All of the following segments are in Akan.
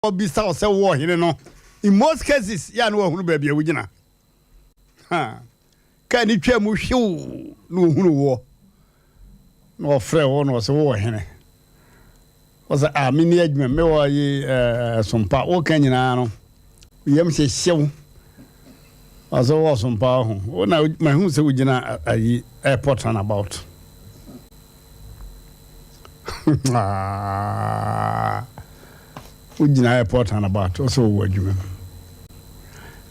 Ɔbisa wo sɛ wowɔ ɔhene no, in most cases, yɛ a na wahunu baabi a wogyina. Ha, kaa ne twaa mu hwew na ohunu woɔ. Na ɔfrɛ wo na ɔsɛ wowɔ hene. Ɔsɛ a menni adwuma mewɔ yi ɛsompa woka nyinaa no yam hyehyew. Ɔsɛ wowɔ sompa ho. Wo na mahu sɛ wogyina ayi airport runabout. Wogyina airport runabout ɔsɛ wowɔ adwuma mu.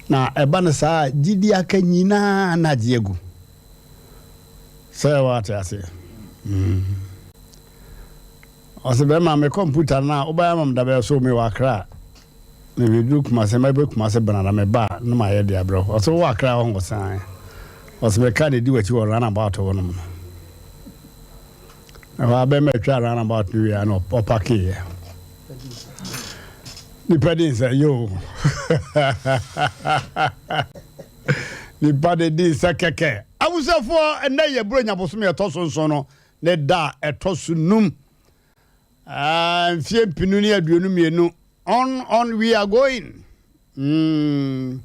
Na ɛba no saa gyidi aka nyinaa na agye agu. Sɛ wate aseɛ. Mm. Ɔsɛ bɛrima me kɔmputa no a wobɛyɛ ama me dabɛyɛ so mewɔ Accra. Mebɛduru Kumase mɛbɛ Kumase benada meba a na mayɛ de abrɛ wo. Ɔsɛ wowɔ Accra hɔ ɔsɛ Ɔsɛ me car na ɛdi w'akyi wɔ runabout hɔ nom no. Ɛhɔ a bɛrima atwa runabout no wie a na ɔpakeeɛ. Nipa di nsɛ yoo. Nipa de di nsɛ kɛkɛ. Abusuafoɔ ɛnɛ yɛ Buronya bosome ɛtɔ so nson no ne da a ɛtɔ so num. Ah, mfie mpinu ne 22. On, on, we are going. Mm,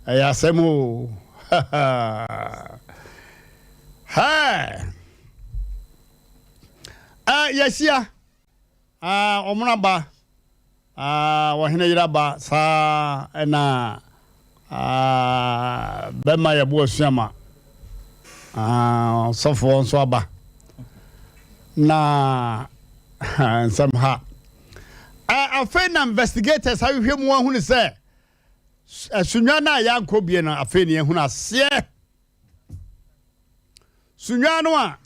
ɛyɛ asɛm o. Hey. Uh, yɛhyia uh, ɔmono ba uh, ɔhene yera ba saa ɛna uh, bɛma yɛbo asuama uh, ɔsɔfoɔ nso aba na nsɛm ha. Afei na investigators ahwehwɛ mu ahunu sɛ Sunnwa no a yɛankɔ bie no afei na yɛhunu aseɛ. Sunnwa no a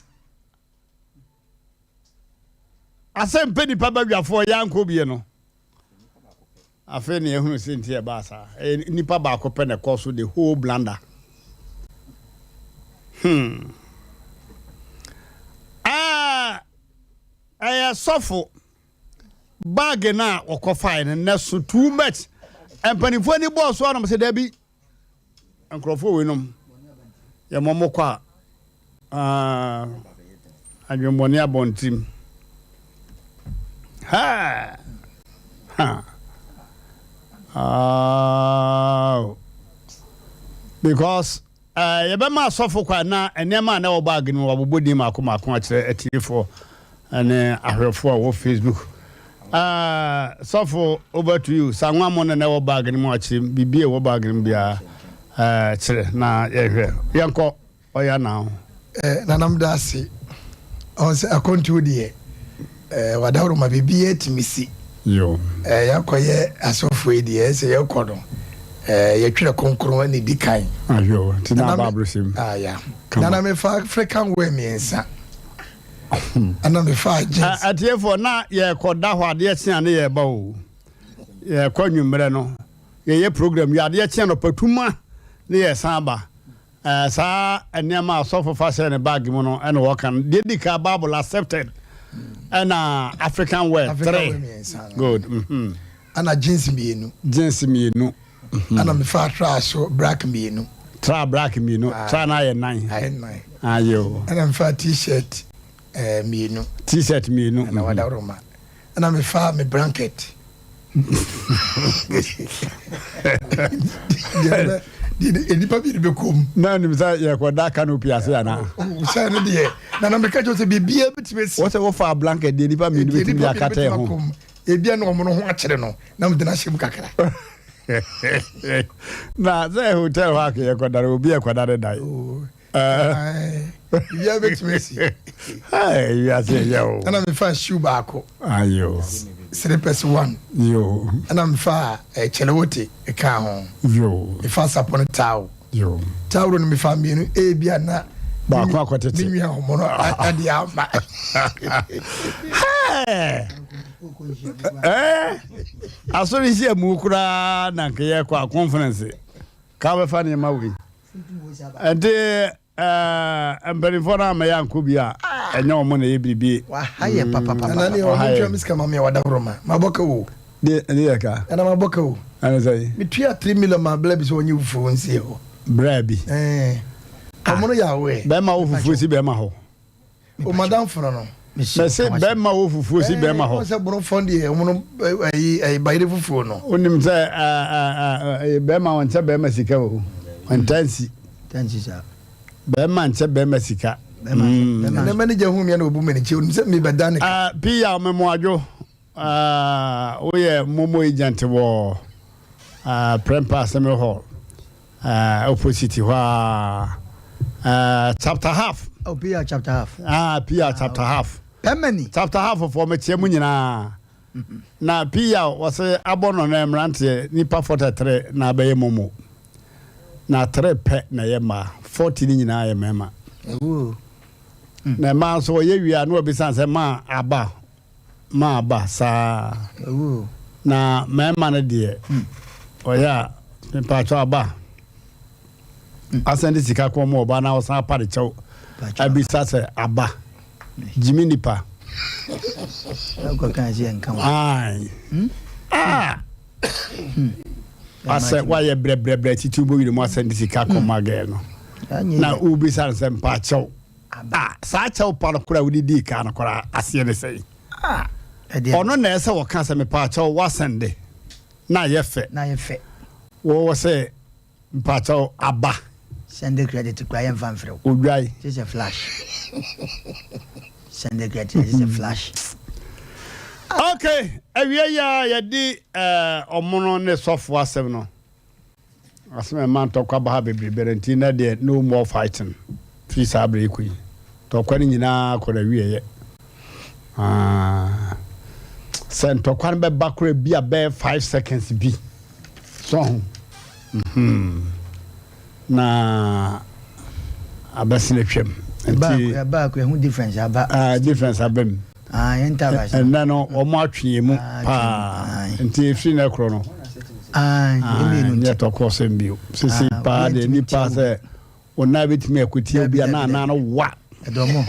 asɛmpɛ nipa badwafoɔ yɛankɔ bie no afei na yɛhunu sɛ nti ɛbaa saa. Ɛyɛ nipa baako pɛ na ɛkɔ so the whole blunder. Hmm. Ah, ɛyɛ sɔfo Bag no a wɔkɔfae no nnɛ so too much. Mpanimfoɔ ani bɔɔ so anom sɛ dabi nkurɔfoɔ weinom yɛmmɔ mo kɔ a adwemmɔne abɔ ntirim. Ha! Ha! Oh. Because Yɛbɛma asɔfo kwan na nneɛma a na ɛwɔ baage no mu wɔabobɔ din mmaako mmaako akyerɛ atiefoɔ ne ahwɛfoɔ a wɔwɔ Facebook. Sɔfo, over to you. Sanwa mo na na ɛwɔ baage no mu akyerɛ mu. Biribi a ɛwɔ baage no mu biara kyerɛ na yɛhwɛ. Yɛnkɔ ɔya now. Nana meda ase. Ɔn sɛ akwantuo deɛ eh, wadaworo ma biribiara tumi si. Yo. Eh, yɛakɔyɛ asɔfoɔ yi deɛ ɛsɛ yɛkɔ no eh, yɛtwerɛ kronkron na ɛdi kan. Ayo, nti na aba abrɛsɛm. Ah, ya. Nana mefa African wear mmiɛnsa. Ɛna mefa jeans. Atiefoɔ na yɛkɔda hɔ adeɛ kye a ne yɛba o. Yɛkɔ anwummerɛ no yɛyɛ program yɛ adeɛ kye anɔpa tuma ne yɛsan ba. Ɛɛ, saa nneɛma a ɔsɔfo fa hyɛɛ ne bag mu no na wɔka no. Deɛ di ka, Bible accepted, ɛna African wear African 3. wear mmiɛnsa no. Good. Mhm. Ɛna jeans mmienu. Jeans mmienu. Mhm. Ɛna mefa tra so black mmienu. Tra black mmienu. Ah. Tra no ayɛ nan. Ayɛ nan. Ayɛ o. Ɛna mefa t-shirt eh, mmienu. T-shirt mmienu. Ɛna wadaworo ma. Ɛna mefaa me blanket. Nnipa bi de bɛkɔ mu. Na nim sɛ yɛkɔda canopy ase anaa? Sɛ no deɛ, na na meka kyerɛ sɛ biribiara bɛtumi asi. Wɔ sɛ wofaa blanket deɛ nnipa mmienu bɛtumi de akata ho. Ebia na wɔn ho akyere no, na mede no ahyɛ mu kakra. Na sɛ hotel hɔ akɛ yɛkɔda no, obi ɛkɔda ne dan. Oh. Biribiara bɛtumi asi. Wiase ɛyɛ o. Ɛna mefa shoe baako. Ayo. Slippers one. Yo. Ɛna mefa kyɛlɛwote ka ho. Yo. Mefa sapɔ no towel. Yo. Towel no mefa mmienu ebi a na. Baako akɔtete. Me nua homo no ade ama. Ɛɛ asɔre nhyia mu koraa na nka yɛkɔ a conference ka bɛfa nneɛma wei. Nti eh, mpanimfoɔ no ama yɛankɔ bi a ɛnyɛ wɔn na ɛyɛ biribi. Waha yɛ papapapa. Nana ne wɔn tua me sika ma me a wada horo ma. Mabɔ ka o. De ne yɛ ka. Nana mabɔ ka o. Ɛne sɛ yi. Metua 3 million ma bla bi sɛ ɔnyɛ fufuo nsie hɔ. Bra bi. Ɛɛ. Ɔmo no yɛ awɛ. Bɛrima wo fufuo si bɛrima hɔ. O madam fono no. Mɛse bɛrima wɔ fufuo si bɛrima hɔ. Sɛ borɔfɔ deɛ ɔmo no ɛyi ɛyi bayerɛ fufuo no. Wonim sɛ ɛɛ bɛrima wɔnkyɛ bɛrima sika o. Ntansi. Ntansi saa. Bɛrima nkyɛ bɛrima sika. Ɛnɛ manager hu mi na obu mi n'akyi onim sɛ mi bɛ da ne ka. Pia ɔmɛmoadwo woyɛ momo agent wɔ Prempeh Assembly Hall opposite hɔ a chapter half. Oh, Pia chapter half. Ah, Pia chapter half. Pɛmɛni. Chapter half foɔ mekyia mu nyinaa. Na Pia wɔsɛ abɔ no na mmeranteɛ nipa 43 na abɛyɛ momo. Na 3 pɛ na ɛyɛ mmaa, 40 no nyinaa yɛ mmarima. Na mmaa nso wɔyɛ wie a na wɔbisa sɛ maa aba maa aba saa. Na mmarima no deɛ ɔyɛ a mpakyɛw aba asan de sika kɔn mu ɔba na ɔsan apa de kyɛw abisa sɛ aba gyimi nipa. Ae. Ah. Asɛ wayɛ brɛbrɛbrɛ titi wobɔ wiri mu asɛn de sika kɔma gɛɛ no na wobisa no sɛ mpa kyɛw a saa kyɛw pa no koraa wode dii ka no koraa aseɛ ne sɛn ɔno na ɛsɛ wɔka sɛ mepa kyɛw wasɛn de na ayɛ fɛ wɔwɔ sɛ Mpakyɛw aba. Send credit kura yɛn fa nfrɛ wo. Odwae. Gye sɛ flash. Send credit gye sɛ flash. Okay, awia yi a yɛde ɔmono ne sɔfo asɛm no. Asɛm a ɛma ntɔkwa ba ha bebrebe no nti na deɛ no more fighting firi saa berɛ yi kɔ yi. Ntɔkwa no nyinaa kɔ na wieɛ. Ah, sɛ ntɔkwa no bɛba koraa bi a bɛyɛ 5 seconds bi. So ho? Mm-hmm. Na abɛsen atwam. Nti ɛbaa ko ɛho difference aba. Ah, difference aba mu. Ah, yɛn ta ba. Ɛnna no wɔn atwe yɛn mu ah, paa. Nti efiri na ɛkorɔ no. Ah, nyɛ tɔkɔ sɛm bio. Sisi ah, paa deɛ nipa sɛ wɔn nan betumi akutia obi a na anan no wa. Ɛdɔmɔ.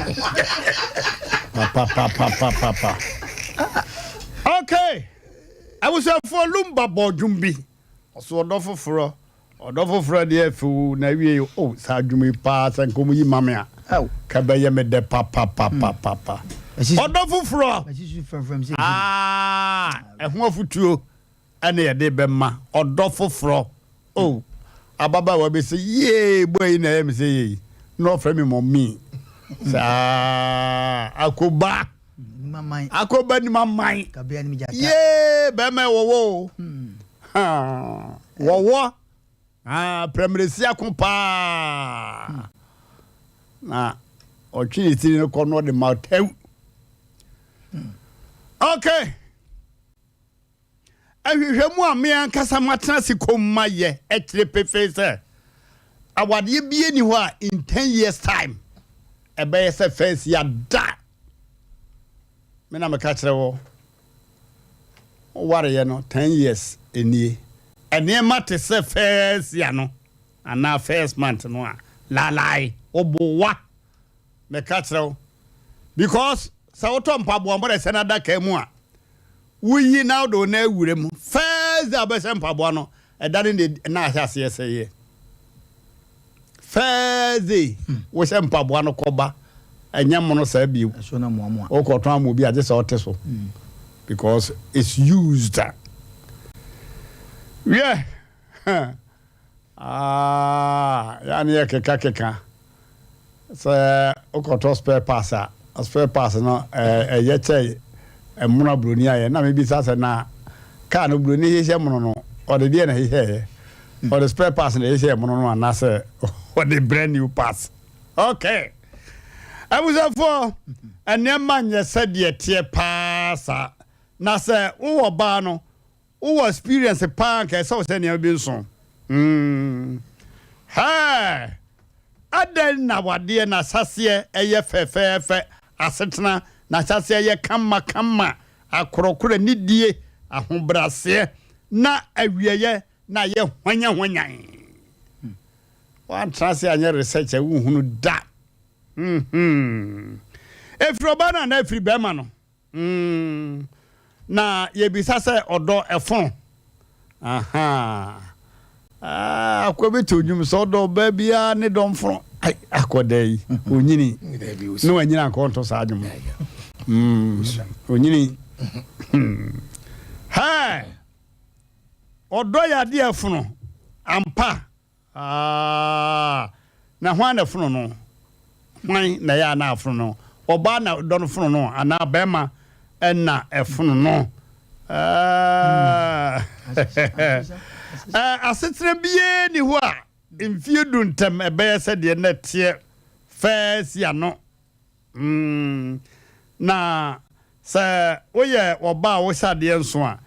Pa pa pa pa pa pa. Okay. Abusuafoɔ Lumba bɔɔ dwom bi, ɔso ɔdɔ foforɔ, ɔdɔ foforɔ deɛ few na awie yi, oh saa dwom yi paa sɛ nka wɔn yi ma me a, ka bɛyɛ me dɛ papapapapa. Ɔdɔ foforɔ, ah ɛho afutuo ɛna yɛde bɛma ɔdɔ foforɔ, oh ababaawa bi sɛ yee boy yi na ɛyɛ me sɛ yei, na ɔfrɛ me mɔmii, saa akoba. Akɔba nim aman. Yee bɛrima wɔwɔ o. Hmm. Wɔwɔ. Prɛmresi ako paa. Hmm. Na ɔtwe ne tiri no kɔ no ɔde ma tɛw. Hmm. Okay. Nhwehwɛmu a me ankasa matena ase komm ayɛ kyerɛ pefee sɛ awadeɛ biara nni hɔ a in ten years time ɛbɛyɛ sɛ first year da. Me na meka kyerɛ wo, wowareɛ no ten years nie, nneɛma te sɛ first year no anaa first month no a, laalae, woboa. Meka kyerɛ wo because sɛ wotɔ mpaboa mpo na ɛhyɛ n'adaka mu a, woyi na wode wo nan awura mu. First day a wobɛhyɛ mpaboa no, ɛda no na na ahyɛ aseɛ sɛeɛ. First day wohyɛ mpaboa no kɔba, ɛnyɛ mono saa bio. Wokɔtɔn ama obi a gye sɛ ɔte so because it's used. Wiɛ. Aah yɛ a ne yɛ keka keka sɛ wokɔtɔ spare parts a spare parts no ɛyɛ kyɛ ɛmono a broni ayɛ na mebisa sɛ na car no broni hyehyɛ mono no ɔde deɛ na hyehyɛeɛ ɔde spare parts na hyehyɛ mono no anaasɛ ɔde brand new parts okay abusuafoɔ nneɛma nyɛ sɛdeɛ teɛ paa saa na sɛ wowɔ baa no Wowɔ experience paa anka ɛsɛ wo sɛ nneɛma bi nso. Mm. Hɛɛ! Adɛn na wadeɛ n'asaseɛ ɛyɛ fɛfɛɛfɛ, asetena n'asaseɛ yɛ kama kama, akorɔkorɔ, anidie, ahobraseɛ, na awieɛ na ayɛ hwanyahwanyan. Woantena ase anyɛ research a wonhunu da. Mm-hmm. Ɛfiri ɔbaa no anaa ɛfiri bɛrima no? Mm, na yɛbisa sɛ ɔdɔ ɛfono? Ahaa. Ah, akɔ bi to nnwom sɛ ɔdɔ ɔbaa biara ne dɔ mfono. Ai, akɔ da yi, onyini. Na wanyini anka ɔnto saa nnwom. Onyini. Hɛɛ! Ɔdɔ yɛ adeɛ a ɛfono ampa. Aah! Na hwan na ɛfono no? Hwan na ɛyɛ a na afono no? Ɔbaa na dɔ no fono no anaa barima na ɛfono no? Aah! Asetena biara nni hɔ a mfeɛ du ntam ɛbɛyɛ sɛ deɛ na ɛteɛ fɛɛ si ano. Mm, na sɛ woyɛ ɔbaa a wohyɛ adeɛ nso a,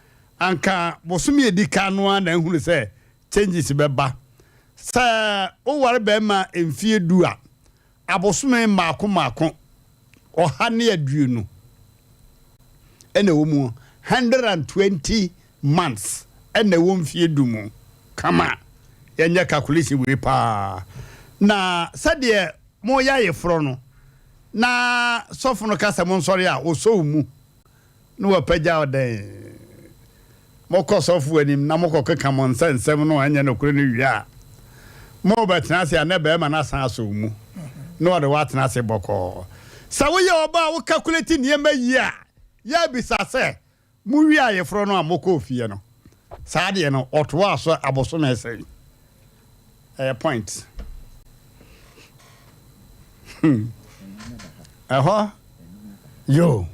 anka bosome a ɛdi kan no ara na ahunu sɛ changes bɛba. Sɛ woware barima mfeɛ du a, abosome mmaako mmaako 120 na ɛwɔ mu, 120 months na ɛwɔ mfeɛ du mu. Kama, yɛnyɛ calculation wei paa. Na sɛdeɛ moreyɛ ayeforɔ no, na sɔfo no ka sɛ monsɔre a, ɔsɔ wo mu na wapagya wo dɛn? Mokɔ sɔfo anim na mokɔkeka mo nsa nsɛm no a ɛnyɛ nokorɛ no wie a, morebɛtena ase a na barima no asan asɔ wo mu na ɔde wo atena ase bɔkɔɔ. Sɛ woyɛ ɔbaa a wo calculate nneɛma yie a, yɛ abisa sɛ, Mowiee ayeforɔ no a mokɔɔ fie no, saa deɛ no ɔtoaa so abosome sɛn? Ɛyɛ point. Hmm. Ɛhɔ yo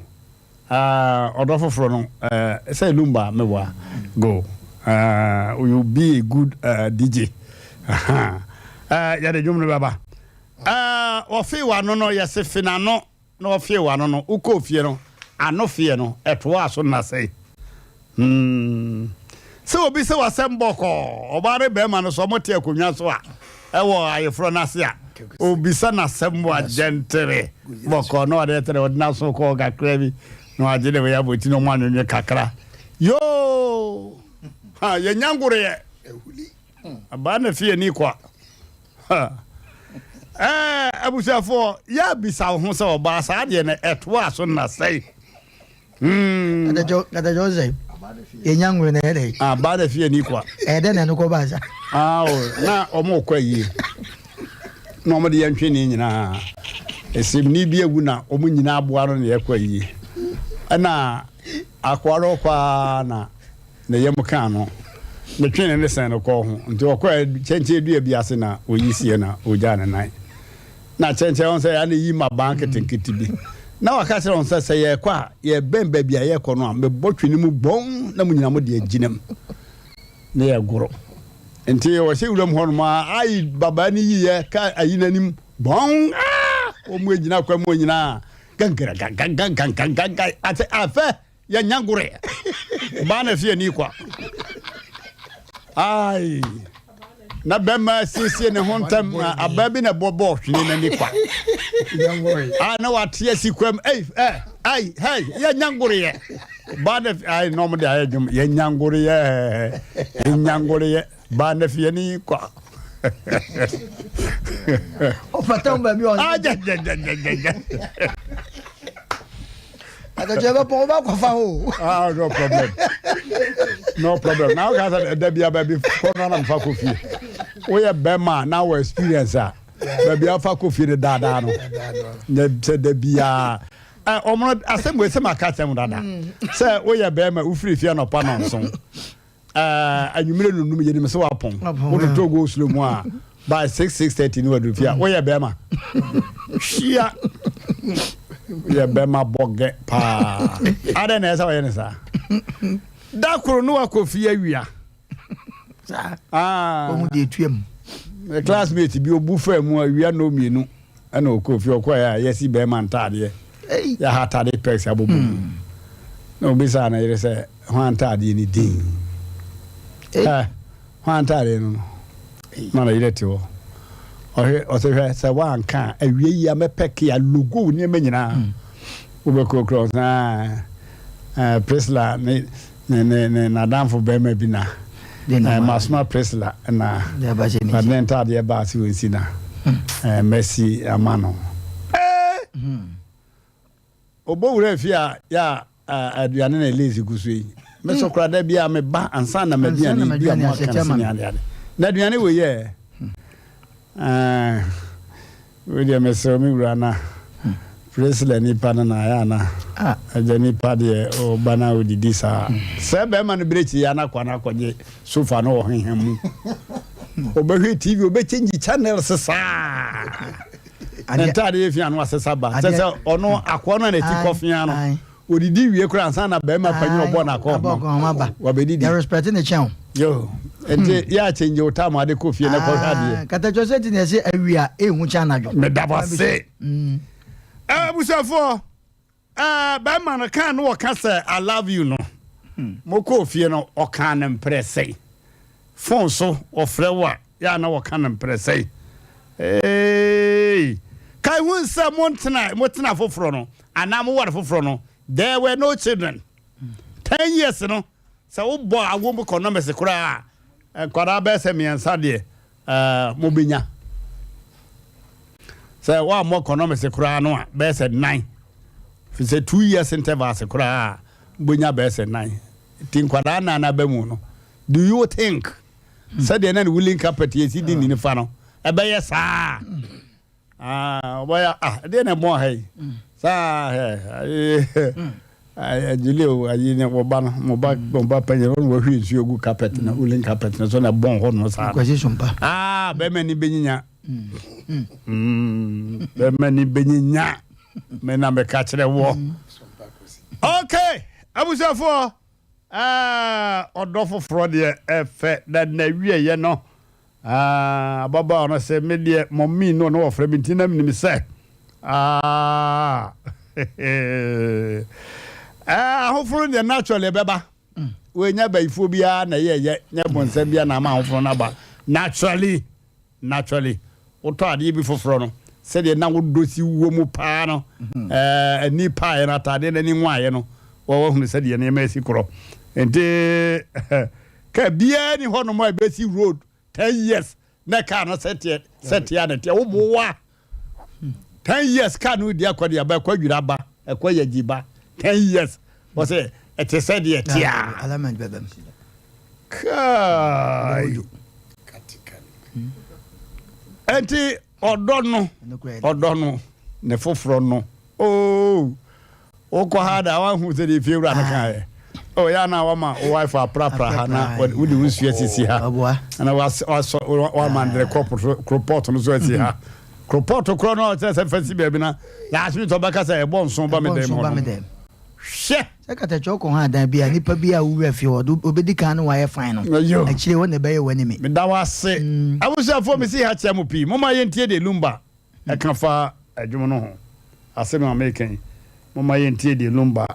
uh, ɔdɔ foforɔ no uh, sɛ lumba meboa go uh, you be a good uh, DJ. Uh, yɛde dwom no bɛba. Uh, ɔfee w'ano no yɛse fe n'ano. Na ɔfee w'ano no, wokɔɔ fie no, ano feɛ no, ɛtoaa so nna sɛn? Hmm. Sɛ obi sɛ w'asɛm bɔkɔɔ, ɔbaa ne bɛrima no sɛ wɔte akonnwa so a, ɛwɔ ayeforɔ no ase a, obisa n'asɛm wɔ agyɛntere bɔkɔɔ na ɔde tere ɔde n'aso kɔɔ kakra bi na wagye ne wei abɔ ti na ɔmo anwonwe kakra. Yoo! Ha, yɛnya ngoroyɛ. Abaa na fie ni kwa. Ɛɛ abusuafoɔ yɛ bisa wo ho sɛ ɔbaa saa deɛ no ɛtoa so na sɛe. Hmm. Katajɔ sɛ yɛnya nwere na ɛyɛ dɛ. Abaa na fie ni kwa. Ɛyɛ dɛ na ɛno kɔ baa sa. Ah, o, na ɔmo kɔ ayie. Na ɔmo de yɛn twene nyinaa. Esimni bi awu na ɔmo nyinaa aboa no na yɛkɔ ayie. Ɛna akoa no kɔ ara na Ne yam kaa no, ne twee ne sɛn no kɔɔ ho. Nti ɔkɔɛ kyɛnkyɛn dua bi ase na oyi siiɛ na ogyaa ne nan. Na kyɛnkyɛn wɔn sɛ ana yi mmabaa nketenkete bi. Na waka kyerɛ wɔn sɛ sɛ yɛrekɔ a yɛbɛn baabi a yɛrekɔ no a mebɔ twene mu gbɔn na mo nyinaa mo de agyina mu na yɛgoro. Nti wɔhyɛ wuram hɔ nom a ayi babaa no yiyɛ ka ayi n'anim gbɔn aa wɔn agyina kwa mu nyinaa gangra gangan gangan gangan ate afɛ Yɛ nya gore. Baa na fie ni kwa. Ai. Na bɛma siesie ne ho ntɛm abaa bi na ɛbɔ bɔɔ hwene n'ani kwa. Ah na wate asi kwam. Ei eh ai hey yɛ nya gore yɛ. Baa na ai na ɔmo de ayɛ dwom yɛ nya gore yɛ. Yɛ nya gore yɛ. Baa na fie ni kwa. Ɔfata wo baabi ɔn. Ah ja ja ja ja ja. Adagye bɛ pɔn ba kɔfa o. Ah no problem. No problem. Na ɔka sɛ ɛda bi aba bi kɔ no na mfa kɔ fie. Woyɛ bɛrima na wɔ experience a baabi afa kɔ fie no daadaa no. Nyɛ sɛ da biara. Ɔmo asɛm wei sɛ maka kyɛn dada. Sɛ woyɛ bɛrima wofiri fie anɔpa nɔnson. Eh, anwummere nonum yɛnim sɛ wapɔn wototɔ go slow mu a by 6 6:30 ne waduru fie a woyɛ bɛrima hyia woyɛ bɛrima bɔgɛ paa adɛn na ɛsɛ wɔyɛ ne saa da koro ne wakɔ fie awia ah. Classmate bi obu faa mu awia no mmienu Ɛna ɔkɔɔ fie, ɔkɔeɛ a yɛasi bɛrima ntaadeɛ, yɛaha atade pɛs abobɔ mu. Hmm. Na obisaa ne yere sɛ, hwan ntaadeɛ ni din? Ɛ, hwan ntaadeɛ no no? Na ne yere te hɔ. Ɔhwɛ, ɔsɛ hwɛ, sɛ woanka a, awie yi a mɛpɛ ke a logo wo nneɛma nyinaa. Hmm. Wobɛkurakura wo sɛ, ah, Priscilla ne Ne ne ne n'adamfo barima bi na eh, masoma Priscilla na ɔde ne ntaadeɛ baa sɛ wɔnsi na eh, masi ama no. Eh! Ɔbɔ wura fie a yɛ a aduane na lace gu so yi. Me so koraa da bi a meba ansa na m'aduane bi a mo aka no sɛ ne ade ade. Na aduane wɔ yɛ. Eh, wei deɛ mesrɛ me wura na. Priscilla nipa no na ayɛ ana? Ah. Agya nipa deɛ ɔba na ɔdidi saa. Sɛ bɛrima no berɛ kyi ya na akɔ na akɔgye sofa no wɔ hehe mu. Ɔbɛhwɛ TV, ɔbɛchange channels saa. Ne ntaade yɛ fia no asesa ba. Kyɛ sɛ ɔno akoa no a n'ati kɔ fia no. Ɔdidi wie koraa ansa na bɛrima panyin ɔbɔ n'akɔ ho. Wabɛdidi. Yɛ respect ne kyɛn o. Yo, nti yɛ akyɛngye wo tam ade kɔ fie na kɔhwɛ adeɛ. Katatwa sɛ ti na ɛsɛ awia ehu kyɛn anadwo. Meda wo ase. Abusuafoɔ, bɛrima no kaa no wɔka sɛ "I love you" no, mokɔɔ fie no, ɔkaa no mprɛ sɛn? Phone so ɔfrɛ wo a, yɛ a na wɔka no mprɛ sɛn? Hey! Kae hu sɛ montena motena foforɔ no anaa moware foforɔ no, there were no children. 10 years no, sɛ wobɔ awo mu economics koraa a, nkwadaa bɛyɛ sɛ mmiɛnsa deɛ mobɛnya. Sɛ woammɔ economics koraa no a, bɛyɛ sɛ nnan, fi sɛ 2 years intervals koraa a, wobɛnya bɛyɛ sɛ nnan. Nti nkwadaa nnan aba mu no, do you think sɛdeɛ na ne woolen carpet yɛsi di ne nifa no ɛbɛyɛ saa? Ah, ɔbɛyɛ ah, ɛdeɛ na ɛbɔn ha yi saa ɛ ɛ o ayi ne wɔba no, mo ba, mo ba panyin ɔno wɔhwie nsuo gu carpet na woolen carpet no so na ɛbɔn hɔ no saa. Kwasi sompa. Ah, bɛrima ni bɛnyinya, bɛrima ni bɛnyinya me na meka kyerɛ wɔ. Okay, abusuafoɔ, ɔdɔ foforɔ deɛ ɛfɛ na nawieɛ no, ababaawa no sɛ me deɛ mɔmii no na wɔfrɛ me nti na menim sɛ ahoforo deɛ naturally ɛbɛba. Wɔnya bayifoɔ biara na ɛyɛ nyɛ bɔnsɛm biara na ama ahoforo no aba naturally. Naturally, wotɔ adeɛ bi foforɔ no, sɛdeɛ na wodɔ si wɔ mu paa no, ani paeɛ no, ataadeɛ no ani nwaeɛ no, wɔwahunu sɛdeɛ nneɛma asi korɔ. Nti kaa biara ni hɔnom a ɛbɛsi road 10 years na kaa no sɛteɛ sɛteɛ a na teɛ woboa. 10 years kaa no di akɔ de aba, ɛkɔ adwira ba, ɛkɔ yɛgyi ba, 10 years wɔ sɛ ɛte sɛ deɛ tea. Alignment bɛbɛm. Kai, ɛnti ɔdɔ no, ɔdɔ no ne foforɔ no ooo, wokɔ ha da wahu sɛ deɛ fie wura no kaeɛ o yɛ ana wama wo wife aprapra ha na wode wo nsuo asisi ha na wasɔ wama ndere koropɔt no so asi ha, koropɔt korɔ no a ɔkyerɛ sɛ fa si baabi na last minute ɔbɛka sɛ ɛbɔ nso ba me dɛm hɔ no, hwɛ. Sɛ katakye ɔkɔ ho adan bi a, nipa bi a wowura fie hɔ obɛdi kan no wayɛ fine no, akyire hɔ na ɛbɛyɛ w'animi. Meda wo ase. Abusuafoɔ, mesi ha kyerɛ mo pii. Momma yɛntie deɛ Lumba ɛka fa adwom no ho. Asɛm a meka yi, momma yɛntie deɛ Lumba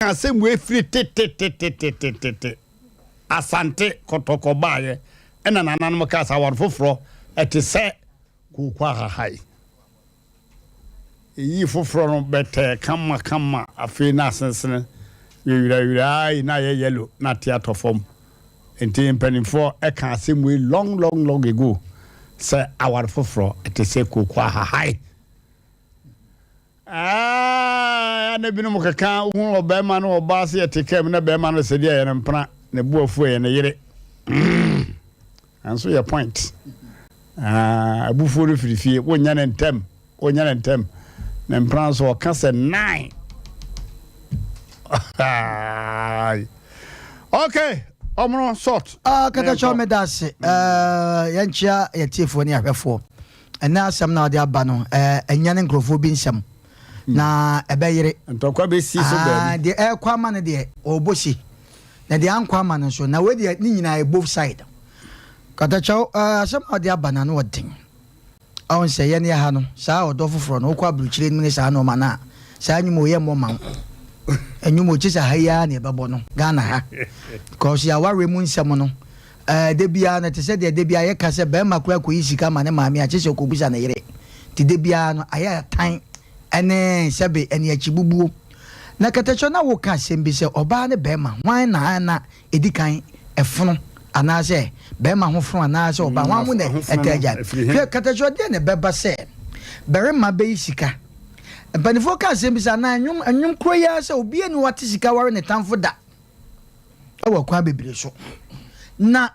asɛm wei firi tetetetetetete. Asante Kɔtɔkɔ baeɛ ɛna nananom kaa sɛ aware foforɔ ɛte sɛ kooko ahahae. Eyii foforɔ no bɛtɛɛ kama kama afei na asensene wewerɛwerɛ na ayɛ yellow na ate atɔ fam. Nti mpanimfoɔ ɛka asɛm wei long, long, long ago sɛ aware foforɔ ɛte sɛ kooko ahahae. Ah, na binom keka wohu ɔbarima ne ɔbaa sɛ yɛte kaa mu na barima no sɛ deɛ ɛyɛ no mpena ne bo afu ɛyɛ ne yere. Ɛnso yɛ point. Ah, abufuo no firi fie, wonyɛ ne ntɛm, wonyɛ ne ntɛm. Ne mpena nso ɔka sɛ nine. Okay, ɔmono sort. Ah, katakyɛ meda ase. Yɛnkyea yɛtiefoɔ ne ahwɛfoɔ. Ɛnɛ asɛm na ɔde aba no, ɛnyɛ ne nkurɔfoɔ bi nsɛm na ɛbɛyere. Ntɔkwa bɛsi so baabi. Deɛ ɛrekɔ ama no deɛ ɔrebɔ si, na deɛ ankɔ ama no nso na wei deɛ ne nyinaa yɛ both side. Katakyɛw, asɛm a ɔde aba no ano ɔden. Ɔn sɛ yɛn yɛ ha no, saa ɔdɔ foforɔ no, wokɔ aburukyire no ne saa nneɛma no a, saa nnwuma oyɛ mmɔ ma wo. Nnwuma okyi sɛ ha yi ara na ɛbɛbɔ no, Ghana ha. Because yɛawareɛ mu nsɛm no, da biara no te sɛ deɛ da biara yɛka sɛ barima koraa kɔyi sika ma ne maame a, kye sɛ ɔkɔbusa ne yere. Nti da biara no ayɛ atan ne sɛbe ɛne akyibubuo. Na katakyɛ na woka asɛm bi sɛ ɔbaa ne barima, hwan na na ɛdi kan ɛfono anaasɛ barima ho fono anaasɛ ɔbaa, hwan mu na ɛtaa gyae? Hwɛ katakyɛ, deɛ na ɛbɛba sɛ barima bɛyi sika. Mpanimfoɔ ka asɛm bi sɛ anaa nnwom nnwom koro yi ara sɛ obi ani wate sika ware ne tamfo da ɛwɔ kwan bebree so. Na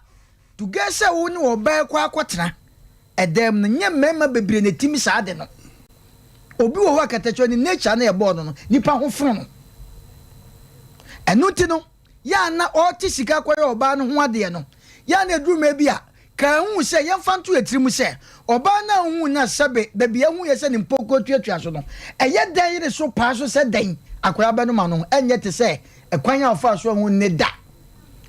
tugɛ sɛ wo ne ɔbaa kɔ akɔtena ɛdɛm no, nyɛ mmarima bebree na ɛtumi saa de no. Obi wɔ hɔ a katakyɛ ne nature na ɛbɔɔ no no, nipa ho fono no. Ɛno nti no, yɛ a na ɔte sika kɔyɛ ɔbaa no ho adeɛ no, yɛ a na ɛduru mmerɛ bi a, ka hu sɛ yɛmfa nto yɛ tirim sɛ ɔbaa no ahu na sɛbe baabi ahu yɛ sɛ ne mpɔkuo tuatua so no, ɛyɛ dɛn yere so paa so sɛ dɛn akwaraa bɛnom ano, ɛnyɛ te sɛ ɛkwan a ɔfa so ahu ne da.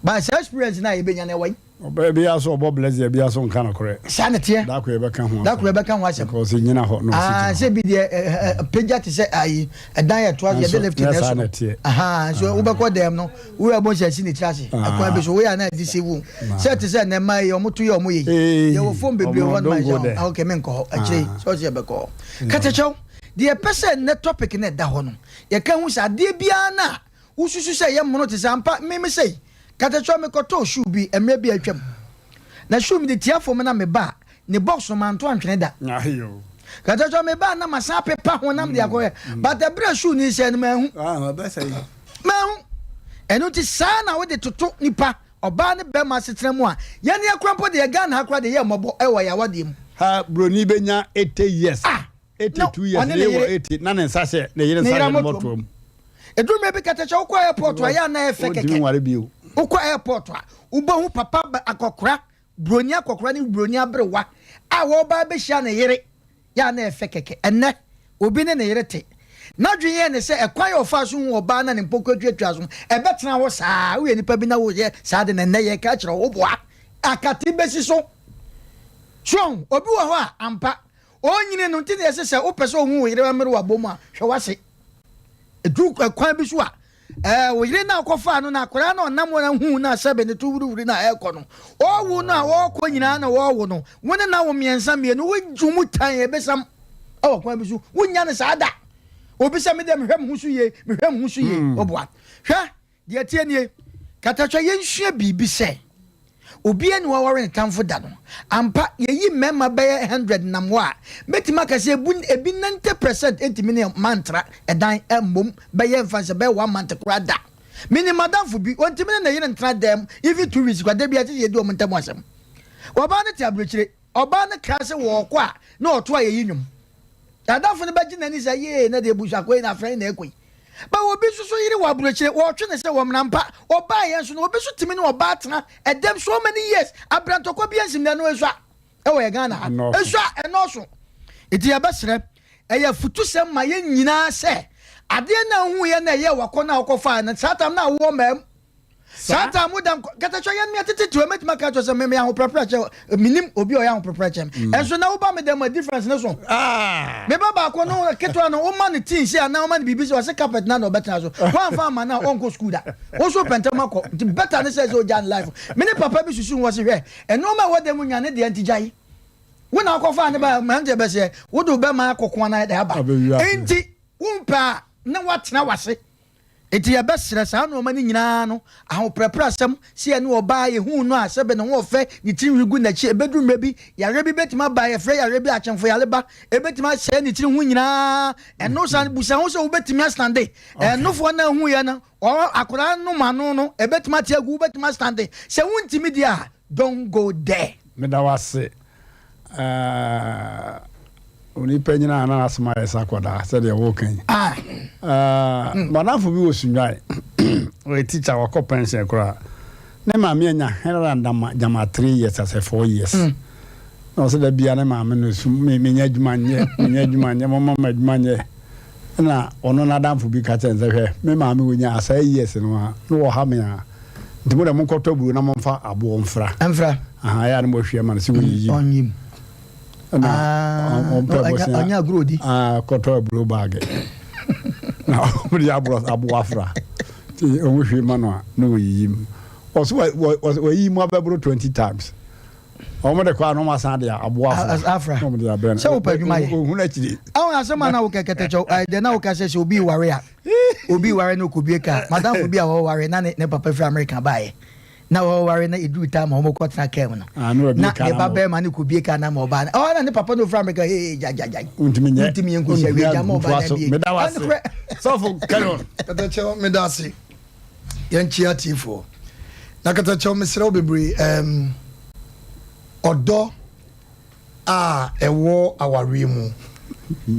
Ba saa experience no a yɛbɛnya no ɛwɔ yi. Ɔbaa bi aso ɔbɔ blazer bi aso nka nokorɛ. Saa ne teɛ. Dako yɛbɛka ho asɛm. Dako yɛbɛka ho asɛm. Because nyina hɔ na ɔsi gyina hɔ. Sɛ bi deɛ pagya te sɛ ayi ɛdan yɛ toa yɛde lift na ɛso no. Aha nso wobɛkɔ dɛm no wura bɔ nhyɛ si ne tiri ase. Ɛkwan bi so woyɛ ana ɛde save wo. Sɛ te sɛ nɛɛma yi ɔmo to yɛ ɔmo yɛ yi. Yɛwɔ phone bebree hɔ no ma nhyɛ hɔ. Okay menkɔ hɔ akyire sɛ ɔsɛ yɛbɛkɔ hɔ. Katakyɛw deɛ yɛpɛ sɛ nnɛ topic no ɛda hɔ no yɛka hu sɛ adeɛ biara no a wosusu sɛ yɛ mmono te sɛ ampa meme sɛi. Katakyɛw mekɔtɔɔ shoe bi mmerɛ bi atwam. Na shoe mede tia fam na meba a ne box no manto antwene da. Katakyɛw meba a na masan apepa ho nam de akɔyɛ. But ɛberɛ shoe no sɛ no manhu. Manhu. Ɛno nti saa na wode toto nipa ɔbaa ne bɛrima asetena mu a yɛne akora mpo deɛ Ghana ha koraa deɛ yɛ mmɔbɔ ɛwɔ yɛ awadeɛ mu. Ha broni bɛnya 80 years. Ah! 82 years ne wɔ 80 na ne nsa hyɛ ne yere nsa hyɛ ne mmɔtoa mu. Ɛduru mmerɛ bi katakyɛ wokɔ airport a yɛ a na ɛfɛ kɛkɛ. Ɔntumi nware bio. Wokɔ airport a wobɛhu papa akɔkora broni akɔkora ne broni aberewa a wɔba abɛhyia ne yere yɛ a na ɛfɛ kɛkɛ. Ɛnɛ obi ne ne yere te. N'adwene yɛ ne sɛ ɛkwan yɛ ɔfa so hu ɔbaa na ne mpɔkɔ atuatua so ɛbɛtena hɔ saa. Woyɛ nipa bi na woyɛ saa de na ɛnɛ yɛ ka kyerɛ wo boa akate bɛsi so. So obi wɔ hɔ a ampa onyini no nti na yɛsɛ sɛ wopɛ sɛ ohu wo yere mmerewa bɔ mu a hwɛ w'ase. Ɛduru kwan bi so a wo yere na akɔfaa no na akwadaa na ɔnam wɔn ahu na sɛbe ne to wuriwuri na ɛrekɔ no ɔwo no a wɔrekɔ nyinaa na wɔrewo no wo ne na wo mmiɛnsa mmienu wogye mu tan ɛbɛsam ɛwɔ kwan bi so wonya no saa da. Obi sɛ me deɛ mehwɛ me ho so yie mehwɛ me ho so yie ɔboa. Hwɛ deɛ tie nie katatwa yɛnsua biribi sɛ obi ani waware ne tamfo da no ampa yɛyi mmarima bɛyɛ 100 nam hɔ a mɛtumi aka sɛ ebi 90% ntumi ne mantra ɛdan mmom bɛyɛ mfa sɛ bɛyɛ 1 month koraa da. Menim madamfo bi ɔntumi ne ne yere ntena dɛm even 2 weeks kwa da bi akyi yɛdi ɔmo ntam asɛm. Ɔbaa no te aburokyire, ɔbaa no kra sɛ wɔɔkɔ a na ɔto a yɛyi nnwom. Adamfo no bɛgye n'ani sɛ yee na deɛ busuakɔ yi na afrɛ na ɛkɔ yi. Ba obi nso so yere wɔ aburokyire wɔɔtwe ne sɛ wɔmena mpa ɔbaa yɛn nso no obi nso tumi ne ɔbaa tena ɛdɛm so many years abrantɔkɔ bi ansim na ɛno esua ɛwɔ yɛ Ghana ha esua ɛnɔɔso. Eti yɛbɛsrɛ ɛyɛ futusɛm ma yɛn nyinaa sɛ adeɛ na ehu yɛ na ɛyɛ wakɔ na akɔfa na saa tam na awoɔ mɛm. Saa taa mo da katakyɛ yɛn mmea tete tiwa mɛtumi aka kyerɛ sɛ mɛmɛ ahoprɛprɛ kyɛ menim obi a ɔyɛ ahoprɛprɛ kyɛ me. Ɛnso na woba me dɛm a difference ne so. Me ba baako no ketewa no woma no tea nhyɛ anaa woma no biribi sɛ ɔse carpet na na ɔbɛtena so. Woamfa amma no a ɔnkɔ school da. Wo nso wopɛ ntɛm akɔ. Nti better ne sɛ sɛ ogya ne life. Me ne papa bi susu ho ɔse hwɛ nnoɔma a ɛwɔ dan mu nya ne deɛ nti gyae. Wo na wokɔfaa ne ba mmeranteɛ bɛseɛ wode wo bɛma akɔko anaa ɛde aba. Nti wompɛ a na woatena w'ase. Enti yɛbɛsrɛ saa nnoɔma no nyinaa no, ahoprɛprɛ asɛm, sɛ yɛne ɔbaa a yɛhuu no a sɛbe ne ho ɔfɛ, ne tiri nhwi gu n'akyi, ɛbɛduru mmerɛ bi, yareɛ bi bɛtumi aba, yɛfrɛ yareɛ bi akyemfo yareba, ɛbɛtumi asɛe ne tiri ho nyinaa, ɛno saa no, busa ho sɛ wobɛtumi astande, ɛnofoɔ no a ɛhuiɛ no, ɔ, akwadaa nom ano no, ɛbɛtumi ate agu, wobɛtumi astande, sɛ wontumi deɛ a, don't go there. Meda wo ase. Eh, onipa nyina na n'asɛm ayɛ sɛ akwadaa sɛdeɛ woka yi. Ah. Eh, hmm. Madamfo bi wɔ Sunwan, ɔyɛ teacher, wakɔ pension koraa. Ne maame anya hɛrɛ dama gyama 3 years asɛ 4 years. Na ɔsɛ da bia ne maame no su me menya adwuma nyɛ, menya adwuma nyɛ, mɔmɔ ma adwuma nyɛ. Na ɔno n'adamfo bi ka kyerɛ no sɛ hwɛ, me maame wɔnya asaa years no a, na wɔha me a. Nti mo deɛ monkɔtɔ aburo na momfa aboɔ mfra. Mfra. Aha, ɛyɛ a na moahwie ama no sɛ wɔyiyi. Ɔnyim. Ɛna ɔmpɛ bosea. Ɔnyɛ agorɔ di. Kɔtɔ aburo baage. Na wɔde aboɔ aboɔ afra. Nti wɔn hwie ma no a na wɔyiyi mu. Ɔso wɔyiyi mu abɛboro 20 times. Wɔn de kɔ a na wɔn asan de aboɔ afra. Afra. Na wɔn de abrɛ no. Sɛ wopɛ adwuma yɛ. Ohun akyiri. Ahun asɛm a na wokɛ kɛtɛkyɛw ɛɛ deɛ na woka sɛ sɛ obi ware a. Obi ware no kɔbue kaa. Madamfo bi a wɔware na ne papa firi Amerika baeɛ. Na wɔware na ɛduru time a wɔkɔtena kaa mu no. Ah, na na ne ba bɛrima no kɔbue kaa no ama ɔbaa no. Ɔhɔ na ne papa no firi Amerika ee gya gya gya. Wontumi nyɛ. Wontumi nyɛ nkɔsi awie gya ma ɔbaa no abie. Meda wo ase. Sɔfo carry on. Katakyɛw meda ase. Yɛnkyea atiefoɔ. Na katakyɛw mesrɛ wo bebree ɛɛm ɔdɔ a ɛwɔ awareɛ mu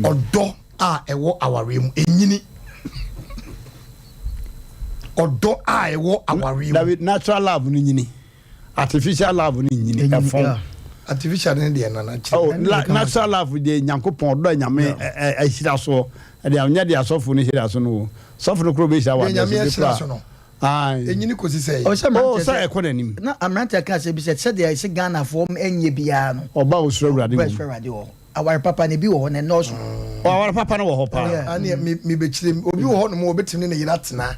ɔdɔ a ɛwɔ awareɛ mu ɛnyini ɔdɔ a ɛwɔ awareɛ mu. Dabi natural love no nyini artificial love no nyini ɛfɔn. Artificial no deɛ nana kyerɛ. Oh, natural love deɛ Nyankopɔn ɔdɔ nyame ahyira soɔ ɛdeɛ nyɛ deɛ asɔfo no hyira so no o sɔfo no koro bɛhyira wɔ adeɛ so bi kora. Ae. Enyini kosi sɛn? Oh, sɛ Oh, mmeranteɛ sɛ sɛ ɛkɔ n'anim. na mmeranteɛ ka asɛm bi sɛ sɛdeɛ ɛsɛ Ghanafoɔ nyɛ biara no. Ɔba a osuro Awurade Ɔba a wom. osuro Awurade wɔ hɔ. Aware papa no ebi wɔ hɔ na ɛnnɔɔso. Oh, aware papa no wɔ hɔ paa. Yeah. Ɛneɛ me mebɛkyerɛ mu. Obi wɔ hɔ nom a obetumi ne ne yere atena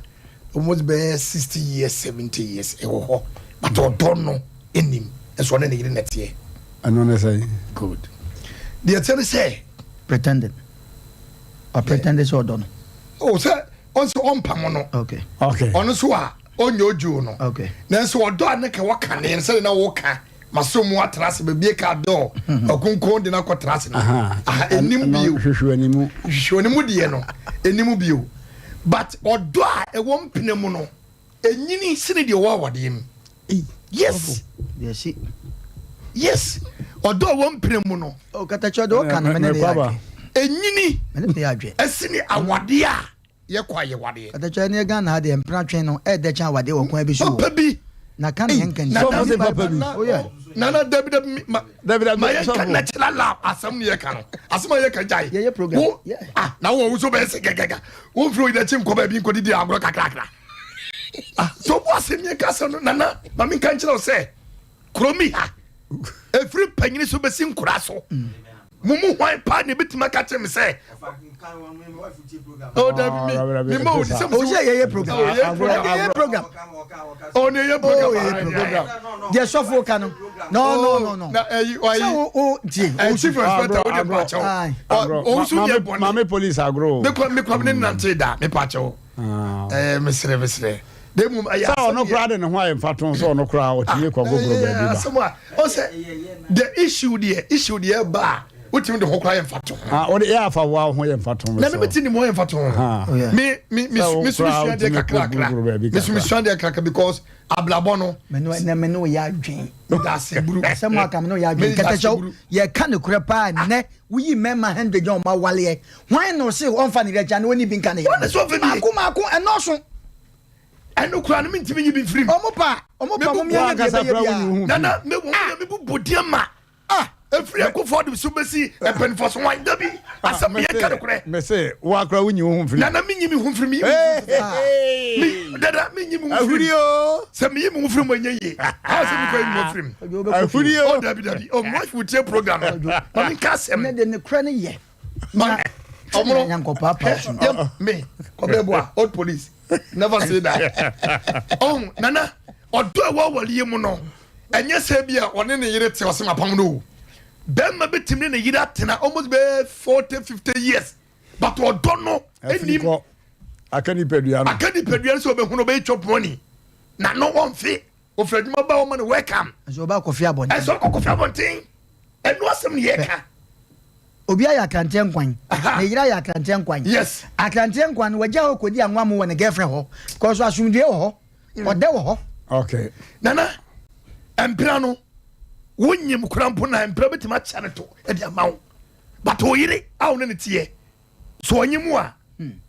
almost bɛyɛ 60 years, 70 years ɛwɔ hɔ but ɔdɔ no nnim nso ɔne ne yere na ɛteɛ. Ɛno ne sɛn? Good. Deɛ ɛteɛ ne sɛ. Pretending. Ɔpretende sɛ ɔdɔ no. Oh, sɛ ɔn sɛ ɔmpamo no ɔno nso a ɔnyɛ odwo no nanso ɔdɔ a ne ka wɔka ne sɛde na wɔka maso mu atena ase bebie ka dɔ ɔkonkon de no akɔtena ase no aha enim bio hwehwɛ animu deɛ no enim bio but ɔdɔ a ɛwɔ mpena mu no enyini sene deɛ ɔwɔ awadeɛ mu yes yes ɔdɔ a ɛwɔ mpena mu no enyini ɛsene awadeɛ a Yɛ kɔ a yɛ wadeɛ. Katakyɛ ɛneɛ Ghana ha deɛ mpena twe no ɛɛdɛ kyɛn awadeɛ wɔ kwan bi so o. Papa bi. Na ka ne yɛn nka nti. Sɔfo se papa bi. Oh yeah. Nana dabi dabi mi ma. Dabi dabi ma yɛn ka natural love asɛm ne yɛ ka no asɛm a yɛ ka gyae. Yɛ yɛ program. Wo Yeah. ah na wo wo so bɛyɛ sɛ gɛgɛgɛ wo nfiri oyi n'akyi nkɔ baabi nkɔ didi agorɔ kakrakra. Ah so bo asɛm yɛ ka asɛm no nana ma mi nka nkyerɛ wo sɛ kurom yi ha efiri panyini so bɛsi nkora so. Mo mu hwan paa na ebetumi aka kyerɛ me sɛ. Oh, dabi mi mi ma odi sɛ mo sɛ yɛyɛ program. Oh, yɛyɛ program. Yɛyɛ program. Oh, ne yɛ program. Oh, yɛyɛ program. Deɛ sɔfo ka no. No, no, no, no. Na ɛyi ɔyi. Sɛ o o tie. Ɛyi chief inspector o de pa kyɛw. O nso yɛ bɔnne. Maame police agorɔ. Mekɔ mekɔ ne nante da me pa kyɛw. Ɛɛ mesrɛ mesrɛ. De mu ɛyɛ asɛm. Sɛ ɔno koraa de ne ho ayɛ mfatoho sɛ ɔno koraa ɔtumi kɔ gogoro baabi ba. Asɛm a ɔsɛ the issue deɛ issue deɛ ɛba a wotumi de ho koraa yɛ mfatoho. Ah, ɔde yɛ afa wo ho yɛ mfatoho. Na me ti ne mu yɛ mfatoho. Me me me me so sua deɛ kakra kakra. Me so me sua deɛ kakra because abrabɔ no. Me no na me no yɛ adwen. Dase buru. Asɛm aka me no yɛ adwen. Kɛtɛkyɛw yɛ ka ne korɛ paa nɛ woyi mmarima 100 a wɔn awaleɛ. Hwan na ɔse ɔmfa ne yere akyi anaa ɔnni bi nka ne yere ho? Maako maako, ɛnnɔɔso. Ɛno koraa no mentumi nyi bi mfiri mu. Ɔmo pa, ɔmo pa, mo mmiɛnyɛ deɛ ɛbɛyɛ biara. Nana, me wɔn yɛ me bu bodeɛ ma. Ah! Efiri Akufo Addo so besi mpanyinfoɔ so wan dabi asɛm yɛn ka nokorɛ. Mese wo akora wo nyi wo ho mfiri. Nana mi nyi mi ho mfiri mi yi mi ho mfiri. Mi dada mi nyi mi ho mfiri. Ahuri o. Sɛ mi yi mi ho firi mu enye yie. Awo sɛ mi kɔ yi mi ho firi mu. Ahuri o. Oh dabi dabi oh my wife tie program no. Ma mi nka asɛm. Ne de ne korɛ ne yɛ. Ma ɔmono. Nyankopaa so. Yɛ me kɔbɛ boa old police never say that. Oh nana ɔdɔ ɛwɔ awɔliɛ mu no. Ɛnyɛ sɛ bi a ɔne ne yere te ɔsɛ mapam no o. Bɛrima bɛtumi ne ne yere atena almost bɛyɛ 40 50 years but ɔdɔ no Afiri ɛnim. kɔ aka nipadua no. Aka nipadua no sɛ ɔbɛhu no ɔbɛyɛ chop money na no ɔmfe ofiri adwuma ba ɔma no welcome. Ɛsɛ ɔba akɔfe abɔnten. Ɛsɛ ɔkɔ kɔfe abɔnten. Ɛno asɛm ne yɛka. Obi ayɛ akranteɛ nkwan. Ne yere ayɛ akranteɛ nkwan. Yes. Akranteɛ nkwan no wagya hɔ kɔdi anwa mo wɔ ne girlfriend hɔ. Kɔso asomdwoe wɔ hɔ. Ɔdɛ wɔ hɔ. Okay. Nana, mpena no, wonyim kora mpo na mpena bɛtumi akyɛ no to de ama wo. But wo yere a wo ne no teɛ, so ɔnye mu a,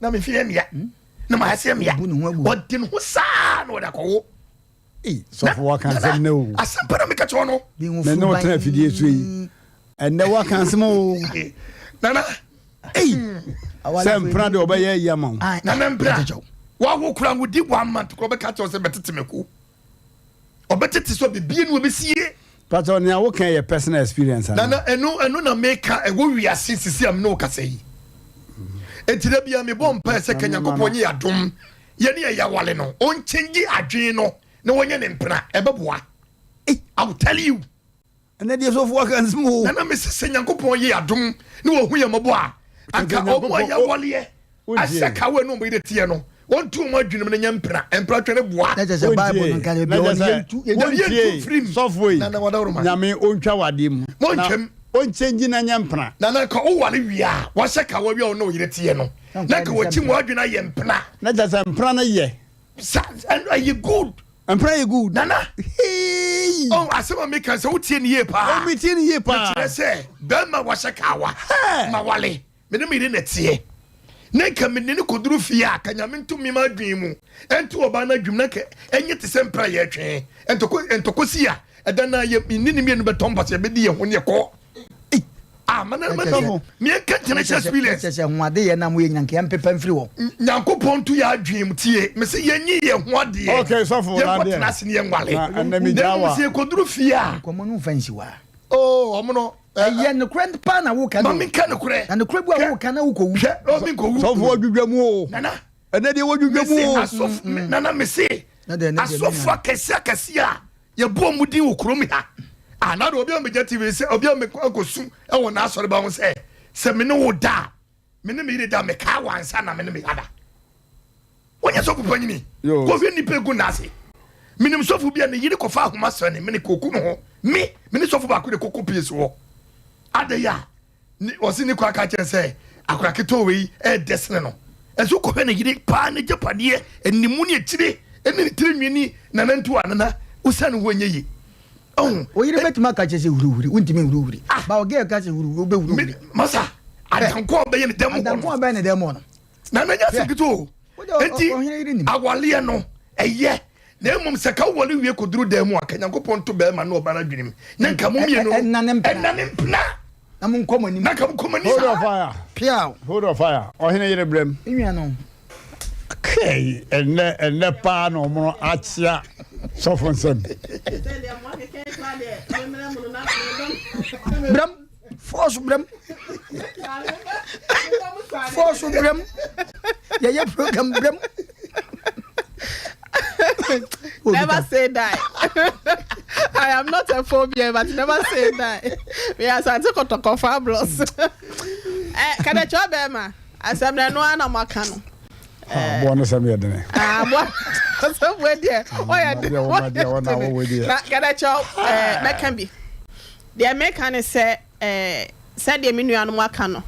na me mfe yɛ mmea, na ma ɛsɛ mmea. Ɔde ne ho saa na ɔde akɔwo. Ei, sɔfo waka asɛm nɛ o. Asɛm pa na meka kyerɛ no. Me ne wo tena afidie so yi. Ɛnɛ waka asɛm o. Nana. Ei, sɛ mpena de ɔbɛyɛ ayi ama wo. Nana mpena, wawo kora wodi one month kora ɔbɛka kyerɛ sɛ bɛtete me ko. Ɔbɛtete so bibie no ɔbɛsie. Pastor, nea woka yɛ personal experience ana? Nana, ɛno ɛno na meka ɛwɔ wiase sisi a me ne wo kasa yi. Enti da bia mebɔ mpae sɛ ka Nyankopɔn nye yɛ adom yɛne yɛ yɛawale no ɔnkyɛngye adwene no na wɔnyɛ ne mpena ɛbɛboa. I will tell you. Ɛnɛ deɛ sɔfo waka nsɛm o. Nana mese sɛ Nyankopɔn yɛ adom ne wɔhu yɛ mmɔbɔ a anka ɔmo a yɛawaleɛ ahyɛ kawa ne ɔmo yere teɛ no wɔntu ɔmo adwene mu no nyɛ mpena mpena twɛ ne boa. Na kyerɛ sɛ Bible no nka baabi a wɔn yɛntu yɛntu firi mu. Sɔfo yi Nana wadaworo ma. Nyame ɔntwa wadeɛ mu. Montwam. Ɔnkyɛngyi na nyɛ mpena. Nana nka wowale wie a wahyɛ kawa wie a ɔne ɔyere teɛ no na nka wɔkyi mu adwene ayɛ mpena. Na kyerɛ sɛ mpena no yɛ. Sa ɛno ɛyɛ good. Mpena yɛ good. Nana. Hey. Oh, asɛm a meka sɛ wotie ne yie paa. Oh, metie ne yie paa. Mekyerɛ sɛ bɛrima wahyɛ kawa. Ma wale. Me ne me yere na ɛteɛ. Na nka me ne no kɔduru fie a, ka Nyame nto me m'adwene mu, ɛnto ɔbaa no adwene mu, na nka ɛnyɛ te sɛ mpra yɛretwe. Ntɔkwa, ntɔkwa si a, ɛda no ara yɛ, me ne ne mmienu bɛtɔ mpa sɛ yɛbɛdi yɛn ho ne yɛkɔ. Ei, ah, mana, mana, meɛnka international experience. Kyɛ sɛ ho adeyɛ na moyɛ nyina nka yɛmpepa mfiri hɔ. Nyankopɔn nto yɛ adwene mu tie, me se yɛnyi yɛn ho adeɛ. Okay, sɔfo, na adeɛ. Yɛnkɔtena ase ne yɛnwale. Na ɛnɛ megyaa wa. Na mmom sɛ yɛkɔduru fie a. Nkɔmmɔ no mfa nsi hɔ a. Oh, ɔmo no. Ɛyɛ nokorɛ paa na woka no. Ma menka nokorɛ. Na nokorɛ bi a woka na wokɔwu. Hwɛ, ɔ menkɔwu. Sɔfo wadwidwa mu o. Nana. Ɛnɛ deɛ wadwidwa mu o. Asɔfo, nana mese, asɔfo akɛse akɛse a yɛbɔ ɔmo din wɔ kurom ha. Ah, na de obi a mbɛgya TV sɛ obi a mbɛkɔsu ɛwɔ n'asɔre ba ho sɛ sɛ me ne wo da a, me ne me yere da mekaa wɔ ansa na me ne me ada. Wonyɛ sɔfo panyini. Kɔhwɛ nnipa egu n'ase. Menim sɔfo bi a ne yere kɔfa ahoma sɛ ne mene kɔku no ho. Me, me ne sɔfo baako de kɔkɔ pie so hɔ. Adɛn a, ɔse ne kɔ aka kyerɛ sɛ akora ketewa wei ɛɛdɛ sene no. Ɛnso kɔhwɛ ne yere paa ne gyapadeɛ, animu ne akyire, ɛne ne tiri nwi ne nanantu a nana, wosiane ho ɛnyɛ yie. Ɔho. Wo yere bɛtumi aka kyerɛ sɛ hurihuri, wontumi nhurihuri. Ah. Ba ɔgɛ ka sɛ hurihuri, wobɛhurihuri. Masa, adanko a ɔbɛyɛ ne dɛm hɔ no. Adanko a ɔbɛyɛ ne dɛm hɔ no. Na na nyɛ asɛm ketewa o. Enti awaleɛ no ɛyɛ na mmom sɛ ka wowale wie kɔduru dan mu a ka Nyankopɔn nto bɛrima ne ɔba no adwene mu na nka mo mmienu no ɛnane mpena na monkɔ mo anim na nka monkɔ mo anim Hold on fire. Piaw. Hold on fire. Ɔhene yere brɛm. Nwa no. Kai ɛnɛ ɛnɛ paa na ɔmo akyea sɔfo nsɛm. Brɛm. Force brɛm. Force brɛm. Yɛyɛ program brɛm. Never say die. I am not a phobia, but never say die. Me asante kotoko fabulous. Eh, kada chwa bema. Asɛm na ɛno ara na moaka no. Aboa no sɛm yɛ dene. Aboa sɛm wɔ deɛ ɔyɛ dene. Ɔyɛ dene. Na kada chwa eh mɛka bi. Deɛ meka ne sɛ, sɛdeɛ me nuanom aka no,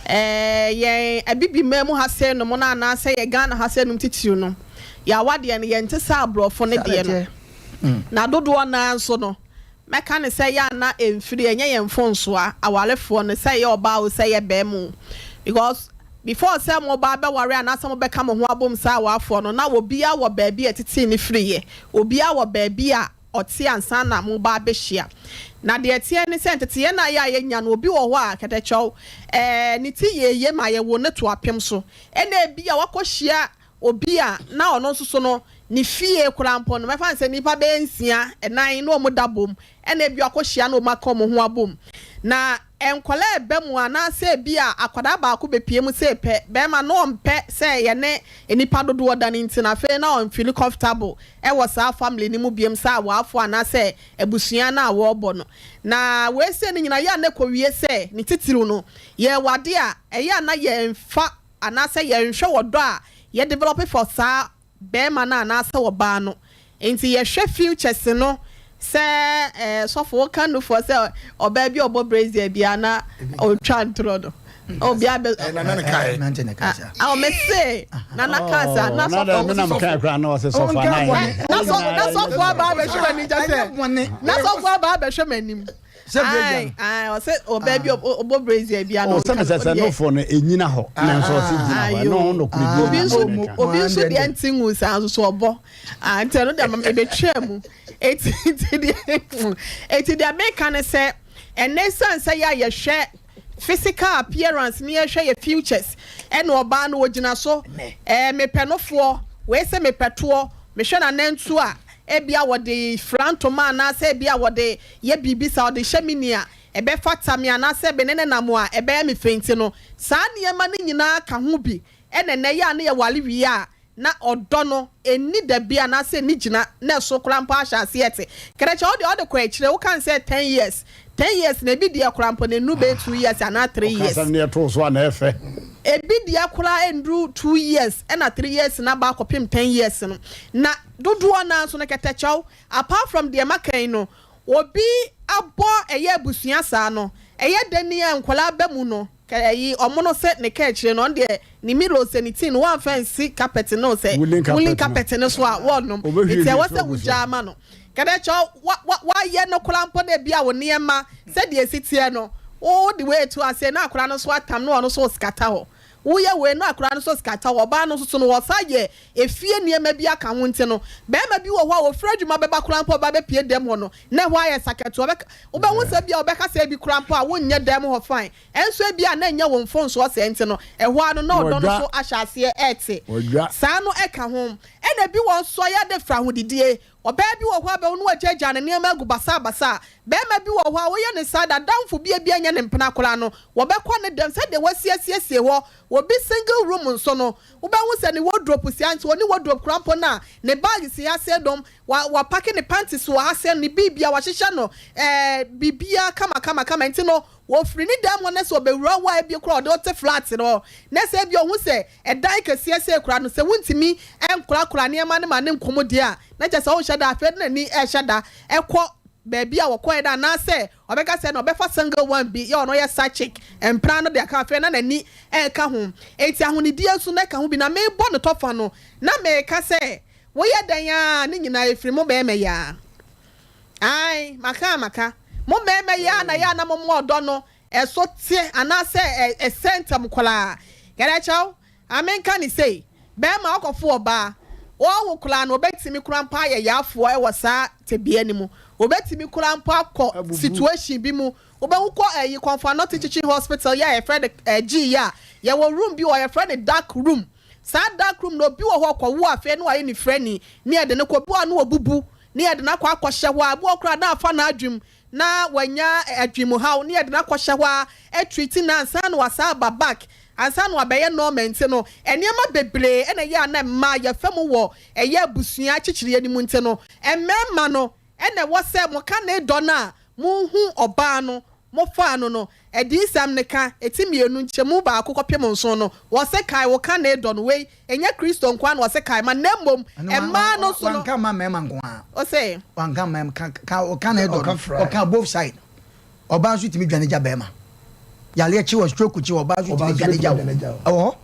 yɛn Abibiman mu ha sei nom no anaasɛ yɛn Ghana ha sei nom titiriw no, yɛn awadeɛ no, yɛnte sɛ aborɔfo no deɛ no. Na dodoɔ no ara nso no, mɛka no sɛ yɛ a na ɛmfiri, ɛnyɛ yɛn mfomsoa, awarefoɔ no, sɛ ɛyɛ ɔbaa o, sɛ ɛyɛ barima o. Because before sɛ moba abɛware anaasɛ mobɛka mo ho abom sɛ awarefoɔ no, na obiara wɔ baabi a ɛtetee no firiiɛ, obiara wɔ baabi a ɔte ansa na moreba abɛhyia. Na deɛ ɛteɛ ne sɛ, nteteeɛ no a ɛyɛ a yɛnya no, obi wɔ hɔ a, kɛtɛkyɛw, ɛɛ, ne ti yɛ yie ma yɛwo no to apem so. Ɛna ebia wakɔhyia obi a na ɔno nso so no, ne fie koraa mpo no, mɛfa no sɛ nnipa bɛyɛ nsia, nnan na wɔda bom, ɛna ebia wakɔhyia na wɔaka wɔn ho abom. Na nkwadaa reba mu anaasɛ ebia akwadaa baako bɛpue mu sei pɛ, barima no ɔmpɛ sɛ yɛne nnipa dodoɔ da no nti no, afei na ɔnfeeli comfortable wɔ saa family no mu biom sɛ awaafoɔ anaasɛ abusua no a wɔrebɔ no. Na wei sei no nyinaa yɛ a na ɛkɔwie sɛ, ne titiriw no, yɛwɔ adeɛ a ɛyɛ a na yɛmfa anaasɛ yɛnhwɛ ɔdɔ a yɛ develop for saa barima no anaasɛ ɔbaa no. Nti yɛhwɛ futures no sɛ eh, sɔfo woka nufoɔ sɛ ɔbaa bi a ɔbɔ brazier biara na ɔtwa ntorɔ no. Obi abɛ. Eh, nana ne kae. Nante ne kae saa. Ah, ɔmɛ se nana kaa saa na Oh, na sɔfo. dɛ me nam kae koraa na ɔse sɔfo anaa yɛ. Na sɔ na sɔfo aba abɛhwɛ m'anim kyɛ sɛ. Ɛnyɛ bɔne. Na sɔfo aba abɛhwɛ m'anim. Sɛ brazier no. Ayi, ɔsɛ ɔbaa bi ɔbɔ brazier bi ano. Oh, sɛ mesɛ sɛ nofo no ɛnyina hɔ nanso ɔse gyina hɔ ɛno ho nokorɛ bi Obi na nso meka. obi nso deɛ nte ngu saa nso so ɔbɔ. Ah, nti ɛno deɛ ma ebetwa mu. Eti nti deɛ eti deɛ meka ne sɛ ɛnɛ esan sɛ yɛ a yɛhwɛ physical appearance ne yɛhwɛ yɛ futures ɛna ɔbaa no ogyina so ɛɛ mepɛ nofoɔ wei sɛ mepɛ toɔ mehwɛ n'anantu a ebia wɔde fira ntoma anaasɛ ebia wɔde yɛ biribi sa ɔde hyɛ me ni a ɛbɛfata me anaasɛ me ne ne nam a ɛbɛyɛ me fɛ nti no saa nneɛma no nyinaa ka ho bi ɛna ɛnɛ yɛ a ne yɛwale wie a na ɔdɔ no ɛnni dabi anaasɛ ɛnni gyina na ɛso koraa mpo ahyɛ aseɛ te kɛrɛkyɛ wode ɔde kɔ akyire woka sɛ 10 years, 10 years na ebi deɛ koraa mpo na ɛnuru bɛyɛ 2 years anaa 3 years. Ɔka asɛm no yɛtoo so a na ɛfɛ. Ebi deɛ koraa ɛnduru 2 years ɛna 3 years na aba akɔpem 10 years no na dodoɔ no ara nso no kɛtɛkyɛw apart from deɛ maka yi no obi abɔ ɛyɛ abusua saa no ɛyɛ dɛn ni a nkwadaa ba mu no kɛ ɛyi ɔmo no sɛ ne ka akyire no ɔno deɛ ne milo sɛ ne tea no wɔamfa nsi carpet no sɛ Woolen carpet woolen no. carpet no so a wɔnom Ɔbɛhwie nti ɛwɔ hwie sɛ so agu so. wogyaa ma no kɛdɛ kyɛw wa wa wayɛ no koraa mpo na ebi a wo nneɛma sɛdeɛ esi teɛ no wo de wei etu aseɛ na akwadaa no so atam na ɔno so scatter hɔ woyɛ wei na akwadaa no so scatter hɔ ɔbaa no nso so no wɔsa yɛ efie nneɛma bi aka ho nti no bɛrima bi wɔ hɔ a ofiri adwuma bɛba koraa mpo ɔba bɛpie dɛm hɔ no na ɛhɔ ayɛ sakɛto ɔbɛka wobɛho sɛ bi a ɔbɛka sɛ ebi koraa mpo a wonyɛ dɛm hɔ fine ɛnso ebi a na ɛnyɛ wɔn phone so ɔsɛ nti no ɛhɔ ano na ɔdɔ no so ahyɛ aseɛ ɛɛte Ɔdwa. saa no ɛka ho ɛna ebi wɔ nso ayɛ de fra ahodidie ɔbaa bi wɔ hɔ a bɛwo no wagyagya ne nneɛma agu basabasa bɛrima bi wɔ hɔ a wɔyɛ ne saa dadamfo bi ebi anya ne mpena koraa no wɔbɛkɔ ne dɛm sɛdeɛ wasiesiesie hɔ obi single room nso no wobɛhu sɛ ne wardrobe si nti ɔne wardrobe koraa mpo na ne bag si ase dɔm wa wapack ne panties wɔ ha sɛ ne biribia wahyehyɛ no bibia kama kama kama nti no wɔfiri ne dan mu ne sɛ ɔbɛwura hɔ a ebi koraa ɔde ɔte flat no na sɛ ebi ɔho sɛ ɛdan kɛseɛ sɛ kura no sɛ wuntumi ɛnkorakora nneɛma ne ma ne nkɔmɔ deɛ a na kyerɛ sɛ ɔnhyɛ da afei de n'ani ɛhyɛ da ɛkɔ baabi a wɔkɔɛ da anaasɛ ɔbɛka sɛ na ɔbɛfa single one bi yɛ ɔno yɛ side chick mpra no de aka afei na n'ani ɛɛka ho eti ahonidie nso na ɛka ho bi na mebɔ ne tɔfa no na mɛka sɛ woyɛ dan a ne nyinaa efiri mo bɛrima yi a ae maka maka mo mmarima yi a na yɛ a na mo mo ɔdɔ no ɛso te anaasɛ ɛsɛ ntɛm koraa kɛrɛkyɛw amenka ne sei bɛrima ɔkɔfo ɔbaa wɔwo koraa no obɛtumi koraa mpo ayɛ yaafoɔ ɛwɔ saa tebea no mu obɛtumi koraa mpo akɔ Abubu. situation bi mu wobɛwo kɔ ɛyi Komfo Anokye Teaching Hospital yɛ a yɛfrɛ no G yɛ a yɛwɔ room bi wɔ yɛfrɛ no dark room. Saa dark room na obi wɔ hɔ kɔwo afei na wayɛ ne frɛni ne yɛde no kɔ obi wɔ no wɔbubu ne yɛde no akɔ akɔhyɛ hɔ a ebi wɔ koraa na afa n'adwim na wanya adwimhaw ne yɛde no akɔhyɛ hɔ a ɛtreat na ansa na wasa aba back ansa na wabɛyɛ normal. Nti no nneɛma bebree ɛna ɛyɛ a na mmaa yɛfɛ mu wɔ ɛyɛ abusua kyekyere anim. Nti no mmarima no ɛna ɛwɔ sɛ mo ka ne dɔ no a monhu ɔbaa no mofaa no Adiyisɛm ne ka eti 2 nkyɛmu 1 kɔpem 7 no wɔsɛ kae wo ka ne dɔ no. Wei ɛnyɛ Kristo nko a na wɔsɛ kae ma na mmom mmaa no so no. Wanka ma mmarima nko a. Ɔsɛ wanka mmarima ka ɔka ne dɔ no ɔka both side. Ɔbaa nso tumi dwane gya bɛrima yaleɛ kyi wɔ stroke kyi wɔ ɔbaa nso tumi dwane gya wɔ ɛwɔ hɔ.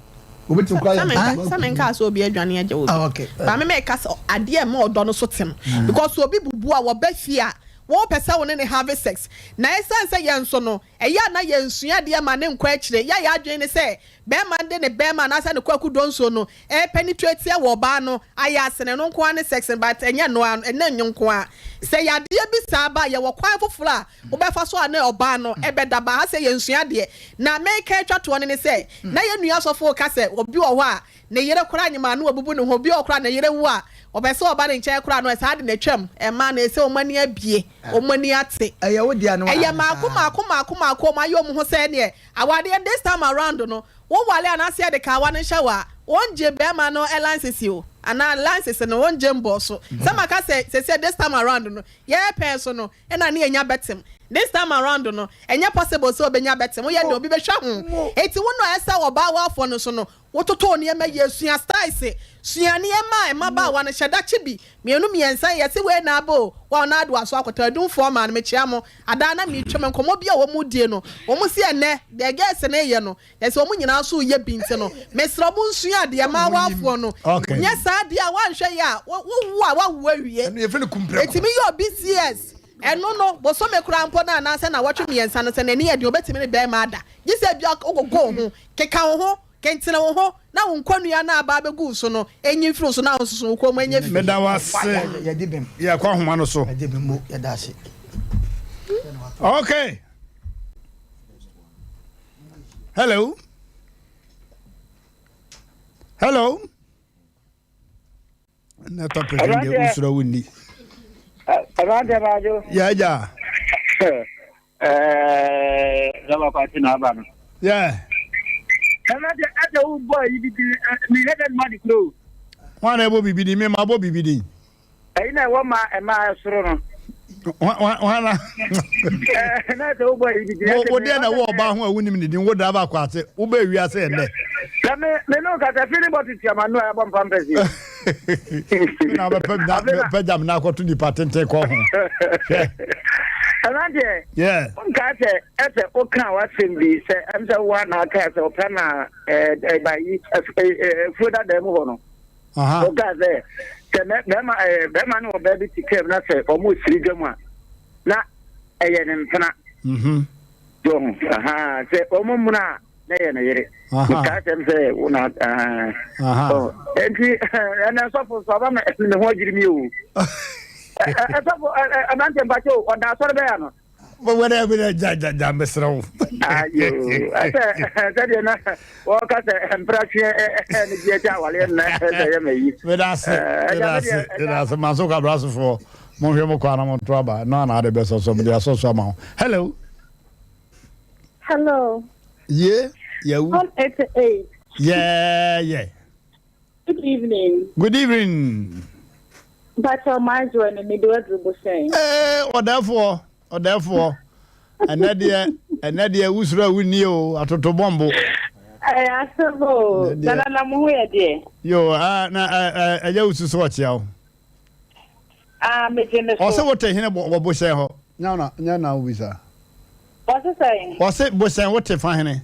Sɛ menka sɛ obi adwane agya obi Ah, okay. ba me mɛka sɛ adeɛ ma ɔdɔ no so tem because obi bubu a wɔbɛ fie a. Wopɛ sɛ wo ne no have sex. Na ɛsiane sɛ yɛn nso no, ɛyɛ a na yɛnsua adeɛ ma no nkɔ akyire. Yɛ a yɛn adwene ne sɛ barima no de ne barima anaasɛ ne kwaku donsuo no repenetrate wɔ ɔbaa no ayɛ ase no, ɛno nko ara ne sex no, but ɛnyɛ ɛno ara, ɛno nyɛ nko ara. Sɛ yadeɛ bi saa ba a, yɛwɔ kwan foforɔ a wobɛfa so a ne ɔbaa no bɛda. But ha sɛ yɛnsua adeɛ. Na meka atwa toɔ no ne sɛ, na yɛn nua sɔfo reka sɛ obi wɔ hɔ a, Ne yere koraa nyem a na wabubu ne ho. Obi wɔ hɔ koraa a ne yere wu a, ɔpɛ sɛ ɔba ne nkyɛn koraa no, saa ade no atwam. Mmaa no, ɛsɛ wɔn ani abue, wɔn ani ate. Ɛyɛ wo dea no Ɛyɛ ara mmaako saa. mmaako mmaako mmaako, wɔayɛ wɔn ho sɛ ɛneɛ awadeɛ no, this time around no, woware anaasɛ yɛde kawa no hyɛ wo a, wɔngye barima no license o, anaa license no wɔngye mbɔɔ so. Sɛ maka sɛ seesei this time around no, yɛrepɛn so no, ɛna ne yɛnya bɛtem. This time around no, ɛnyɛ possible sɛ wobɛnya bɛtem. Woyɛ dɛn, obi bɛhwɛ ho. Enti wo na ɛsɛ ɔbaa wafoɔ no so no, Wototoo nneɛma yie, sua styles, sua nneɛma a mmabaawa no hyɛ da kye bi, mmienu mmiɛnsa, yɛse wei na aba o, wa ɔno ade waso akɔtɔ, adumfoɔ maa no, mekyea mo, adaa na metwam, nkɔmmɔ bi a wɔn die no, wɔn se ɛnnɛ, deɛ girls no reyɛ no, yɛse wɔn nyinaa nso reyɛ bi nti no, mesrɛ mo nsua adeɛ, mmaawafoɔ no, nyɛ saa deɛ a woanhwɛ yie a, wo wo a woawo awie, ɛtumi yɛ obi CS, ɛno no, bosome koraa mpo no anaasɛ nawɔtwe mmiɛnsa no, sɛ n'ani yɛ den ɔbɛtumi ne barima ada, gye sɛ ebia wogogo wo ho, keka wo ho, Kentene wo ho na wo nkɔnnua no a aba abɛgu wo so no nyi mfiri wo so na wo nso so wo kɔn mu nyɛ fi. Meda wo ase. Yɛkɔ ahoma no so. Okay. Hello. Hello. na topic no deɛ wosuro wo nni Aberanteɛ baadwo. Yɛ agya. Ɛɛ lɔba kwati na aba no. Yɛ. Aberanteɛ ɛsɛ wo bɔ ayi bi din mi hɛ dɛ nima de kuro. Wɔn na ɛbɔ biribi din mi ma bɔ biribi din. Ɛyi na ɛwɔ ma ɛma ɛsoro no. Wana. Na sɛ wobɔ ayi bi din. Wo deɛ na wo ɔbaa ho a wonim ne din wo driver kwate wobɛ wiase ɛnɛ. Na me me no kasa fi ne bɔ tete ama no a ɛbɔ mpa mpɛsi. Na bɛpɛ pɛ jam na akɔto nipa tenten kɔ ho. Hwɛ. Ɛna deɛ. Yeah. Nka sɛ ɛsɛ woka w'asɛm bi sɛ ɛm sɛ wo na aka sɛ ɔpɛ na ɛɛ ɛba yi ɛfuo dada mu hɔ no. Ɔkaa sɛ, sɛ bɛrima ɛɛ bɛrima ne ɔbaa bi te kaa mu na sɛ wɔn resiri dwa mu a, na ɛyɛ ne mpena. Mhm. So ho, sɛ wɔn mmuna a, na ɛyɛ ne yere. Mekaa sɛm sɛ wo na oh, enti ɛnɛ sɔfo so aba me me ho adwiri mi o. Ɛsɔfo aberanteɛ mpakyɛ o, ɔda asɔre bɛyɛ no. Wɛrɛ wɛrɛ ja ja ja mesrɛ wo. Ayo ɛsɛ sɛdeɛ na wɔka sɛ mpratweɛ ne deɛ kyɛ awaleɛ nnɛ sɛ yɛ ma yi. Medase medase medase manso kabrasofoɔ monhwɛ mo kwan na monto aba no ana ade bɛsɔ so mede asɔ so ama wo. Hello. Hello. Ye yawu. 188. Yeah yeah. Good evening. Good evening. Mpakyɛw m'adwoa ni mede waduru bohyɛn. Ee ɔdɛɛfoɔ ɔdɛɛfoɔ ɛnɛ deɛ ɛnɛ deɛ wusoro a wunni o atoto bɔmbo. Ɛyɛ asɛm o nana na mo ho yɛ deɛ. Yo ah na ɛyɛ wusu so ɔkyea wo. Ah megye ne so. Ɔse wote hene wɔ bohyɛn hɔ. Nyɛ na nyɛ na wobisa. Ɔse sɛn? Ɔse bohyɛn wote fa hene.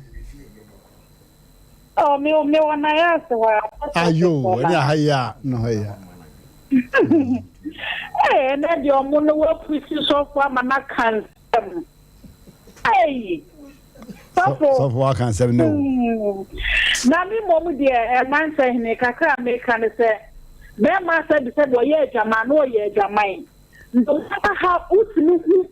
Oh me me wɔ Nayas hɔ a. Ayo ɛne aha yi a na hɔ yi a. Ee ɛnɛ deɛ ɔmo no wapusi sɔfo ama no aka nsɛm. Ei sɔfo. Sɔfo aka nsɛm ne o. Na me mmom deɛ ɛma nsɛhene kakra a meka ne sɛ bɛrima sɛbisɛbi ɔyɛ adwaman na ɔyɛ adwaman. No matter how wotumi hu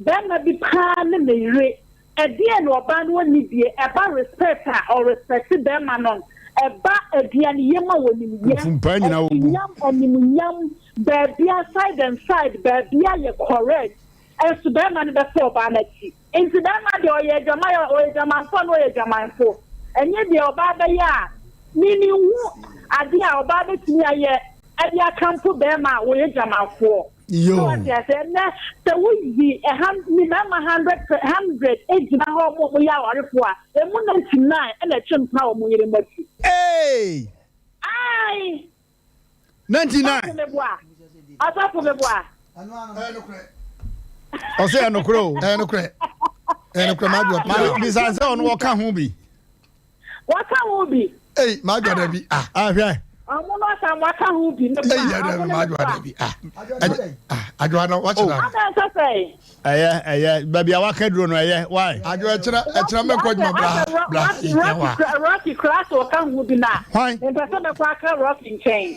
bɛrima bi paa ne ne yere ɛdeɛn na ɔbaa no ɔnni bie ɛba respect a ɔrespect bɛrima no ɛba aduane yam a wɔnim yɛ Mfumpaa nyinaa wɔbu. ɔnyam ɔnimnyam baabia side and side baabia yɛ correct Nso barima no bɛfa ɔbaa no akyi. Nti barima deɛ ɔyɛ adwaman a ɔyɛ adwamanfoɔ a na ɔyɛ adwamanfo. Ɛnyɛ deɛ ɔbaa bɛyɛ a me menhu adeɛ a ɔbaa bɛtumi ayɛ de akamfo barima a ɔyɛ dwamanfoɔ. So wate aseɛ? Ɛnnɛ sɛ woyi ɛha me mmarima hundred hundred gyina hɔ a wɔn yɛ awarefoɔ a, ɛmu 99 na ɛtwe mpena wɔn yerenom akyi. Eeii! Ae! 99. Ɔsɔfo meboa. Ɔsɔfo meboa. Ɔsɛ yɛ nokorɛ o. Ɛyɛ nokorɛ. Ɛyɛ nokorɛ maa dua pia. Bisa sɛ ɔno wɔka ho bi. Wɔka ho bi. Ei maa dua dɛ bi ah. Ahwɛ. Ɔmo no. Asamoah ka ho bi. Meboa. Ɛyi Ɔmo dɛ ne ma me adwoa boa. dɛ bi ah ah adwoa no wakyerɛ no. Adɛn sɛ sɛn? Ɛyɛ ɛyɛ baabi a waka duro no ɛyɛ why. Adwoa ɛkyerɛ ɛkyerɛ Rocky mɛkɔ asɛ adwuma bra asɛ bra Rocky yɛhia Rocky wo a. kura Rocky kura asɛ ɔka ho bi na Hwan? mepɛ sɛ mɛkɔ aka Rocky nkyɛn.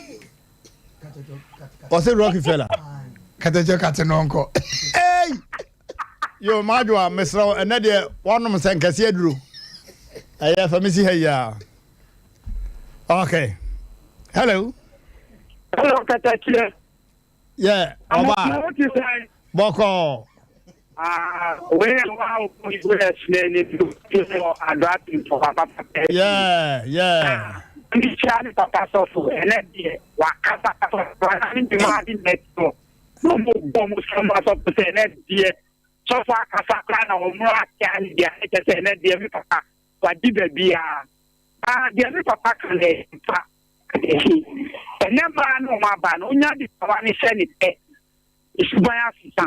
Ɔsɛ Rockefeller. Kɛtɛkyɛ kate no ɔnkɔ. Hey! Yo, Madwoa, mesrɛ wo, ɛnɛ deɛ woanom nsɛnkɛseɛ aduro. Ɛyɛ fa me si ha yi a. Okay. Hello. Hello, Katakyie. Yeah, ɔba. Mo ti sɛn? Bɔkɔɔ. Ah, wei yɛ wa wo yɛ sinɛ ni bi wɔ adɔ atumfo papa papa. Yeah. Ndi kyia ne papa sɔfo ɛnɛ deɛ wakasa sɔfo ana ne dwuma adi na ɛti hɔ. Na ɔmo bɔ ɔmo sɔm asɔfo sɛ ɛnɛ deɛ sɔfo akasa koraa na ɔmo akyia ne deɛ ɛkyɛ sɛ ɛnɛ deɛ me papa wadi baabiara. Ah, deɛ me papa ka no ɛyɛ mpa. Ɛnɛ mmaa na ɔmo aba no onya de kawa ne hyɛ ne pɛ. Suban asesa.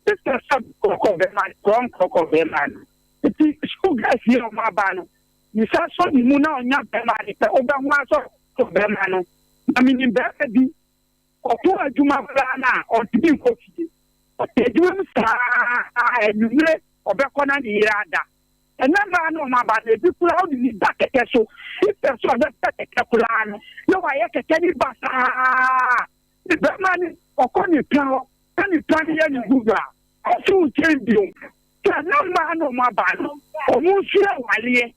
Sɛ sɛ kɔkɔ bɛma korɔ nkɔkɔ bɛma no. Nti school girls yi a ɔmo aba no nsa sɔ ne mu na ɔnya bɛma ne pɛ wobɛho asɔ kɔ bɛma no. Na menim bɛrima bi ɔkɔ adwuma koraa no a ɔntumi nkɔ fie. Ɔte adwuma mu saa anwummere ɔbɛkɔ na ne yere ada. Ɛnɛ mmaa no ɔmo aba no ebi koraa wode ne ba kɛkɛ so. Ifɛ so ɔbɛpɛ kɛkɛ koraa no na wayɛ kɛkɛ ne ba saa. Ne bɛrima no ɔkɔ ne pia hɔ na ne pia no yɛ ne gu a ɔso nkyɛn bio. Sɛ ɛnɛ mmaa no ɔmo aba no ɔmo nso awareɛ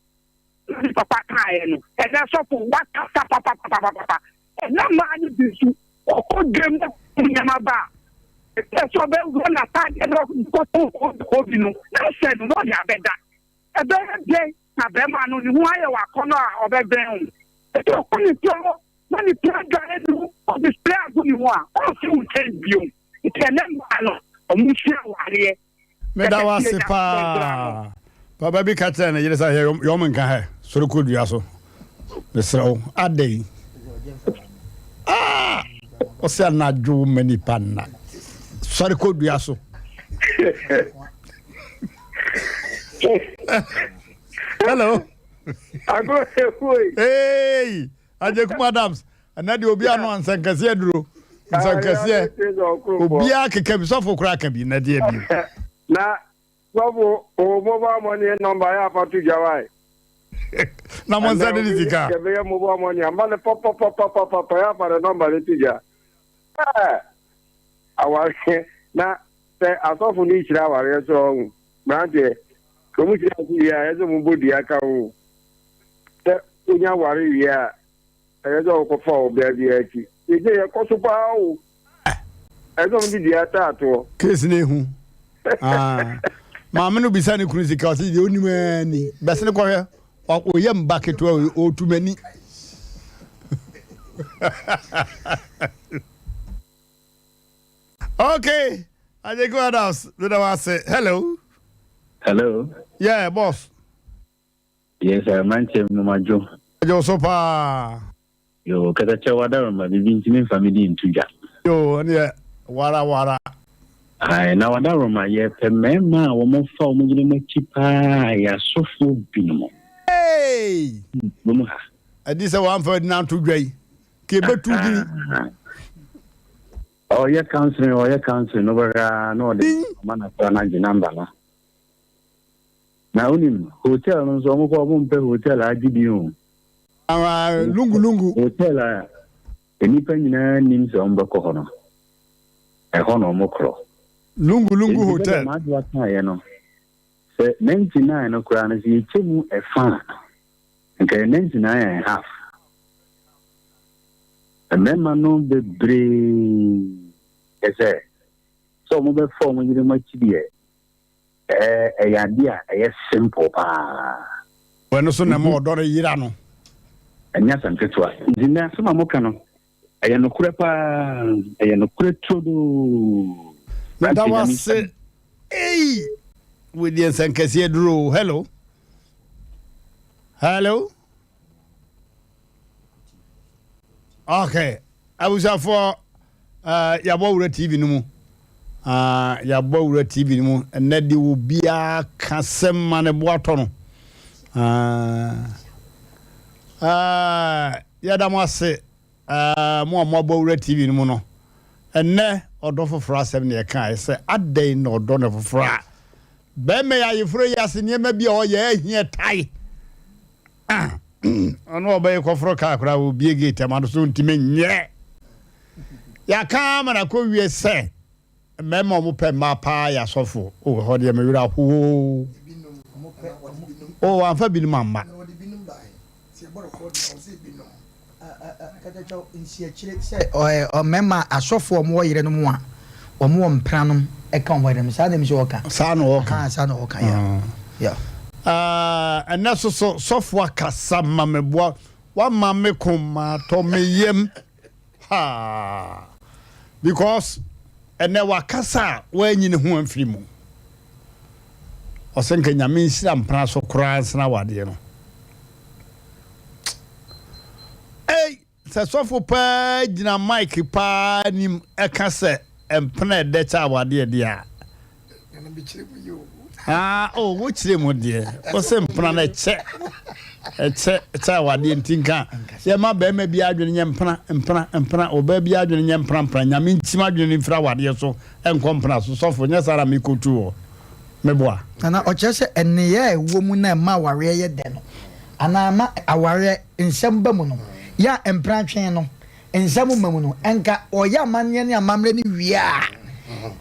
na ne papa kaeɛ no ɛnɛ sɔfo wakasa papapapapapa. Ɛnɛ mmaa no bi nso ɔkɔ dwam na nneɛma ba a ɛsɛ sɛ ɔbɛwura n'ataadeɛ na ɔkɔtɔ kɔ bi no na hyɛ no na ɔde abɛda. Ɛbɛyɛ dɛn na bɛrima no ne ho ayɛ wɔ akɔnnɔ a ɔbɛbɛn wo. Ɛsɛ ɔkɔ ne pia hɔ na ne pia dware ne ho ɔde spray agu ne ho a ɔnsi wo nkyɛn bio. Nti ɛnɛ mmaa no ɔmo nso awareɛ. Meda wo ase paa. Papa bi ka kyerɛ ne yere sɛ hwɛ yɔm nka hɛ sɔre kɔ dua so. Mesrɛ wo adɛn? Ah! Ɔsɛ anadwo ma nipa nna. Sɔre kɔ dua so. Hello. Hey! Agyekum Adams. Ɛnɛ deɛ obi ano nsɛnkɛseɛ aduro. Nsɛnkɛseɛ. Obiara keka bi sɔfo koraa ka bi na deɛ bi. Na sɔfo o mobile money number yɛ afa to dwa wae. Na mo nsa de ne sika. Yɛbɛyɛ mobile money ama no papapapapapa yɛ afa ne number no to dwa. Ɛɛ awareɛ na sɛ asɔfo no hyira awareɛ so ɔho mmeranteɛ wɔn hyira so wie a ɛyɛ sɛ wɔn bɔ dua ka ho sɛ wonya ware wie a ɛyɛ sɛ wɔkɔfa ɔbaa biara akyi sɛ yɛkɔ so paa o ɛsɛ wɔn de dua taatoɔ. Case no ehu. Ah. Maame no bisa ne kunu sika ɔsɛ deɛ onim ara ni. Bɛsene kɔhwɛ ɔyɛ mba ketewa ɔtu m'ani. Okay, Ajeku Adams, meda wo ase. Hello. Hello. Yeah, boss. Yes, sir. Mmeranteɛ mu madwo. Adwo so paa. Yoo, katakyɛ wadaroma biribi nti memfa me din nto dwa. Yoo, ɛneɛ wara wara. Ae, na wadaroma yɛpɛ mmarima a wɔfa wɔn yerenom akyi paa yɛ asɔfoɔ binom. Hey! Kurom ha. Ɛdi sɛ wamfa din anto dwa yi, ka ɛbɛtu dini. Ɔyɛ counseling, ɔyɛ counseling, no bɛhwɛ ara na ɔde ɔma no akora no agye number no. Na wonim, hotel no nso wɔn kɔ wɔn mpɛ hotel a agye din o. Ah, lungu lungu. Hotel a nnipa nyinaa nim sɛ wɔn bɛkɔ hɔ no, ɛhɔ na wɔn korɔ. Lungu lungu hotel. Enti sɛdeɛ m'adoa kaeɛ no, sɛ 99 no koraa no sɛ yɛkyɛ mu ɛfa a, nka yɛ 99 and half. Mmarima no bebree kyɛ sɛ sɛ wɔn bɛfa wɔn yerenom akyi deɛ, Ɛɛ ɛyɛ adeɛ a ɛyɛ simple paa. Ɛno so na ɛma ɔdɔ no yera no. Ɛnyɛ asɛm ketewa. Nti nnɛ asɛm a moka no, ɛyɛ nokorɛ paa. Ɛyɛ nokorɛ turodoo. Meda wo ase. Ei! Wei deɛ nsɛnkɛseɛ duro o. Hello. Hello. Okay. Abusuafoɔ uh, yɛabɔ wura TV no mu. Uh, yɛabɔ wura TV no mu. Ɛnɛ de obiara ka sɛm ma ne bo atɔ no. Uh, uh, yɛda mo ase. Ɛɛ, mo a moabɔ wura TV no mu no, ɛnnɛ ɔdɔ foforɔ asɛm na yɛkaeɛ sɛ adɛn na ɔdɔ no foforɔ a bɛrima yi ayeforo yi ase nneɛma bi a ɔyɛ ahia tae. Ah, ɔno ɔbɛyɛ kɔforo kaa koraa wɔbie gate ama no so ntumi nyɛ. Yɛaka ama no akɔwie sɛ Mmarima a wɔpɛ mmaa paa yɛ asɔfo. O, ɛhɔ deɛ me werɛ ahow. O, wamfa binom amma. Mmarima asɔfo a wɔwɔ yerenom a wɔwɔ mpenanom ka wɔn yerenom. Saa na ɛmi sɛ ɔka. Saa na ɔka. Saa na ɔka ya. Ya. Ɛnɛ soso sɔfo akasa ma me boa wama me koma tɔ me yam. Haa because ɛnɛ wakasa a wanyi ne ho amfiri mu. Ɔsɛ nka Nyame nhyira mpena so koraa nsena awadeɛ no. Ei sɛ sɔfo paa gyina mic paa anim ɛka sɛ mpena ɛdɛ kyɛ awadeɛ deɛ a. Ah, oh, wo kyerɛ mu deɛ. Wo se mpena no ɛkyɛ. Ɛkyɛ, ɛkyɛ awadeɛ nti nka. Yɛma bɛrima bi adwene nyɛ mpena, mpena, mpena. Ɔbaa bi adwene nyɛ mpena, mpena. Nyame nkyim adwene no mfiri awadeɛ so ɛnkɔ mpena so. Sɔfo, nyɛ saa na mekɔtu wɔ. Meboa. Nana, ɔkyerɛ sɛ nneyɛɛ a ɛwɔ mu na ɛma awareɛ yɛ dɛ no, anaa ɛma awareɛ nsɛm ba mu no, yɛ a mpena twe no, Nsɛm mma mu no, nka wɔyɛ amanneɛ ne amammerɛ no wie a,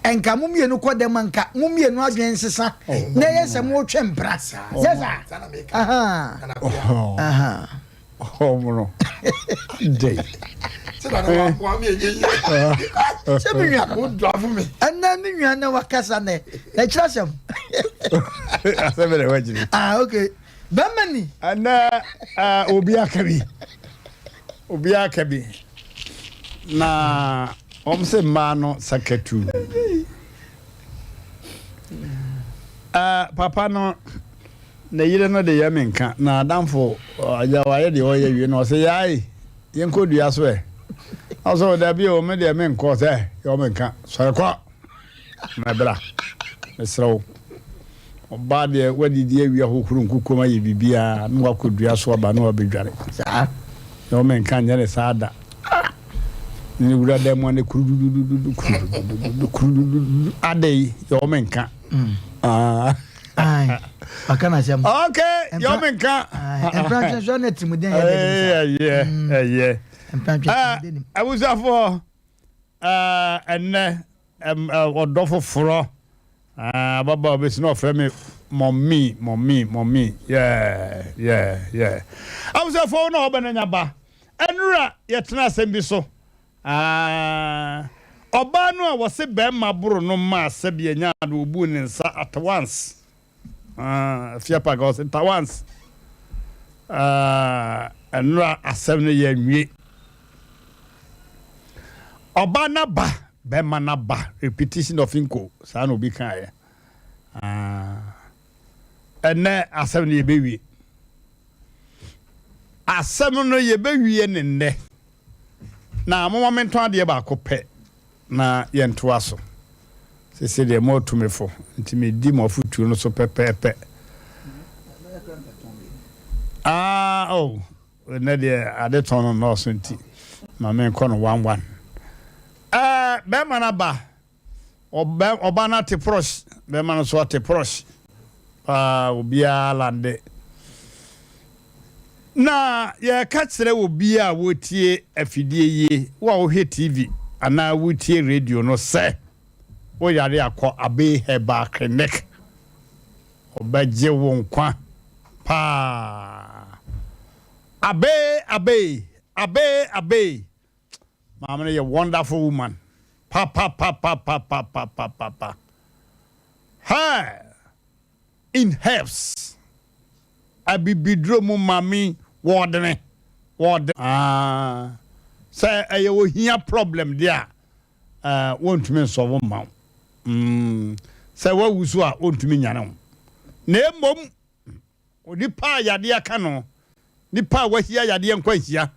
nka mo mmienu kɔ dɛm a, nka mo mmienu adwene nsesa na ɛyɛ sɛ moretwe mpena. Nyɛ saa? Ahaa. Ɔmono. Adɛn? Sɛ me nua no. Ɛnɛ me nua na wakasa nɛ. Na ɛkyerɛ asɛm. Asɛm bɛ na ɛwɔ akyiri. Ah, okay. Bɛma ni. Ɛnɛ obi aka bi. Obi aka bi. Na wɔn sɛ mmaa no sakatu. Papa no ne yere no de yɛ me nka na adamfo agya wayɛ deɛ ɔyɛ wie na ɔsɛ yae yɛnkɔ dua so ɛ. Ɔsɛ ɔdabi o me deɛ menkɔ sɛ yɛ ɔme nka sɔre kɔ. Na bra, mesrɛ wo. Ɔbaa deɛ wadidi awie ahohoro nkukuom ayɛ biribiara na wakɔ dua so aba na wabɛdware. Saa. Na ɔma nka nyɛ ne saa da. Ne ne wura dan mu a ne kurududududu kurududududu kurududududu ada yi yɛ ɔma nka. Ah. Ayi, waka na asɛm. Okay, yɛ ɔma nka. Mprantwe nso na tirimuden yɛ dɛ. Ɛyɛ, ɛyɛ. Mprantwe tirimuden nim. Abusuafoɔ. Ɛnnɛ, ɔdɔ foforɔ, ababaawa bi si na ɔfrɛ me mɔmi, mɔmi, mɔmi, yeah, yeah, yeah. Abusuafoɔ na ɔbɛn anya ba. Ɛnura yɛtena asɛm bi so. Ɔbaa no a wɔse bɛrima boro no maa sɛbi anya no obuu ne nsa at once. Ah, afia park ɔse tawans. Ah, ɛnora asɛm no yɛ nwie. Ɔba na ba, bɛma na ba, repetition of nko, saa na obi kaeɛ. Ah, ɛnɛ asɛm no yɛbɛwie. Asɛm no yɛbɛwie ne nnɛ. Na moma mentɔn adeɛ baako pɛ. Na yɛntoa so. Seesei deɛ moatu me fo, nti medi mo afotuo no so pɛpɛɛpɛ. Ah, oh, ɛnnɛ deɛ ade tɔn no nnɔɔso nti, ma menkɔ no one one. Eh, bɛrima no aba. Ɔbɛ, ɔba no ate prɔsh, bɛrima no nso ate prɔsh. Paa, obiara lande. Na yɛreka kyerɛ obiara a wotie afidie yie, wo a wohwɛ TV anaa wotie radio no sɛ, woyare a kɔ Abbey Herbal Clinic. Wɔbɛgye wo nkwa paa. Abbey, Abbey, Abbey, Abbey. Maame no yɛ wonderful woman papapapapapapapa. Hey! In herbs. Abibiduro mu maame wɔɔdene wɔɔdene. Ah, sɛ ɛyɛ ohia problem deɛ a, eh, wɔntumi nsɔvo mma wo. Mm, sɛ wawu so a, wɔntumi nyane wo. Na mmom, Onipa a yadeɛ aka no, nipa a wahyia yadeɛ nkwanhyia,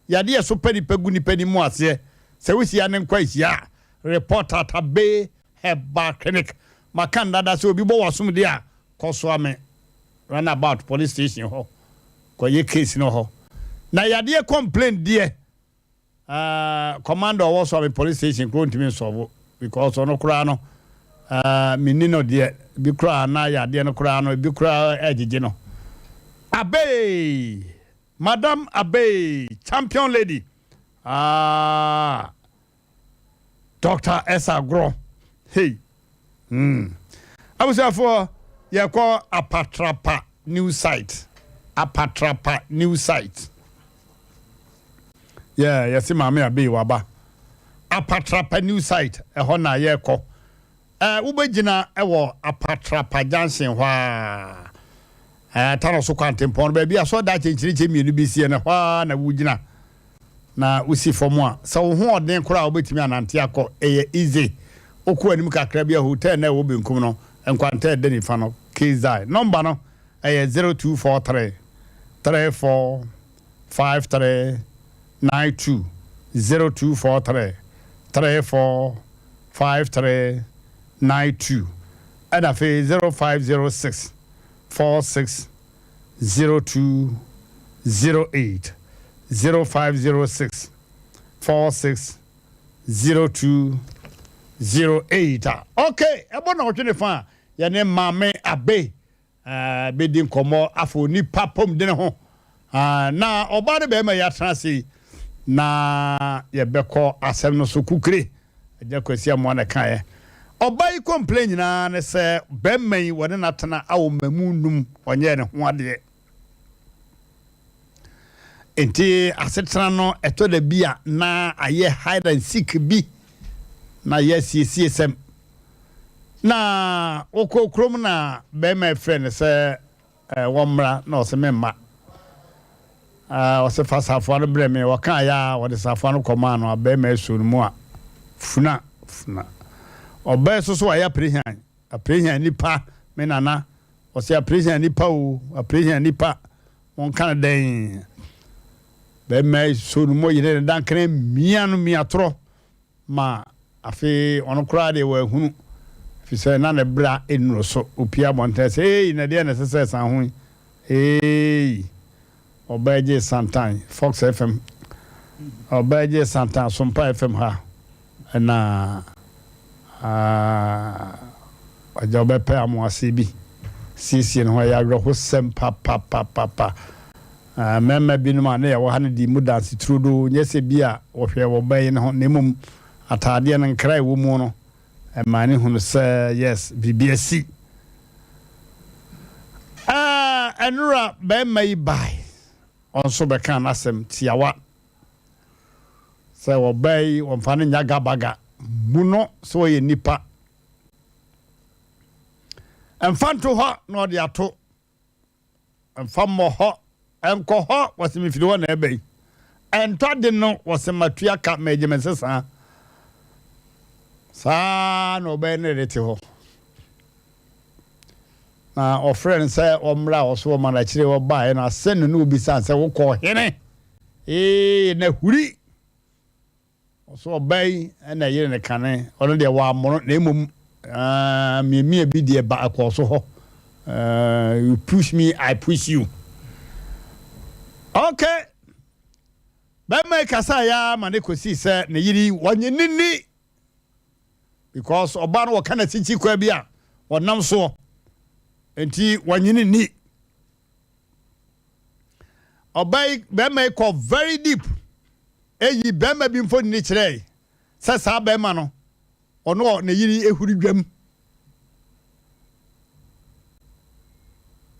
yadeɛ a ɛso pa nipa gu nipa anim aseɛ, sɛ wohyia ne nkwanhyia a, report at Abbey Herbal Clinic. Maka no dada sɛ obi bɔ w'asom deɛ a, kɔ soa me runabout police station hɔ, kɔyɛ case no hɔ. Na yadeɛ complain deɛ. Uh, commander ɔwɔ Suame police station kuro ntumi nsɔbo because ɔno koraa no uh, menni no deɛ bi koraa na yɛ adeɛ no koraa no bi koraa ɛgyegye no. Abey! Madam Abey, champion lady. Ah, Doctor Esa Agorɔ. Hey. Hmm. Abusuafoɔ, yɛkɔ Apatrapa new site. Apatrapa new site. Yeah, yɛse maame Abey waba. Apatrapa new site, ɛhɔ na yɛkɔ. Eh, wobɛgyina wɔ Apatrapa junction hɔ a. Eh, Tano so kwantempɔn no, baabi a sɔda kyɛnkyerɛkyɛ mmienu bi sie no, ɛhɔ ara na wogyina. Na wosi fam a, sɛ wo ho ɔden koraa a wobɛtumi anante akɔ, ɛyɛ easy. Wokɔ anim kakra bi a, hotel no a ɛwɔ benkum no, nkwanta a ɛda nifa no, Kzai. Nɔmba no ɛyɛ 0243 34 53 92, 0243 34 53 92, ɛna afei 0506 46 02 08 0506 46 02 08 a ok ɛbɔ na ɔtwe ne fa a yɛne Maame Abe eh, bɛdi nkɔmmɔ afa onipa pɔmdene ho ah, na ɔbaa ne bɛrima yi atena ase yi na yɛbɛkɔ asɛm no so kukire Agya Kwasi Amoah na ɛkaeɛ. Ɔbaa yi complain nyinaa ne sɛ bɛrima yi wɔne no atena awo mmamu num ɔnyɛɛ ne ho adeɛ. Nti asetena no ɛtɔ da bi a na ayɛ hide and seek bi na yɛ asiesie sɛm. Na wɔkɔɔ kurom na bɛrima yi frɛ no sɛ wɔmmra na ɔse memma. Ɔse fa safoa no brɛ me. Ɔkaeɛ a wɔde safoa no kɔmaa no a bɛrima yi soo no mu a funa funa. Ɔbaa yi nso so wayɛ aprehian aprehian nipa me nana. Ɔse aprehian nipa o aprehian nipa monka no dɛn. Bɛrima yi soo no mu yere ne dankene mia no mia torɔ. Ma afei ɔno koraa deɛ wanhunu, ɛfiri sɛ na ne bra nnuru so. Ɔpue abɔntene sɛ, Eei, na ɛdeɛn na ɛsɛ sɛ ɛsan ho yi? Eei! Ɔbaa gyee santan, Fox FM. Ɔbaa gyee santan, Sompa FM ha. Ɛna agya ɔbɛpɛ amoase bi siesie ne ho. Ɛyɛ awerɛhosɛm papapapapa. Mmarima binom a na yɛwɔ ha no dii mu danse turodoo, nyɛ sɛ bi a wɔhwɛɛ wɔ ɔbaa yi no ho, na mmom ataadeɛ no nkra a ɛwɔ mu no, ɛmaa no hunu sɛ yes, biribi asi. Ɛnora barima yi bae, ɔnso bɛkaa n'asɛm tiawa sɛ ɔbaa yi wɔmfa no nyɛ agabaga, mmu no sɛ ɔyɛ nipa. Ɛmfa nto hɔ na ɔde ato. Mfa mmɔ hɔ, nkɔ hɔ, wɔse mefiri hɔ na ɛba yi. Ɛntɔ ade no, wɔse matua ka, megye me nsesa. Saa na ɔbɛyɛ ne de te hɔ. Na ɔfrɛ no sɛ ɔmmra a ɔso ɔma no akyire ɔbaeɛ no asɛ no ne obisa sɛ wokɔ hene? Ee, na huri. Ɔsɛ ɔbaa yi na ɛyere no kane, ɔno deɛ wammono na mmom miamia bi deɛ ba ɛkɔɔ so hɔ. You push me, I push you. Okay. Bɛrima yi kasa ya ma ne kɔsii sɛ ne yere yi wɔnye ne ni because ɔbaa no wɔka n'asikyi kwa bi a ɔnam soɔ nti wɔnye ne ni. Ɔbaa yi bɛrima yi kɔ very deep. Eyi barima bi mfonini kyerɛe sɛ saa barima no, ɔno ne yere ehuri dwam.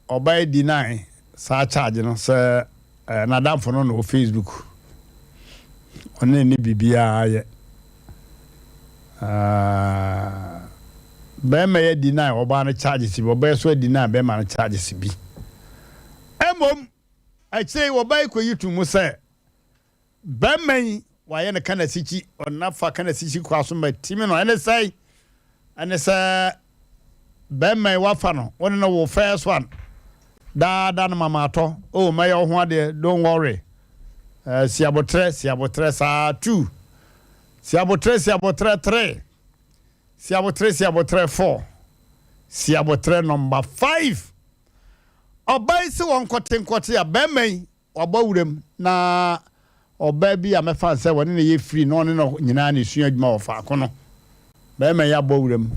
Ɔbaa yi deny saa charge no sɛ eh, n'adamfo no na wɔ Facebook. Ɔne ne biribiara yɛ. Uh, barima yi deny ɔbaa no charges bi, ɔbaa yi nso deny barima no charges bi. Mmom, akyire yi ɔbaa yi kɔyi to mu sɛ Bɛrima yi wayɛ no kanasikyi, ɔna fa kanasikyi kɔ aso ma timi no. Ɛne sɛe? Ɛne sɛ bɛrima yi wafa no, wo ne no wo first one. Daa da no mama atɔ. Oh, mɛyɛ wo ho adeɛ, don't worry. Uh, si abotrɛ, si abotrɛ saa two. Si abotrɛ, si abotrɛ three. Si abotrɛ, si abotrɛ four. Si abotrɛ number five. Ɔbaa yi sɛ wɔnkɔte nkɔte a bɛrima yi Wabɔ wuram na ɔbaa bi a mɛfa no sɛ wɔne no yɛ firi na ɔne no nyinaa na ɛsua adwuma wɔ faako no. Barima yi abɔ wuram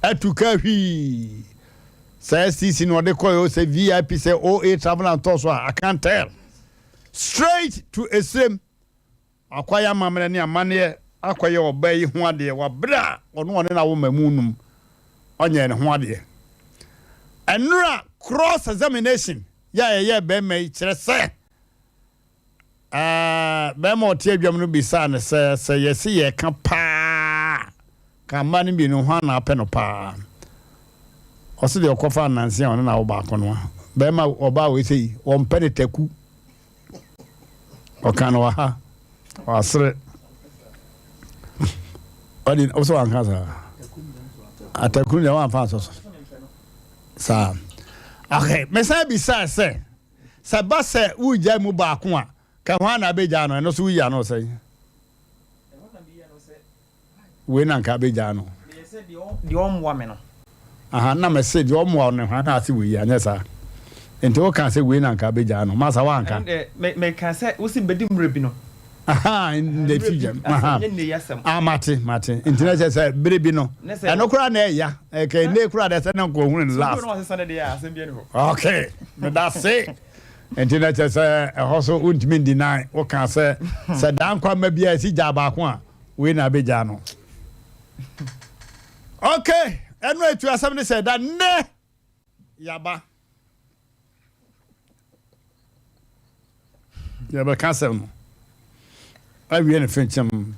atu kaa hwii. Sɛ STC na ɔde kɔɛ o, sɛ VIP, sɛ OA Travel and Tours a, I can't tell. Straight to Esirem. Wakɔayɛ amammerɛ ne amanneɛ akɔyɛ ɔbaa yi ho adeɛ wɔ berɛ a ɔno ɔne no awo mmamu num ɔnyɛɛ ne ho adeɛ. Ɛnora cross examination yɛ a yɛyɛɛ barima yi kyerɛ sɛ Ɛɛ, barima a ɔte adwam no bisaa no sɛ, Sɛ yɛse yɛreka paa a, ka mma no mmienu, hwan na wopɛ no paa? Ɔse deɛ ɔkɔfaa nnansa a ɔne no awo baako no a. Barima, ɔbaa wei sei, wɔmpɛ no taku. Ɔka no wɔ ha, wasere. Ɔde, wo sɛ wanka saa? Ataku no deɛ wamfa ansɔ so. Saa. Okay, mesan bisaa sɛ, Sɛ ɛba sɛ woregyae mu baako a, ka hwan na abegyaa no? Ɛno nso woyi ano sɛn? Wei na nka abegyaa no. Deɛ ɔmmoa me no. Aha, na mese deɛ ɔmmoa wo no hwan na ase wei anyɛ saa. Nti woka sɛ wei na nka abegyaa no. Masa woanka. Meka sɛ wosi bɛdi mmerɛ bi no. Aha, in the future. Aha. Ah, mate, mate. Nti na kyerɛ sɛ bere bi no. Ɛno koraa na ɛya. Ɛka ɛnɛ koraa deɛ sɛ na nka ohunu no last. Okay, meda se. Nti na kyerɛ sɛ ɛhɔ so wontumi ndi nan. Woka sɛ sɛ daa nkwa mma biara ɛsi gyaa baako a, wei na abɛgyaa no. Okay, ɛno etu asɛm ne sɛ da nnɛ yaba. Yɛbɛka asɛm no awie no fenkyem.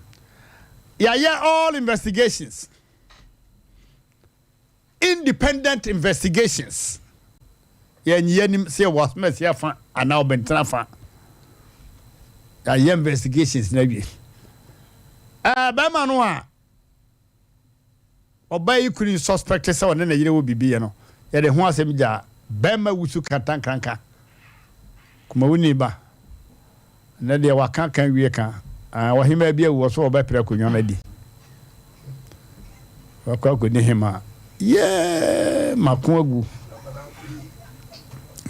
Yɛayɛ all investigations, independent investigations. Yɛnyi anim sɛ yɛwɔ asomasi afa anaa ɔbɛntena afa. Yɛayɛ investigations no awie. Ɛɛ bɛrima no a Ɔbaa yi kunu suspect sɛ ɔne ne yere wɔ biribi yɛ no, yɛde ho asɛm gyaa barima wusu kantankranka. Kumawuni ba, ɛnɛ deɛ waka ka wie ka, ah, ɔhemaa bi awu ɔso ɔbɛpere akonnwa no adi. Wakɔ akɔdi hemaa. Yɛɛ, mako agu.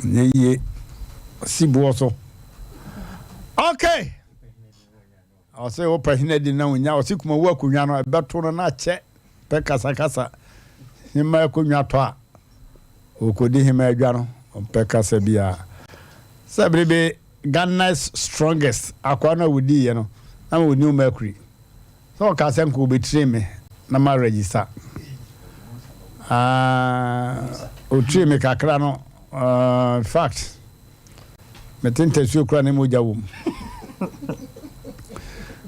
Nyɛ yie. Si boɔ so. Okay. Ɔse wopɛ hene adi na wonya ɔse kumawu akonwa no ɛbɛto no na akyɛ pɛ kasakasa hema akonwa tɔ a ɔkɔdi hema adwa no ɔmpɛ kasa biara sɛ bere bi Ghana's strongest akoa no a wɔdiiɛ no na ma ɔni Mercury sɛ ɔkaa sɛ nka ɔbɛtire me na ma register ɔtire me kakra no uh, in fact Mete ntasuo kora ne mogya wom.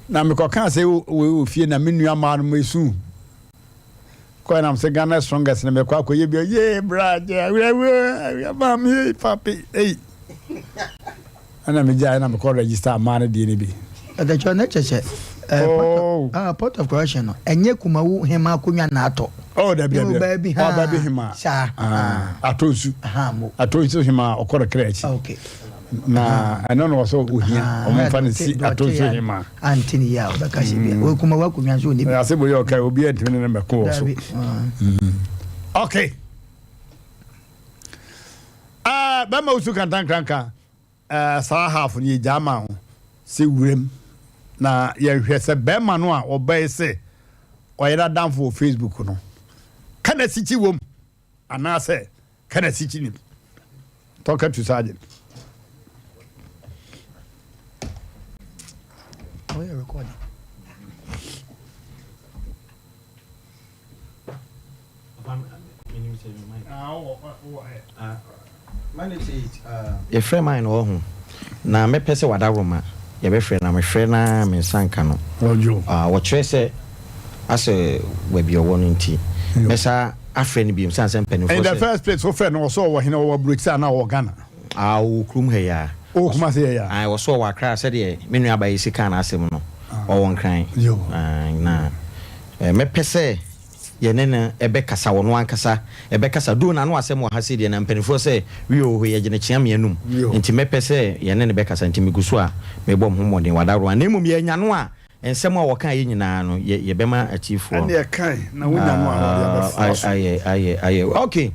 Na mekɔkaa sɛ wei wɔ fie na me nua maa no mesu. Kɔɛ nam sɛ Ghana strongest na mekɔ akɔyɛ bi yee bra gye awerɛwerɛ awia maa me ei papi ei. Ɛna megyae na mekɔ register maa no deɛ no bi. Ɛdɛkyɛ ne kyɛ sɛ eh, oh. Port of correction no ɛnyɛ Kumawu hema akonnwa na atɔ. Oh, dabi dabi dabi. Ɔbaa bi hema. Saa. Ah, atɔ nsu. Atɔ nsu hema ɔkɔ ne kra akyi. Okay. Na ɛno na ɔsɛ ohia. Ɔmo nfa ne si atɔ nsu hema. Ante ne yie a ɔbɛka sɛ bia. Wɔ Kumawu akonnwa nso ɔni bi. Ase boyɛ ɔka obi antumi ne ne mɛko wɔ so. Okay. Ah, bɛma wusu kantankranka. Eh, saa half no yɛgyaa maa wo sɛ wuram na yɛnhwɛ sɛ bɛrima no a ɔbɛe sɛ ɔyɛ n'adamfo wɔ Facebook no ka n'asikyi wom anaasɛ ka n'asikyi nim. Tɔka tu sergeant. Oh, yeah, recording. Yɛfrɛ mine no ɔho na mɛpɛ sɛ wadaworoma yɛbɛfrɛ na mefrɛ na me nsa nka no wɔkyerɛ sɛ asɛ baabi ɔwɔ no nti mɛsa afrɛ no biom sane sɛ mpanimfoɔ In the first place wofrɛ no ɔsɛ ɔwɔ hene ɔwɔ aburokyire anaa ɔwɔ Ghana? Ah ɔwɔ kurom ha yi a. Ɔwɔ Kumasi ha yi a. Ae ɔsɛ ɔwɔ Accra sɛdeɛ me nua ba yi si kaa n'asɛm no ɔwɔ Nkran na Mɛpɛ sɛ yɛne no bɛkasa, ɔno ankasa bɛkasa, though n'ano asɛm wɔ ha sei deɛ, na mpaninfoɔ sɛ wie wɔ hɔ yi, yɛgye no kyea me anum, nti mɛpɛ sɛ yɛne no bɛkasa, nti megu so a mebɔ me ho mmɔden, wadaworo a, na mmom yɛanya no a, nsɛm a ɔkaeɛ nyinaa no, yɛ, yɛbɛma atiefoɔ Ɛnneɛ kan na wonya no a, na ɔde abɛfoa so. Ayɛ, ayɛ, ayɛ, ok,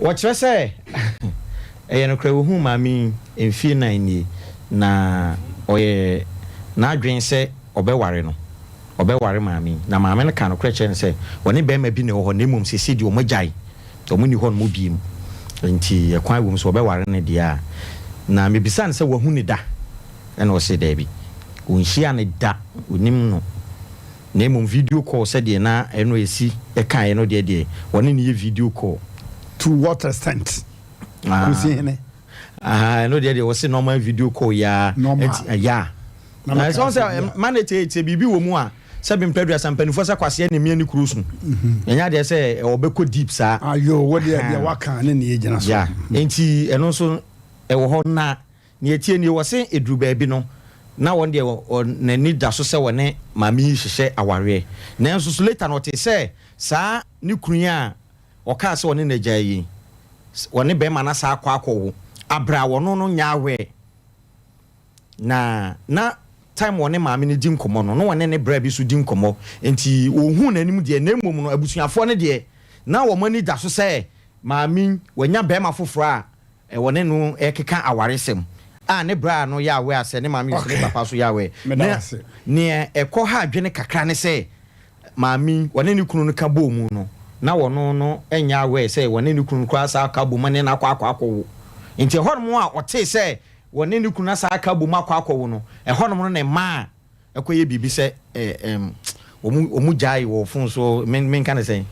wɔkyerɛ sɛ Ɛyɛ nokorɛ, wohuu maame yi mfie nan nie, na ɔyɛ N'adwene sɛ ɔbɛware no, ɔbɛware maame yi. Na maame no kaa nokorɛ kyerɛɛ no sɛ ɔne barima bi na ɛwɔ hɔ na mmom seesei deɛ wɔagyae, wɔnni hɔnom bio. Enti ɛkwan wom sɛ ɔbɛware no deɛ a. Na mebisaa no sɛ wahu no da? Ɛna ɔse daabi, ɔnhyiaa no da, ɔnnim no. Na mmom video call sɛdeɛ na ɛno ɛsi kaeɛ no deɛ deɛ, ɔne no yɛ video call. To what extent? Kɔsi hene? Ahaa ɛno deɛ deɛ wɔse normal video call yi ara. Normal. Nti yeah. Na mɛka Ɛsɛ wɔn sɛ sɛ ma na tie tie biribi wɔ mu a sɛbi mpɛduasa mpanimfoɔ sɛ kwaseɛ ne mmea ne kuro so. Ɛnyɛ adeɛ sɛ ɔbɛkɔ deep saa. Ayo wo deɛ deɛ waka ne ne yɛgyina so. Yeah. Nti ɛno nso ɛwɔ hɔ na nea ɛtie nie wɔse ɛduru baabi no na wɔn deɛ n'ani da so sɛ wɔne maame yi hyehyɛ awareɛ nanso so later no ɔtee sɛ saa ne kunu yi a ɔkaa sɛ ɔne no agyae yi, ɔne bɛrima no asan akɔ akɔwo abrɛ a ɔno no nyɛ aware. Na na time ɔne maame no di nkɔmmɔ no, na ɔne ne bra bi nso di nkɔmmɔ. Nti ɔhuu n'anim deɛ, na mmom no abusuafoɔ no deɛ, na wɔn ani da so sɛ maame yi wanya bɛrima foforɔ a Wɔne no rekeka awaresɛm a ne bra no yɛ aware sɛ ne maame nso ne papa nso yɛ aware. Meda Na ase. nea ɛkɔ ha adwene kakra ne sɛ maame yi wɔne ne kunu no ka bɔɔ mu no, na wɔno no nyɛ aware sɛ wɔne ne kunu no koraa saa ka bom ne no akɔ akɔ akɔwo. Nti ɛhɔnom a ɔtee sɛ wɔne ne kunu no asan aka bom akɔ akɔwo no, ɛhɔnom no na ɛmaa ɛkɔyɛ biribi sɛ ɛɛm wɔn wɔn gyae wɔ fon so men menka ne sɛn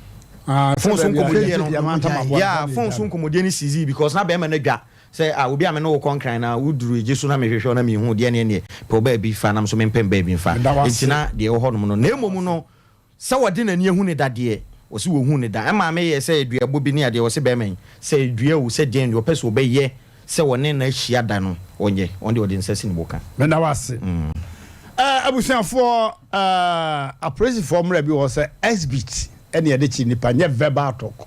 Ah, fon so sɛ baabi a nkɔmɔdie no yɛgye deɛ mantam aboa yeah no fon yɛgya so no. nkɔmɔdie no sizii because na bɛrima no adwa sɛ ah obi a me ne wo kɔ nkran na woduru egye so na mehwehwɛ wo na mehu deɛ neɛ neɛ pɛ wo baabi fa na me nso mempɛ baabi mfa Meda wo nti ase. na deɛ ɛwɔ hɔnom no na mmom no Sɛ wɔde n'ani ahu no da deɛ, wɔse wɔhuu no da. Ɛmaa me yɛɛ sɛ duabɔ bi ne adeɛ, wɔse bɛrima yi, sɛ dua o, sɛ deɛn deɛ ɔpɛ sɛ ɔbɛyɛ sɛ wɔne no ahyia da no, ɔnyɛ. Ɔno deɛ ɔde nsa si ne bo ka. Meda wo ase. Eh, abusuafoɔ, eh, apolisifoɔ mmara bi wɔ hɔ sɛ exhibit ɛne yɛde kye nnipa, nyɛ verbal talk.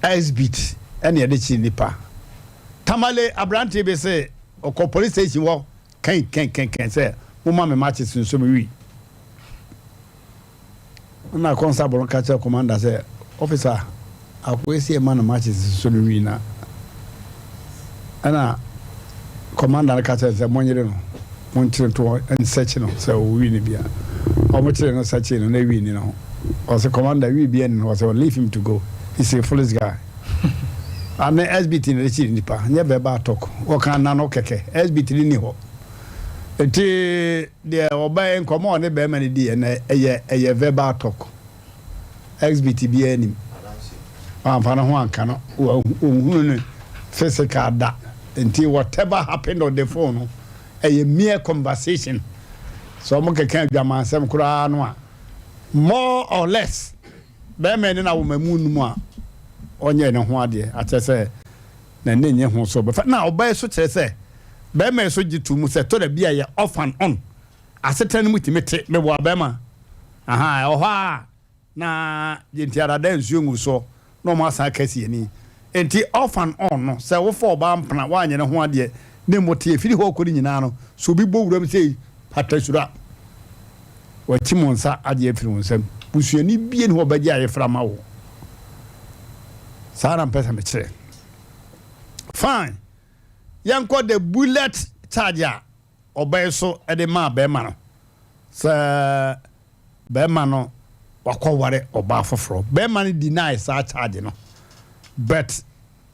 Exhibit ɛne yɛde kye nnipa. Tamale aberanteɛ bi se ɔkɔ police station hɔ Kɛn-kɛn-kɛn-kɛn sɛ momma me matches nso me wi. Ɛna constable no ka kyerɛ commander sɛ, Officer, akoa yi sɛ yɛma no matches nso no wi na. Ɛna commander no ka kyerɛ sɛ monyere no, monkyere nto hɔ nsɛkye no sɛ ɔwɔ wi no bi a. Wɔkyere no sɛkyee no na wi ni ne ho. Ɔsɛ commander wi bi ani ne ho, ɔsɛ leave him to go, he's a foolish guy. Ane SBT na ɛkyiri nipa nyɛ verbal talk wɔka nano kɛkɛ SBT no ni hɔ nti deɛ ɔbɛyɛ nkɔmɔ ɔne bɛrima no di yɛ na ɛyɛ ɛyɛ verbal talk SBT biara nim wamfa ne ho anka no wɔnhunu no physical da nti whatever happened on the phone no ɛyɛ mere conversation sɛ wɔn kɛkɛ adwamansɛm koraa no a more or less Barima yi ne n'awoma mu num a ɔnyɛɛ ne ho adeɛ akyerɛ sɛ n'ani nnye ho sɛ ɔbɛfa. Na ɔbaa yi nso kyerɛ sɛ barima yi nso gye to mu sɛ tɔ da bi a yɛ off and on asetena no mu tumi te. Meboa barima. Ahaa, ɛwɔ hɔ a na deɛ nti adada nsuo ngu soɔ na wɔn asan aka si ani. Nti off and on no sɛ wofa ɔbaa mpena woanyɛ ne ho adeɛ ne mmote ɛfiri hɔ rekɔ no nyinaa no sɛ obi bɔ wuram sei patasura Wakyim wo nsa agye afiri wo nsam. Busuani bie ni hɔ ɔbɛgye ayefra ama wo. Saa na mpɛ sɛ mekyerɛ. Fine. Yɛnkɔ the bullet charge a ɔbɛn so de maa bɛrima no sɛ bɛrima no wakɔware ɔbaa foforɔ. Bɛrima no deny saa charge no. But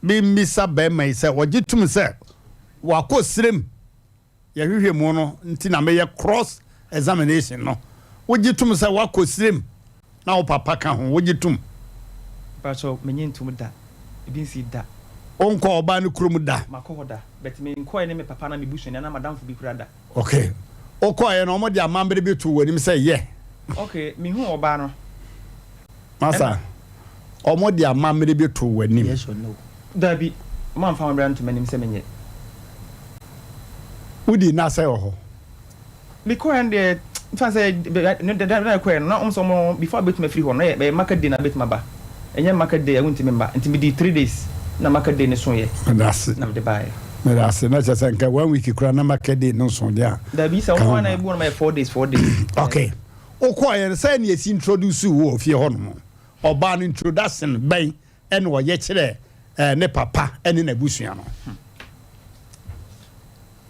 memmisa bɛrima yi sɛ ɔgye tom sɛ wakɔ srem Yɛhwehwɛ mu no nti na meyɛ cross examination no. Wogye tom sɛ woakɔ sirem na wo papa ka ho? Wogye tom? Mpakyɛw, menye ntom da. Ebi nsii da. Wonkɔɔ ɔbaa no kurom da? Makɔ hɔ da, but menkɔɔɛ ne me papa anaa me busuani anaa m'adamfo bi koraa da. Ok. Wokɔɔɛ no, wɔde amambere bi too w'anim sɛ yɛ? Ok, mehuu ɔbaa no. Masa, wɔde amammerɛ bi too w'anim? Yes or no? Dabi, wɔamfa amammerɛ anto m'anim sɛ menyɛ. Wodii nna sɛn wɔ hɔ? Mekɔeɛ no deɛ, mfa sɛ da a mekɔeɛ no, na wɔn sɛ wɔn before bɛtumi afiri hɔ no, na ɛyɛ market day na bɛtumi aba. Ɛnyɛ market day a wontumi mma. Nti medii 3 days na market day no soeɛ Meda ase. na mede baeɛ. Meda ase. Na kyerɛ sɛ nka one week koraa na market day no so deɛ a. Dabi, sɛ ka ho wɔn a na ma. ebi wɔ no ma yɛ 4 days, 4 days. Okay. Wokɔeɛ no, sɛn na yɛsi introduce wo wɔ fie hɔnom? Ɔbaa no introduction bɛn na ɔyɛ kyerɛɛ ne papa ne n'abusua no?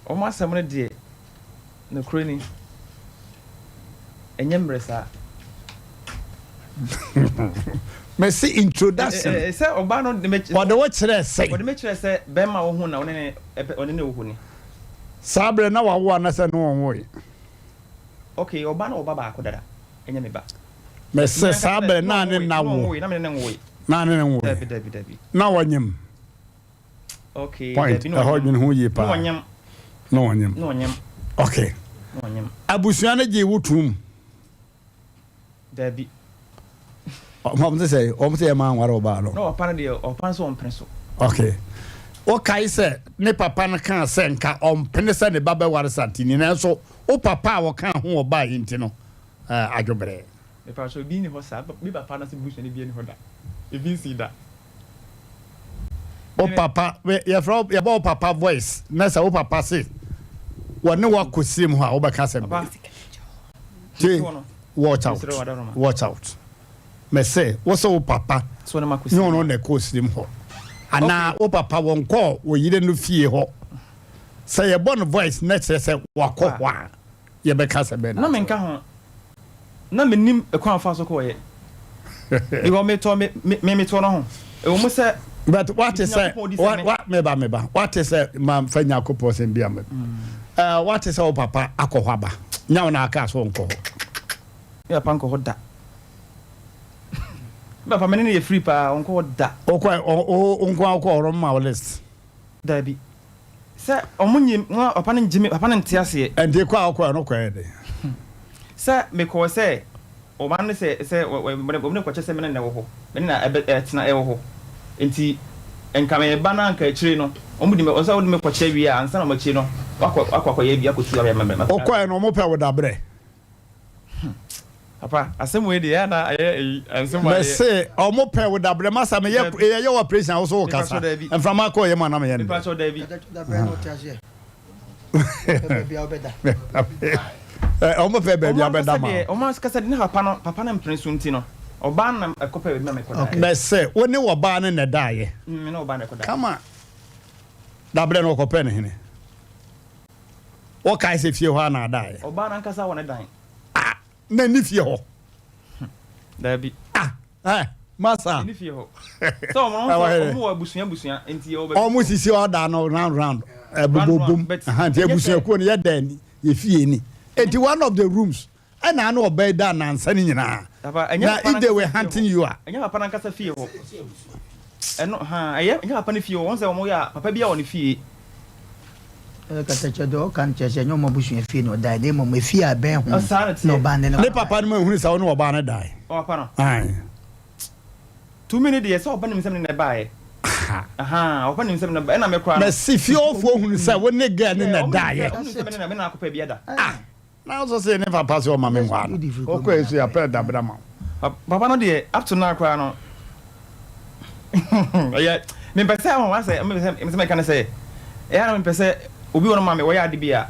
Wɔn asɛm no deɛ. Nokorɛ ni, ɛnyɛ mmerɛ saa. Mese introduction. Ɛ, ɛ, sɛ ɔbaa no de me. Ɔde wo kyerɛɛ sɛn? Ɔde me kyerɛɛ sɛ bɛrima a wohu na ɔne ne, ɛpɛ, ɔne ne wɔ hɔ ni. Saa berɛ na wawo anasɛ ne ɔnwoe? Okay, ɔbaa no wɔ ba baako dada, ɛnyɛ me ba. Mese saa berɛ na ne na wo? Na me ne ne nwoe. Na ne ne nwoe. Dabi, dabi, dabi. Na ɔnyem? Okay, Point, dabi, na ɛhɔ ɔnyem. dwene ho yie Na paa. ɔnyem. Na ɔnyem. Na ɔnyem. Okay. Na ɔnyem. Abusua no gyee wo toom? Dabi. Wɔn te sɛ wɔn sɛ yɛ maa nware ɔbaa no. Na ɔpa no deɛ ɔpa no sɛ ɔmpene so. Okay. Wokae sɛ ne papa no kaa sɛ nka ɔmpene sɛ ne ba bɛware Santini nanso wo papa a ɔkaa ho ɔbaa yi nti no eh, adwobrɛ. Mepa kyɛw ebi nni hɔ saa me papa no sɛ busuani bi nni hɔ da ebi nsii da. Wo papa yɛfrɛ wo yɛbɔ wo papa voice na sɛ wo papa se wɔne wo akɔ sirim hɔ a wobɛka asɛm Papa bɛn? Gye mete hɔ no watch out mesrɛ wo adaroma. watch out mese wo sɛ wo papa Sɛ wɔne makɔ ne sirim ɔno hɔ. na ɛkɔɔ sirim hɔ anaa Okay. wo papa wɔnkɔɔ wo yere no fie hɔ sɛ yɛbɔ no voice na kyerɛ sɛ wakɔ Papa hɔ a yɛbɛka asɛm bɛn na na akyerɛ menka wo? ho na mennim ɛkwan a ɔfaa so kɔeɛ because metɔɔ me me metɔɔ no ho ɛwɔ mu sɛ But wate megye sɛ Nyankopɔn di wa sɛ me wa meba meba wate sɛ ma fa Nyankopɔn sɛm bi ama ɛɛ wate sɛ wo papa akɔ hɔ aba nya wo na aka so nkɔ hɔ. Me papa nkɔ hɔ da. Me papa me ne no yɛ free paa ɔnkɔ hɔ da. Wokɔ o o nko a wokɔ hɔ ma wo list. Dabi. Sɛ ɔmo nye mo papa no ngye me papa no nte aseɛ. Ɛnti kɔ a wokɔɛ no wokɔyɛ dɛn? Sɛ mekɔɔ sɛ ɔma no sɛ sɛ wɔne me kɔkyɛ sɛ me ne no wɔ hɔ me ne no ɛbɛ ɛtena ɛwɔ hɔ nti nka meba na nka akyire no ɔmo di me ɔsɛ wode me kɔkyɛ wie a ansa na ɔmo akyire no wakɔ wakɔ akɔyɛ bi akɔtu abɛ mɛ Wokɔɛ no ɔmo pɛ wo dabrɛ? Hmm papa asɛm wei deɛ ɛyɛ na ayɛ eyi nsɛm ayɛ. Mese ɔmo pɛ wo dabrɛ masa meyɛ yɛyɛ wɔ operation a wo so wo kasa mframa kɔ yɛ mu ana meyɛ no dɛ. Ɔmo pɛ baabi abɛda ma. Ɔmo ankasa deɛ ne papa no papa no mpene so nti no ɔbaa no na ɛkɔ pɛ baabi ma mekɔ daeɛ. Mese wo ne ɔbaa no na ɛdaeɛ. Me ne ɔbaa no ɛkɔ daeɛ. Kama dabrɛ no ɔkɔ pɛ ne hene. Wokae sɛ fie hɔ a na adaeɛ. Ɔbaa no ankasa wɔ ne dan. Ah, na ɛni fie hɔ. Daabi. Ah, eh, masa. Ɛni fie hɔ. Sɛ ɔmo no sɛ ɔmo wɔ abusua abusua nti ɛwɔ baabi. Ɔmo sisi ɔda no round round ɛbobɔ bom. Nti abusuakuo no yɛ dɛn ni yɛ fie ni. Nti one of the rooms ɛna ano ɔbaa yi da nansa ne nyinaa. Na if they were hunting you a. Ɛnyɛ papa nankasa fie hɔ. Ɛno ha ɛyɛ ɛnyɛ papa ne fie hɔ. Wɔn sɛ wɔn yɛ a papa bi a wɔ ne fie. Katakyɛ deɛ ɔka no kyerɛ sɛ ɛnyɛ wɔn abusua fie na ɔdae na mmom efie a ɛbɛn ho na ɔbaa no ne Ne papa no ma ehunu sɛ ɔne ɔbaa no dae. Ɔpapa no. Ae. Tumi no deɛ sɛ ɔba nim sɛ me ne na ɛbaeɛ. Ahaa ɔba nim sɛ me na ɛna me koraa no. Mɛsi fie hɔfoɔ hunu sɛ wo ne girl no na ɛdaeɛ. Ɔmo nim sɛ me ne na me na akɔpɛ bi ada. Ah Na nso se ne papa se ɔma me nwaa no. Ɔkɔɛ so yɛapɛ dabena ma wo. Papa no deɛ up to now koraa no ɛyɛ mempɛ sɛ ɔho asɛ mempɛ sɛ meka ne sɛ ɛyɛ na mempɛ sɛ obi wɔ no ma me wɔyɛ ade bi a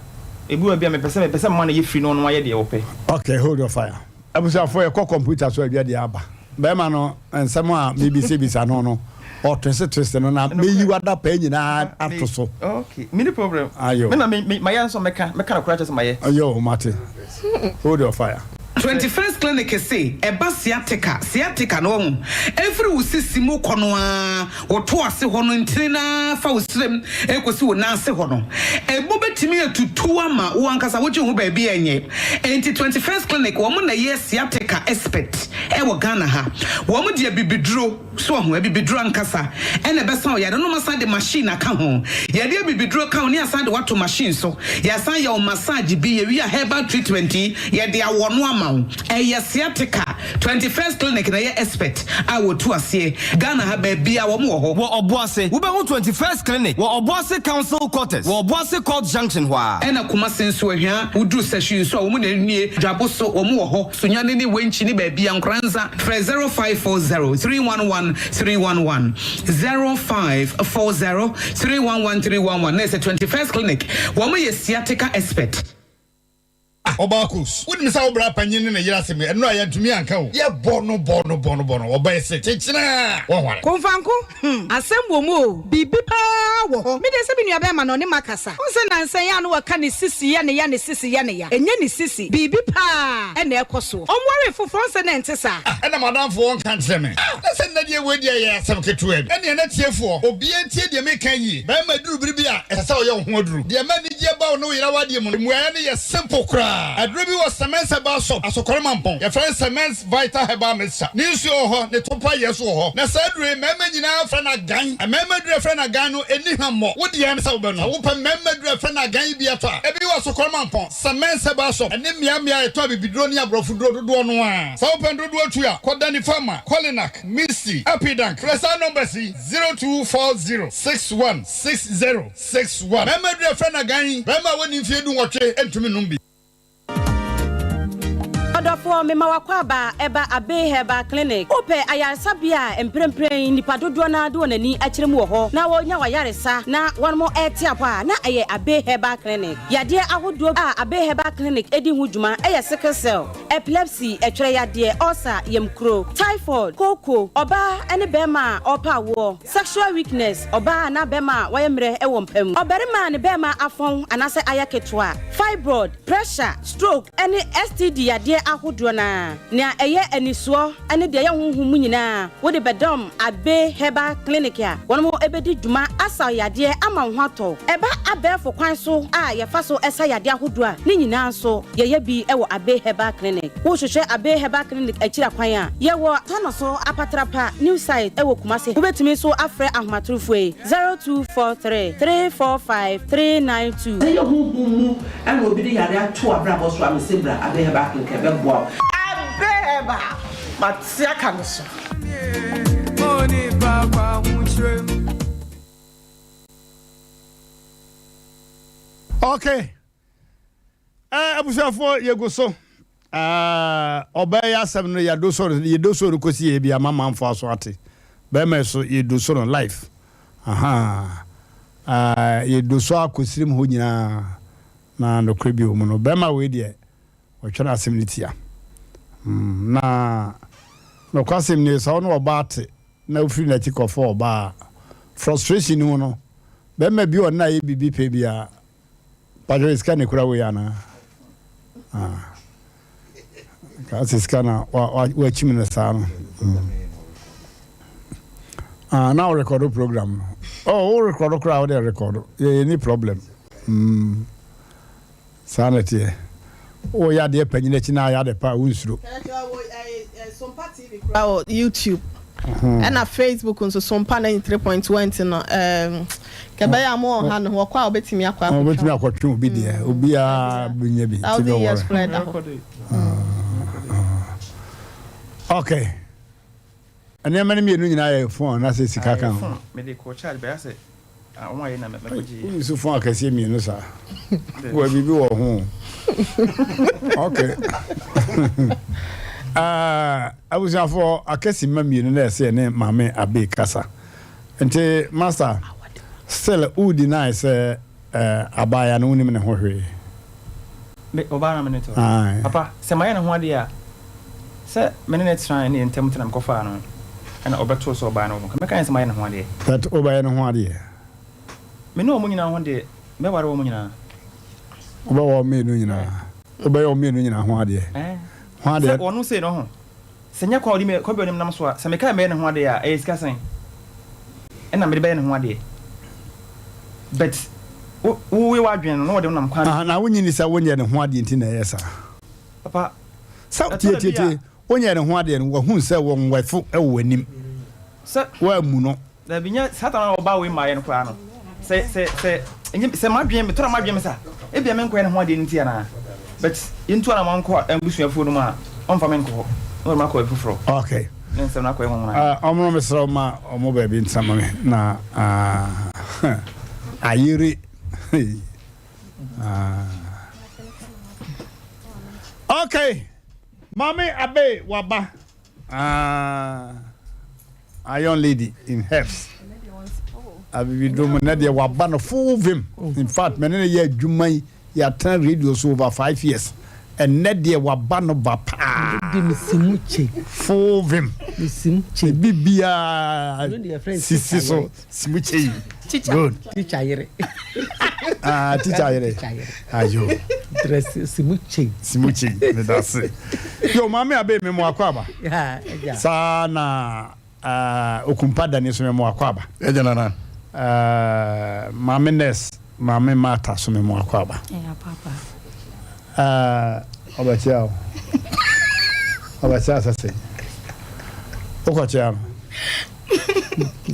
ebi wɔ bi a mepɛ sɛ mepɛ sɛ mma no yɛ firi no ɔno ayɛ deɛ ɔpɛ. Okay, hold your fire. Abusuafoɔ yɛkɔ computer so adwa deɛ aba. Bɛrima no nsɛm a mebisabisa no no ɔtwese twese no na meyi w'adapaa nyinaa ato so. Okay, mini problem. Ayo. Me na me me mayɛ nso mɛka mɛka no koraa kyerɛ sɛ mayɛ. Ayo mate. Hold your fire. 21st Clinic se ɛba sciatica, sciatica no wahu, ɛfiri wo sisi mu kɔ no ara, wo to ase hɔ no ntini no ara fa wo srem ɛkɔsi wo nan ase hɔ no, ɛmu bɛtumi atutu ama wo ankasa wogye ho baabi a ɛnyɛ. Enti 21st Clinic wɔn na ɛyɛ sciatica expert ɛwɔ Ghana ha. Wɔn de abibiduro. So wahu? Abibiduro ankasa na ɛbɛsa wo yare no. Wɔasan de machine aka ho. Yɛde abibiduro ka ho ne yɛasan de wo ato machine so. Yɛasan yɛ wo massage bi. Yɛwie a herbal treatment yi, yɛde awɔ no ama wo. Ɛyɛ sciatica. 21st Clinic na ɛyɛ expert a wɔtu aseɛ. Ghana ha baabiara wɔn wɔ hɔ. Wɔ Ɔboase, wobɛhu 21st Clinic wɔ Ɔboase Council Quarters wɔ Ɔboase Court Junction hɔ ara. Ɛna Kumasi nso, Ahwea, woduru Sahwi nso a wɔn na nie. Dwabo so, wɔn wɔ hɔ. Sunyani ne Wenchi ne baabia Nkoranza frɛ 0540 311 311 0540 311 311 na ɛsɛ 21st clinic wɔn yɛ sciatica expert. Ah ɔbaa Kos, wonim sɛ wo bra panyin ne ne yere asɛm yi, ɛno a yɛantumi anka o. Yɛbɔ no bɔ no bɔ no bɔ no, ɔbaa yi se kyekyena a, wɔnware. Komfanko, hmm, asɛm wɔ mu o, biribi paa wɔ hɔ. Me deɛ sɛ me nua bɛɛma no ɔne makasa. Wohu sɛ nansa yi a na wɔka ne sisi yɛ ne ya, ne sisi yɛ ne ya. Ɛnyɛ ne sisi, biribi paa na ɛrekɔ soɔ. Ɔnwaree foforɔ, wohu sɛ na ɛnte saa. Ah, ɛna m'adamfo ɔnka nkyerɛ me. Ah, na sɛ nnɛ deɛ wei deɛ ɛyɛ asɛm ketewa bi. Ɛnneɛ na tiefoɔ, obiara ntie deɛ mereka yie. Bɛɛma duru bere bi a, ɛsɛ sɛ ɔyɛ wo ho aduru. Deɛ ɛma anigyeɛ ba wo ne wo yere awadeɛ mu no, mmuaeɛ no yɛ simple koraa. Aduro bi wɔ Semens Herbal Shop, Asokore Mampong. Yɛfrɛ no Semens Vital Herbal Mixture. Ne nsuo wɔ hɔ, ne topa yɛ nso wɔ hɔ. Na saa aduro yi, mmarima nyinaa frɛ no agan. Mmarima aduro a yɛfrɛ no agan no, ɛnni hwammɔ. Wo deɛ ne sɛ wobɛnom. Sɛ wopɛ mmarima aduro a yɛfrɛ no agan yi bi atɔ a, ebi wɔ Asokore Mampong, Semens Herbal Shop, ne mmeammea a yɛtɔn abibiduro ne aborɔfoduro dodoɔ no ara. Sɛ wopɛ no dodoɔ tu a, kɔ Danny Pharma, Kolinak, Misty, Apidank. Frɛ saa numbers yi, 0240 61 60 61. Mmarima aduru a yɛfrɛ no agan yi, barima a wadi mfeɛ dunwɔtwe ntumi nnom bi. Ɔdɔfoɔ, mema w'akwaaba ɛba Abbey Herbal Clinic. Wopɛ ayaresabea a mprempren nnipa dodoɔ no ara de wɔn ani akyerɛ mu wɔ hɔ na wɔnya w'ayaresa na wɔnom rete apɔ a, na ɛyɛ Abbey Herbal Clinic. Yadeɛ ahodoɔ a Abbey Herbal Clinic di ho dwuma yɛ sickle cell, epilepsy, ɛtwerɛ yadeɛ, ulcer, yamkuro, typhoid, kooko, ɔbaa ne barima a ɔrepɛ awoɔ, Sexual weakness, ɔbaa anaa bɛrima a wayɛ mmerɛ wɔ mpa mu, ɔbarima a ne bɛrima afɔn anaasɛ ayɛ ketewa, fibroid, pressure, stroke, ne STD yadeɛ ahodoɔ no ara. Nea ɛyɛ anisoɔ ne deɛ ɛyɛ honhom mu nyinaa wode bɛdɔm Abbey Herbal Clinic a wɔn bɛdi dwuma asa wo yadeɛ ama wo ho atɔ wo. Ɛba abɛɛfo kwan so a yɛfa so sa yadeɛ ahodoɔ a, ne nyinaa nso yɛyɛ bi wɔ Abbey Herbal Clinic. Wohwehwɛ Abbey Herbal Clinic akyiri akwan a, yɛwɔ Tano so Apatrapa New Site wɔ Kumasi. Wobɛtumi nso afrɛ ahomatorofoɔ yi, 0243 345 392. Sɛ ɛyɛ honhom mu na obi de yare ato w'abrabɔ so a, mese bra Abbey Herbal Clinic ɛbɛboa wo. Abbey Herbal, mate aka no so. Okay. Eh, abusuafoɔ yɛgu so. Ah, ɔbaa yi asɛm no yɛdo so yɛdo so no kɔsi yɛ bi ama manfoɔ aso ate. Bɛrima yi so yɛdo so no life. Aha. Ah, yɛdo so akɔsirim hɔ nyinaa na nokorɛ bi wɔ mu no. Bɛrima wei deɛ ɔtwa no asɛm no tia. Mm, na nokwasɛm nie sɛ wo ne ɔbaa te na wofiri n'akyi kɔfa ɔbaa frustration no mu no bɛrima bi ɔno ayɛ biribi pɛ biara Pacho sika na ekura wei anaa? Ah. Ka sɛ sika na wakyim no saa no. Mm. Ah, na wo program no. Oh, wo record koraa wo de record. Yɛ ni problem. Mm. Saa na teɛ. Wo yɛ adeɛ panyin akyi na ayɛ ade pa wo nsuro. Sompa TV koraa wɔ YouTube. Ɛna Facebook nso Sompa 93.1 nti no ɛɛm kɛbɛyɛ a mo wɔ ha no wɔkɔ a wɔbɛtumi akɔ akɔtwa. Wɔbɛtumi akɔtwe obi deɛ obiara bɛnya bi nti Thousand years koraa ɛda hɔ. Okay. Nneɛma no mmienu nyinaa yɛ phone anaasɛ sika ka ho? Mede kɔ charge bɛyɛ sɛ wɔn ayɛ na mɛkɔgye. Wonni so phone akɛseɛ mmienu saa. Wɔ biribi wɔ ho. Okay. Ah, abusuafoɔ akɛse mma mmienu na ɛsɛ ne maame Abe kasa. Nti master still wo deny sɛ eh, abaayewa no wonim ne ho hwee. Me ɔbaa na me ne te hɔ. Papa, sɛ mayɛ ne ho adeɛ a, sɛ me ne no tenaeɛ ne yɛn ntam te na mekɔfaa no ɛna ɔbɛtoo sɛ ɔbaa no wɔ hɔ, nka mɛka ne sɛ mayɛ ne ho adeɛ. But wobɛyɛ ne ho adeɛ? Me ne wɔn nyinaa ho deɛ, mɛware wɔn nyinaa. Wobɛwɔ wɔn mmienu nyinaa? Wobɛyɛ wɔn mmienu nyinaa ho adeɛ? Ho adeɛ? Sɛ wɔn sei no ho. Sɛ nyɛ kwan a ɔde me kwan bi a ɔde me nam so a, sɛ meka mɛyɛ ne ho adeɛ a, ɛyɛ sika sɛn ɛna mede bɛyɛ ne ho adeɛ? But wo woyɛ w'adwene no na wɔde wo nam kwan bi. Aha, na wonnye nni sɛ wonyɛ ne ho adeɛ nti na ɛyɛ saa? Papa, Sɛ, ɛtɔ tie, da tie, bi tie, a. wonyɛ ne ho adeɛ no, wahu sɛ wɔn wɛfo wɔ w'anim. Sɛ. Woammu no. Dabi, nyɛ saa tam a ɔbaa wei mmaeɛ no koraa no, sɛ, sɛ, sɛ, ɛnyɛ, sɛ m'adwene, metɔ na m'adwene me sa, ebia menkɔyɛ ne ho adeɛ no nti anaa, but yɛntu anamɔn nkɔ m'abusuafoɔ no mu a, ɔmfa me nkɔ hɔ, na ɔde me akɔ baabi foforɔ. Okay. Ne nsɛm no akɔyɛ nwanwa. Ah, ɔmo no mesrɛ wo ma ɔmo baabi ntena ma me na ah, ayere. Ah. Okay, Mame Abe waba. Ah, Iron Lady in herbs. Abibiduro mu na deɛ waba no full vim. In fact, mene ne yɛ adwuma yi yɛatena radio so over 5 years. Ɛnnɛ deɛ waba no ba paa. Full vim. Ne biribiara sisi so. Simu kye yi. Good. Teacher yere. Ah, teacher yere. Ayo. Dress simu kye. Simu kye. Medase. Yo, maame abe me mo akɔ aba. Saa na Ah Okumpa Dani so me mo akwaaba. Agya Nana. Ah Maame Nurse, Maame Martha so me mo akwaaba. Ɛya papa. Ah ɔbɛkyea o. Ɔbɛkyea sɛ sɛ. Wokɔkyea no.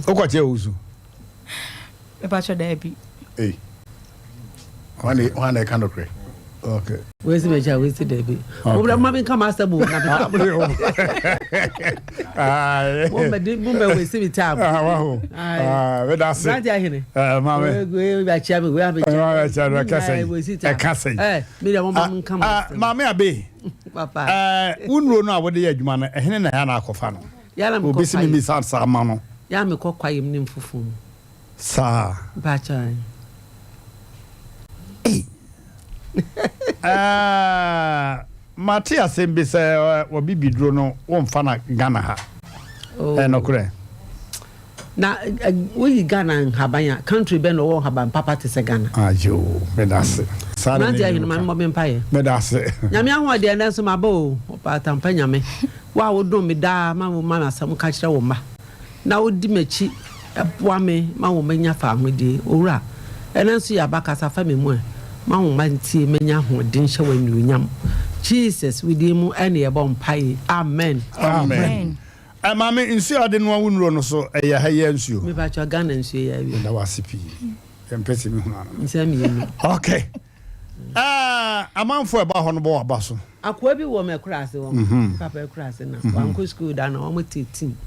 Wokɔkyea owusu. Mepakyɛ daabi. Ei. Hwan na ɛka nokorɛ? Okay. Wei si mekyɛ wei si daabi. Wobra ma menka m'asɛm o na meka. Mo mbɛ mo mbɛ wei si mi time. Ah waho. Ah meda ase. Branti ahene. Eh maame. Wei wei akyia mi wei akyia. Wei akyia mi ɛka sɛn. Ɛka sɛn. Eh mi deɛ mo ma menka m'asɛm. Maame abe. Papa. Eh wo nnuro no a wode yɛ adwuma no ɛhene na ɛyɛ na akɔfa no. Obi si mi mi sa saa ma no. Yà mi kɔ kwayem ne nfufu mu. Saa. Mpakyɛw. Ei. Ɛɛ, mate asɛm bi sɛ wɔ bibiduro no wɔmfa na Ghana ha. Oh. Ɛyɛ nokorɛ? Na woyi Ghana nhaban a, country bɛn na ɔwɔ nhaban papa te sɛ Ghana? Ayo, meda ase. Saa na Mmerante ne ahene ma mmɔ me mpaeɛ. Meda ase. Nyame ahoɔden ɛnɛ nso maba o, ɔbaatampa Nyame. Wo a wodom me daa ma wo ma me asɛm ka kyerɛ wo mma. na wodi m'akyi boa me ma wɔmanya fawohodie. Owura, ɛnnɛ nso yɛaba, kasa fa me mu ɛ, ma wo mma ntie, mɛnya ahoɔden hyɛ wo anuonyam. Jesus wo din mu ɛne yɛbɔ mpaeɛ, amen. Amen. Ɛ maame nsuo a wode noa wo nnuro no so ɛyɛ ha yi ara nsuo? Me pakyɛ Ghana nsuo yi ara bi. Meda wo ase pii. Yɛmpɛ sɛ mehunu ano. Nsɛm mmienu. Okay. Ɛɛ amanfoɔ a ɛba hɔ no bɔ w'aba so. Akoa bi wɔ m'akuraase hɔ, me papa akuraase na wankɔ sukuu da na wɔn te team.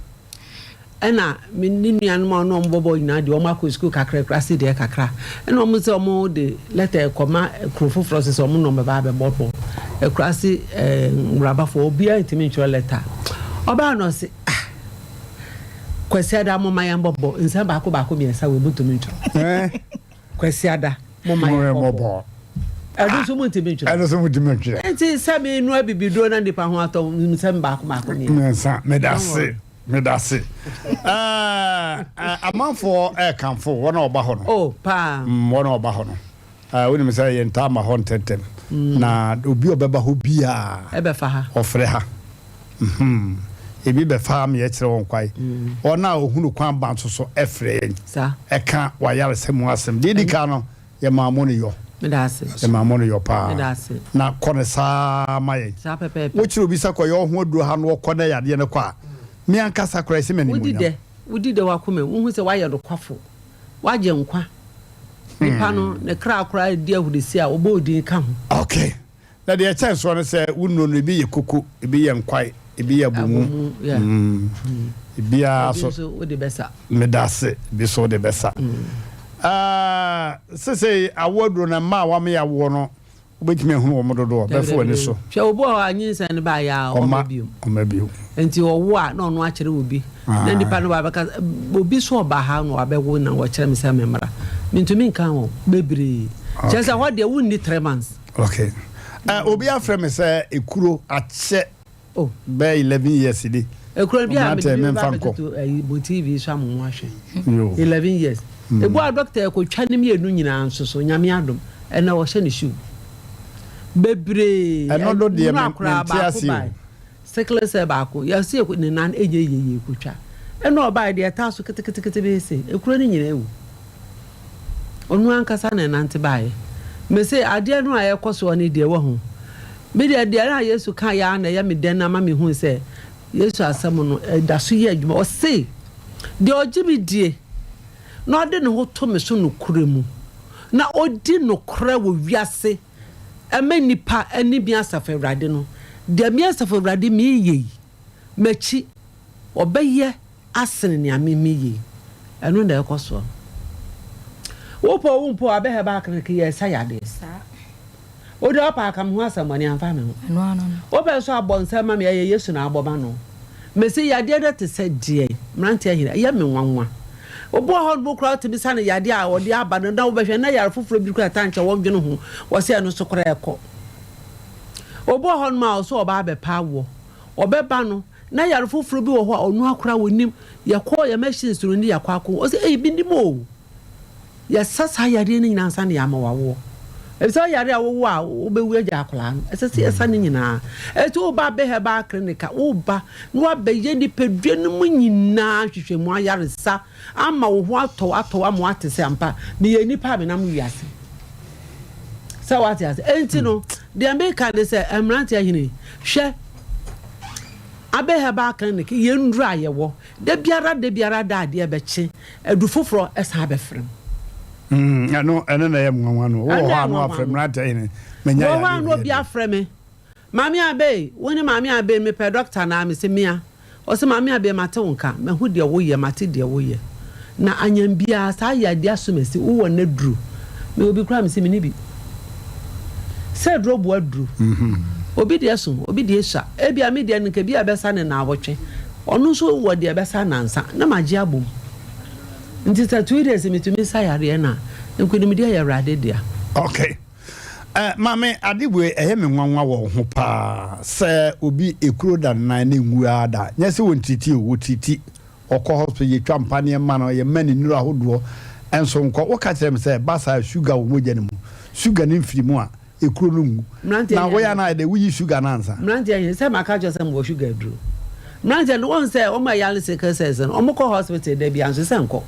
Ɛna me ne nuanom a ɔne wɔn bɔ bɔɔl nyinaa deɛ wɔn akɔ sukuu kakra akuraase deɛ kakra. Ɛna wɔn sɛ wɔn de lɛtɛ kɔma kuro foforɔ so sɛ wɔn na wɔn bɛba abɛbɔ bɔɔl. Akuraase ɛɛ nwurabafoɔ obiara ntumi ntwerɛ lɛtɛ. Ɔbaa na ɔse ah Kwasiada mo ma yɛn bɔ bɔɔl nsɛm baako baako mmiɛnsa wɔ mu ntumi ntwerɛ. Kwasiada, momma yɛnkɔ bɔ. Ɛno nso montumi ntwerɛ. Ɛno nso montumi ntwerɛ. Nti sɛ menua bibiduro na nipa ho atɔ nsɛm baako baako mmiɛnsa. Mmiɛnsa, meda ase, meda ase. Amanfoɔ ɛrekamfo wɔn a wɔba hɔ no. Oh, paa. Mm, wɔn a wɔba hɔ no. Wonim sɛ yɛntaa ma hɔ ntɛntɛm. Na obi a ɔbɛba hɔ biara. Ɛbɛfa ha. Ɔfrɛ ha. Mhmm ebi bɛfa me kyerɛ wɔn kwae. Wɔn a wɔhunu kwan ba nso so frɛ yɛn ka w'ayaresa mu asɛm. Deɛ edi kan no, yɛmaa mo no yɔ. Yɛmaa mo no yɔ paa. Na kɔ no saa ma yɛn. Wokyerɛ obi sɛ kɔyɛ wo ho aduro ha na ɔkɔ na yadeɛ no kɔ a, me ankasa koraa ɛsɛ me animuonyam. Wodi dɛ w'akoma mu, wohu sɛ woayɛ nokwafo, woagye nkwa. Nipa no, ne kra koraa redi ahurisi a, wɔbɔ wo din ka ho. Okay. Na deɛ ɛkyɛn soɔ ne sɛ wo nnuro no ebi yɛ koko, ebi yɛ nkwae, ebi yɛ abomu. Mm. Ebiara so. Ebi nso wode bɛsa. Meda ase, ebi nso wode bɛsa. Ah, sesei awoɔ aduro no mmaa a wɔame awoɔ no wobɛtumi ahunu wɔn dodoɔ bɛfo w'ani so. Hwɛ obi wɔ hɔ a nyinsɛn no baeɛ a ɔmma bio. Ɔmma bio. Nti ɔwo a na ɔno akyerɛ obi. Na nipa no wabɛka obi so ɔba ha na wabɛwo na wɔkyerɛ me sɛ memmra. Mentumi nka wɔn bebree. Kyerɛ sɛ hɔ deɛ wonni 3 months. Okay. Obi afrɛ me sɛ ekuro akyɛ oh. bɛyɛ 11 years di. Ekuro bi a mede bi ba bɛtoto ayi mo TV so ama mo ahwɛ. 11 years. Ebu a doctor ɛkɔtwa ne mmienu nyinaa nso so Nyame adom ɛna ɔhyɛ ne shoe. Bebree. Ɛno do deɛ mente ase o. Sickle cell baako yɛsi ne nan ɛnyɛ yie yie kotwa ɛna ɔbaa deɛ ɛtaa so ketekete bɛyɛ se ekuro no nyinaa ewu. Ɔno ankasa na ɛnante baeɛ. Mese adeɛ no a ɛrekɔ soɔ no deɛ wahu. Me deɛ deɛ na Yesu ka yɛ ara na ɛyɛ me dɛn ama mehu sɛ Yesu asɛm no ɛda so yɛ adwuma. Ɔse deɛ ɔgye me die na ɔde ne ho to me so nokorɛ mu na ɔdi nokorɛ wɔ wiase ɛma nnipa ne me asafo Awurade no, deɛ me asafo Awurade meyɛ yi, m'akyi ɔbɛyɛ asene nea me meyɛ yi. Ɛno na ɛkɔ soɔ no. Wopɛ o wompɛ o abɛhɛ ba akeneke yɛ ɛsa yadeɛ. Wode ɔpɛ aka me ho asɛmmɔne amfa me ho. Wopɛ nso abɔ nsɛm ma me ɛyɛ Yesu na abɔ ma no. Mese yadeɛ no te sɛ deɛn? Mmeranteɛ ahene ɛyɛ me nwanwa. Obi wɔ hɔ no koraa wotumi sa no yadeɛ a ɔde aba no na wobɛhwɛ na yare foforɔ bi koraa ɛta nkyɛ wɔndwene ho wɔ sɛ ɛno nso koraa ɛkɔ. Obi wɔ hɔnom a ɔsɛ ɔba abɛpɛ awoɔ. Ɔbɛba no, na yare foforɔ bi wɔ hɔ a ɔno ara koraa ɔnnim. Yɛkɔɔ yɛn machines no ne yɛakɔ akɔ, ɔsɛ ei mennim o. Yɛsa saa yareɛ no nyinaa ansa na yɛama wo awoɔ. Efisɛ ɔyare a wowo a wobɛwu agya akwadaa no, ɛsɛ sɛ yɛsa ne nyinaa. Enti woba Abbey Herbal Clinic a, woba na woabɛyɛ nipadua no mu nyinaa nhwehwɛmu ayaresa ama wo ho atɔ wo atɔ wo ama woate sɛ ampa meyɛ nipa a menam wiase. Sɛ woate ase. Enti no, deɛ meka ne sɛ, mmeranteɛ hene, hwɛ Abbey Herbal Clinic, yɛn nnuro a yɛwɔ, Da biara da biara da adeɛ bɛkye, adu foforɔ san abɛfrɛ mu. Mm, ɛno ɛno na ɛyɛ nwanwa no. Wowɔ hɔ a na wafrɛ mmerante hene. Menya yadeɛ. Wɔ hɔ a na obi afrɛ me. Maame Abe, wo ne Maame Abe, mepɛ dɔkta naa, mese mea. Ɔse Maame Abe mate wo nka, mahu deɛ woyɛ, mate deɛ woyɛ. Na anyam biara saa yadeɛ asomasi, wowɔ n'aduro. Mewɔ bi koraa mese menni bi. Sɛ aduro boa aduro. Obi deɛ so, obi deɛ sua. Ebia me deɛ no nka ebia ɛbɛsa ne naawɔtwe. Ɔno nso wɔ deɛ ɛbɛsa nnansa na magye abom. Nti sɛ 2 days metumi sa yareɛ no a, nkunimdie yɛ Awurade dea. Okay. Eh, maame, ade wei ɛyɛ me nwanwa wɔ wo ho paa sɛ obi ekuro da ne nan na enwu ara da. Nyɛ sɛ wɔntiriti o, wɔtiriti. Ɔkɔ hospital yɛtwa mpaneɛ ma no, yɛma no nnuro ahodoɔ nso nkɔ. Woka kyerɛ me sɛ ɛba saa a sugar wɔ mogya no mu. Sugar no mfiri mu a, ekuro no ngu. Mmeranteɛ Na nyɛ woyɛ ahe? a na ayɛ dɛ woyi sugar no ansa. Mmeranteɛ he, sɛ maka akyerɛ sɛ mewɔ sugar aduro. Mmeranteɛ no, woahu sɛ wɔn a yare sickle cells no, wɔkɔ hospital da biara nso sɛ nkɔ.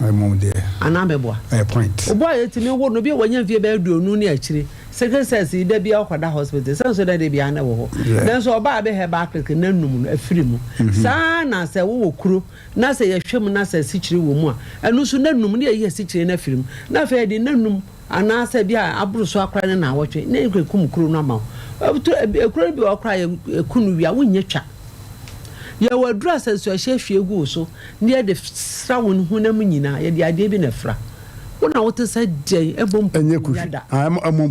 Mmom deɛ. Anaa meboa? Ɛyɛ point. Obu a yɛtumi wo no, bi a wanya mfie bɛyɛ aduonu ne akyire, sickle cells yi da biara ɔkɔda hospital, sɛ nso na da biara na ɛwɔ hɔ. Yeah. Nanso ɔbaa bɛ herbal clinic n'anum no, afiri mu. Saa ara na sɛ wowɔ kuro na sɛ yɛhwɛ mu na sɛ asikyire wɔ mu a, ɛno nso n'anum na yɛyi asikyire no afiri mu. Na afei yɛde n'anum Anaasɛ bi a aboro so akora ne naawɔtwe na ekum kuro no ama wo. Ekuro no bi wɔ hɔ koraa a yɛku no wie a wonnya twa. Yɛwɔ aduru a sɛ nsuahyɛ hwie gu wo so na yɛde sra wo honam nyinaa, yɛde adeɛ bi na ɛfra. Wo na wote sɛ dɛn ɛbɔ mpompunya da. Ɛmmɔ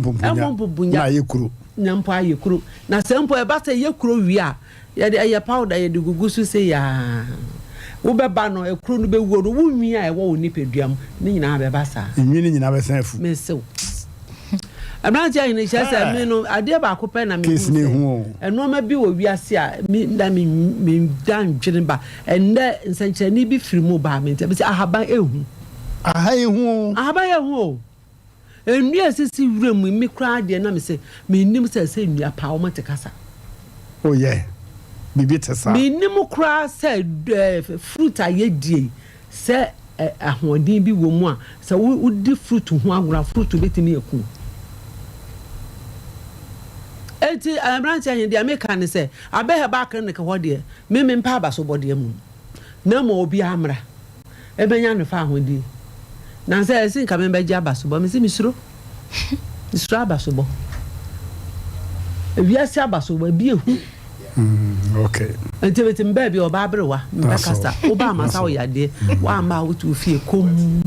mpompunya na ayɛ kuro. Na mpo ayɛ kuro. Na sɛ mpo ɛba sɛ ɛyɛ kuro wie a, Yɛde ɛyɛ powder yɛde gugu so sei aa wo bɛba no ekuro no bɛwuo no wo nwi a ɛwɔ wo nipadua mu ne nyinaa bɛba saa. Nwi no nyinaa bɛsan afu. Mese wo. Aberanteɛ ahene kyerɛ sɛ me no adeɛ baako pɛ na mehu sɛ nnoɔma bi wɔ wiase a me na me me da ndwene ba ɛnnɛ nsɛnkyerɛnne bi firi mu baa me nkyɛn mese ahaban ehu. Aha ehu o. Ahaban ehu o. Nnua a esisi wuram yi, me koraa deɛ na mese mennim sɛ sɛ nnua paa wɔn te kasa. Oh yeah, biribi te saa. Mennim koraa sɛ eh, fruit a yɛdie yi, sɛ eh, ahoɔden bi wɔ mu a, sɛ wodi fruit ho agorɔ a, fruit bɛtumi aku wo. Enti eh, mmeranteɛ he, deɛ meka ne sɛ, Abɛ Herbal Clinic hɔ deɛ, me mempɛ abasobɔdeɛ mmom, na mmom obiara mmra. Ebenya no fahodie. Na sɛ ɛse nka mebɛgye abasobɔ, mese mesuro. Mesuro abasobɔ. Ewiase abasobɔ, ebi ehu. Mm, okay. Nti mete me baabi a ɔbaa aberewa, mebɛkasa. Woba amasa wo yadeɛ, woamma a wote wo fie komm.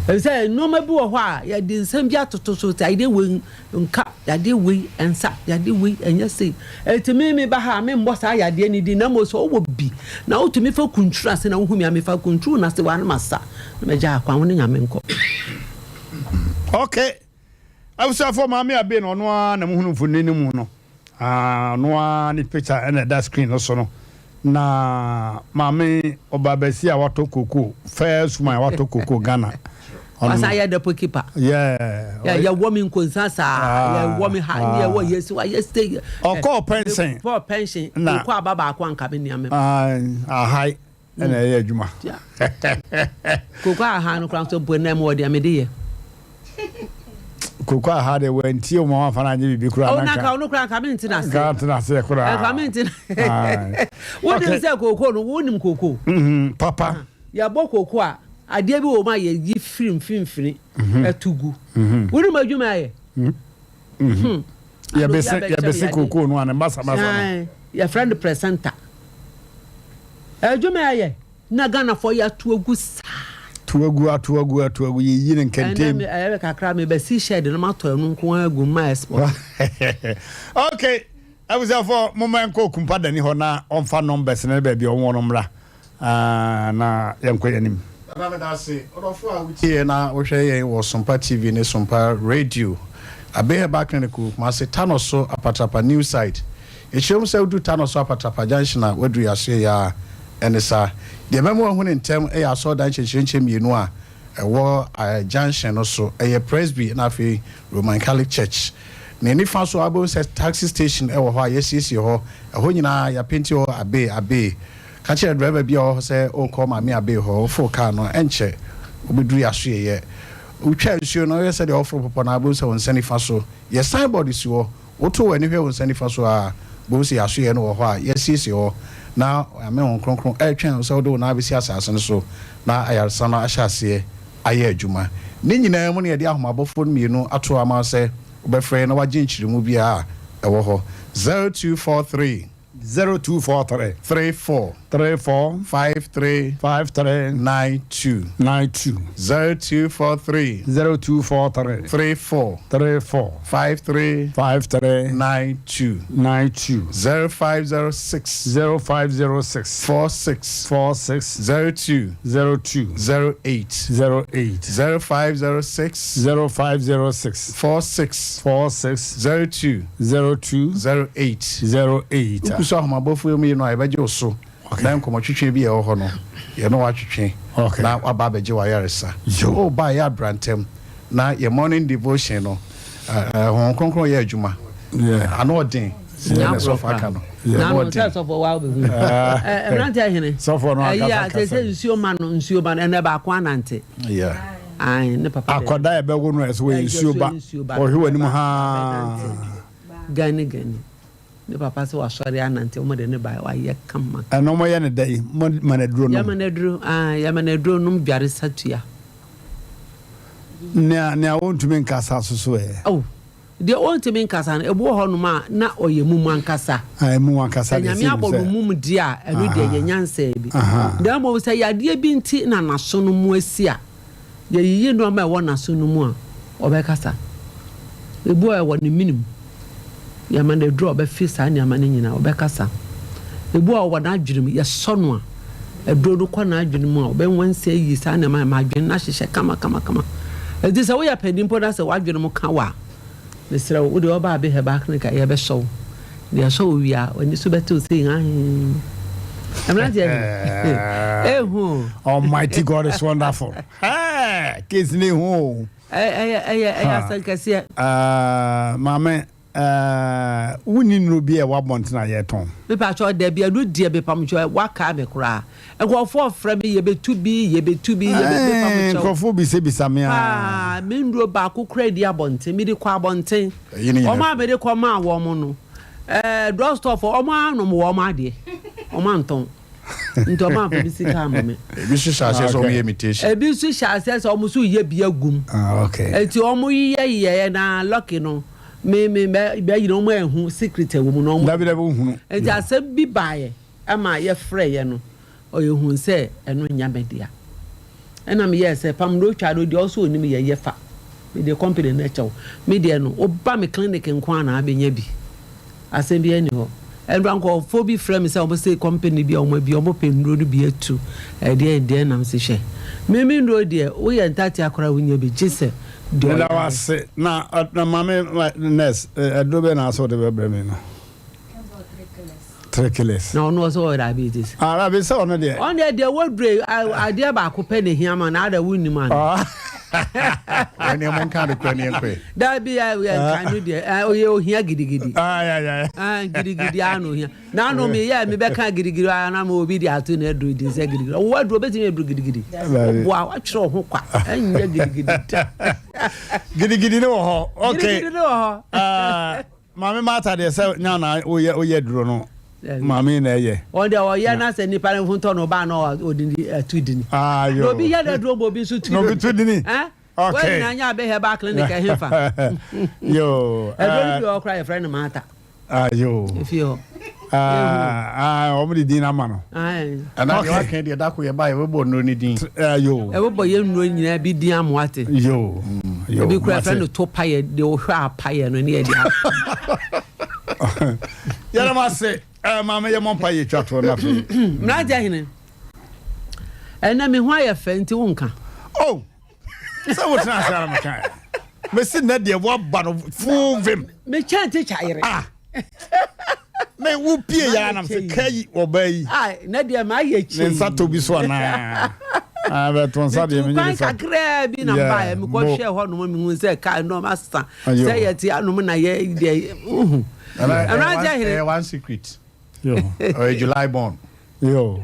Efisɛ nneɛma bi wɔ hɔ a yɛde nsɛm bi atoto so sɛ adeɛ wei Nka yadeɛ wei ɛnsa, yadeɛ wei ɛnyɛ sei. Enti me meba ha a memmɔ saa yadeɛ no din na mmom sɛ wowɔ bi na wotumi fa kunturu ase na wohu me a mefa kunturu no ase waa na masa na magya akwan wo ne Nyame nkɔ. Ok abusuafoɔ maame abe no ɔno ara na mohunu mfonini no mu no ah, ɔno ara ne picture ɛna ɛda screen no so no Na maame ɔbaa basia a watɔ koko first woman a watɔ koko Ghana. Wasan yɛ depo keeper. Yeah. Yeah, yɛ wɔ mi nkonsa saa. Ah, yɛ wɔ mi ha, ah. yɛ wɔ yɛ si wa yɛ stay. Ɔkɔɔ pension. Kɔɔ pension. Na kɔ aba baako anka mi nua mi. Ah, ahai. Ɛna ɛyɛ adwuma. Koko aha no koraa nso mpo ɛnna mu wɔ deɛ mede yɛ. Koko aha deɛ wɔntie wɔn afa no anyɛ biribi koraa. Ɔno nka ɔno koraa nka mi nti na ase. Nka nti na ase koraa. Nka mi nti na. Wonim sɛ koko no wonim koko. Mhm, papa. Yɛbɔ koko a adeɛ bi wɔ mu a yɛyi firi mfimfini ɛto gu. Wonim adwuma ayɛ. Hmm. Yɛbese yɛbese koko no a ne basabasa no. Yɛfrɛ no presenter. Adwuma ayɛ na Ghanafoɔ yɛ ato agu saa. To agu ato agu ato agu yɛyi no nkɛntɛm. Ɛnɛ ɛyɛ kakra mebɛsi shed no matɔ ɛno nko ara agu ma export. Okay abusuafoɔ momma yɛnkɔ Okumpa Dani hɔ na ɔmfa numbers no ne baabi a ɔwɔ no mmra na yɛnkɔ yɛn anim. Nana meda ase. Ɔdɔfo a wotie yɛn na wohwɛ yɛn wɔ Sompa TV ne Sompa Radio. Abbey Herbal Clinic wɔ Kumasi, Tanoso Apatrapa New Site. Yɛkyerɛ mu sɛ wodu Tanoso Apatrapa Junction a, woaduru yɛn asoɛeɛ ara. Ɛne saa. Deɛ ɛbɛma woahu no ntɛm yɛ asɔredan nkyɛnkyerɛnkyɛn mmienu a ɛwɔ junction no so. Ɛyɛ Presby na afei Roman Catholic Church. Ne nifa so a, wobɛhu sɛ taxi station wɔ hɔ a yɛasiesie hɔ. Ɛhɔ nyinaa yɛapenti hɔ Abbey, Abbey. Ka kyerɛ driver bi a ɔwɔ hɔ sɛ worekɔ Maame Abbey hɔ. Woforo kaa no a, ɛnkyɛ wobɛduru yɛn asoɛeɛ. Wotwa nsuo no, woyɛ sɛdeɛ woforo bepɔ no a, wobɛhu sɛ wo nsa nifa so yɛ signboard si hɔ. Woto w'ani hwɛ wo nsa nifa so a, wobɛhu sɛ yɛn asoɛeɛ no wɔ hɔ a yɛasiesie hɔ na Onyame Honhom Kronkron retwɛn wo sɛ wode wo nan bɛsi asase no so na ayaresa no ahyɛ aseɛ ayɛ adwuma. Ne nyinaa mu no yɛde ahomabɔfoɔ no mmienu ato hɔ ama wo sɛ wobɛfrɛ na woagye nkyerɛmu biara a ɛwɔ hɔ. 0243. 0243. 34. 34. 53. 53. 92. 92. 0243. 0243. 34. 34. 53. 53. 92. 92. 0506. 0506. 46. 46. 02. 02. 08. 08. 0506. 0506. 46. 46. 02. 02. 08. 08. Wogu so ahomabɔfoɔ mu yi no a, yɛbɛgye wo so na nkɔmmɔtwetwe bi a ɛwɔ hɔ no, yɛne wo atwetwe na woaba abɛgye w'ayaresa. Woba a, yɛ abrantɛm na yɛ morning devotion no, Honhom Kronkron yɛ adwuma. Ano ɔden. Nyɛ agorɔ koraa. Na sɛ sɔfo wa wobɛhu. Mmerante ahene. Sɔfo no ankasa kasa. Sɛ nsuo ma no nsuo ba no ɛnɛ baako anante. Ae ne papa. Akɔda yɛ bɛwo no ɛsɛ wɔyɛ nsuo ba. Ɔhwɛ w'anim haa. Gani gani. Ne papa sɛ wasɔre anante wɔn de ne ba wayɛ kama. Ɛna wɔn yɛ ne dɛ mo ma no aduro nom. Yɛma no aduro ae yɛma no aduro nom dware satua. Nea nea wɔntumi nkasa so so ɛ. Oh Deɛ ɔntumi nkasa no, ebi wɔ hɔnom a na ɔyɛ mum ankasa. Ah, mum ankasa Sɛ deɛ, Nyame sɛ abɔ no sɛ. mum deɛ a, ɛno deɛ Aha. yɛ nyansa bi. Aha. Na mmom sɛ yadeɛ bi nti na n'aso no mu asi a, yɛyiyi nnoɔma a ɛwɔ n'aso no mu a, ɔbɛkasa. Ebi wɔ hɔ a ɛwɔ ne mene mu, yɛma no aduro a ɔbɛfe saa nneɛma no nyinaa, ɔbɛkasa. Ebi wɔ hɔ a ɔwɔ n'adwene mu, yɛsɔ no a, aduro no kɔ n'adwene mu a, ɔbɛnwansi ayi saa nneɛma no ma adwene no ahyehyɛ kamakamakama. Enti sɛ woyɛ panin mpo na sɛ w'adwene mu ka wo a, mesrɛ wo, wo deɛ woba Abbey Herbal Clinic a, yɛbɛsɔ wo. Na yɛsɔ wo wie a, w'ani so bɛtew sɛ nhahen. Mmeranteɛ he, ehu o. Almighty God is wonderful. Hey, case ni hu o. Ɛyɛ ɛyɛ ɛyɛ asɛnkɛseɛ. Ah, maame. Ɛɛ wonni nnuro bi a ɛwɔ abɔnten a yɛtɔn? Mepakyɛw dabi ɛno deɛ mepamokyɛw wakae me koraa nkurɔfoɔ frɛ me yɛbɛtu bi yɛbɛtu bi yɛbɛ Ɛɛ mepamokyɛw nkurɔfoɔ bisabisa me paa aa. me nnuro baako koraa nni abɔnten mede kɔ abɔnten Ɛyi ne wɔn nyina a mede kɔ maa wɔn no ɛɛ drug store foɔ wɔn anom wɔn adeɛ wɔn antɔn. Nti ɔmo anfa me sika amma me. Ebi nso hyɛ aseɛ sɛ ɔmo yɛ imitation. Ebi nso hyɛ aseɛ sɛ ɔmo nso yɛ bi agu mu. Ah, okay. Nti ɔmo yeyɛ yeyɛɛ na lucky no me me bɛ bɛ yina ɔmo anhu secret ɛwɔ mu no ɔmo. Dabi dabi wohunu. Nti asɛm bi baeɛ ɛma yɛfrɛ yɛ no ɔyɛ hun sɛ ɛno nyɛ me dea. Ɛna me yɛɛ sɛ pam na otwa no deɛ ɔsɛ onim yɛ yɛ fa. Me deɛ company no kyɛ wo. Me deɛ no woba me clinic nko ara na abɛnya bi. Asɛm biara nni hɔ. Ɛnora nkurɔfoɔ bi frɛ me sɛ wɔn se company bi a wɔn abue wɔn pɛ nnuro no bi atu ɛdeɛn deɛn na me se hwɛ me me nnuro deɛ woyɛ ntatea koraa wonya bi gye sɛ deɛ Meda wo ɔyare. ase na na maame nurse aduro bɛn na asɛ wode bɛbrɛ me no. Three killers. Na ɔno ɔsɛ ɔyɛ diabetes. Ah, dabi sɛ ɔno deɛ. Ɔno deɛ deɛ wɔdure adeɛ baako pɛ na ehia ma na ada wonnim ana. Ɛnneɛ mo nka ade korɔ ne yɛnkɔɛ. Dabi nka no deɛ ɔyɛ ohia gidigidi. Gidigidi a na ohia. Na ano mi yɛ mi bɛka gidigidi a na ma obi de ato na aduro din sɛ gidigidi. Ɔwɔ aduro obetumi aduro gidigidi. Ɔboa wakyerɛ ɔho kwa ɛnyɛ gidigidi da. Gidigidi ne wɔ hɔ. Okay. Gidigidi ne wɔ hɔ. Maame Martha deɛ sɛ nya na woyɛ woyɛ duro no maame na ɛyɛ. Wɔn deɛ ɔyɛ na sɛ nipa no ho tɔ no ba na ɔde ni ɛtu dini. Ayo. Na obi yɛ na duro bɔ obi nso tu. Na obi tu dini. Ɛn. Okay. Wɔn nyinaa nya abɛ herbal clinic ɛhe fa. Yo. Ɛduro no bi wɔ hɔ koraa yɛfrɛ no Martha. Ayo. Efie hɔ. Ah, wɔn de din ama no. Ɛna deɛ waka deɛ dako yɛ ba yɛ bɛbɔ nnuro ne din. Ayo. Ɛbɛbɔ yɛ nnuro nyinaa bi din ama wate. Yo. Yo. Ebi kura fɛ no to payɛ deɛ wohwɛ a payɛ no ne yɛ de. Yɛrɛ ma se ɛɛ maame yɛ mɔ mpa yɛ twa toɔ na afei. Mmeranteɛ hene ɛnɛ me ho ayɛ fɛ nti wo nka. Oh sɛ wotena ase ara meka. Mesi nnɛ deɛ woaba no full vim. Mekyɛn tikya yere. Ah. Me wo pie ya nam sɛ ka yi ɔbaa yi. Ah, na deɛ ma ayɛ kyɛn. Ne nsa tɔ bi so anaa. Ah, bɛto nsa deɛ menye kwan ne sa. kakraa bi na mbaeɛ mekɔhwɛɛ hɔ nom mehu sɛ kaa nnoɔma sesa sɛ yɛte anom na yɛ deɛ uhu. Mmeranteɛ hene. Ɛyɛ one secret. Ɔyɛ July born. Yo.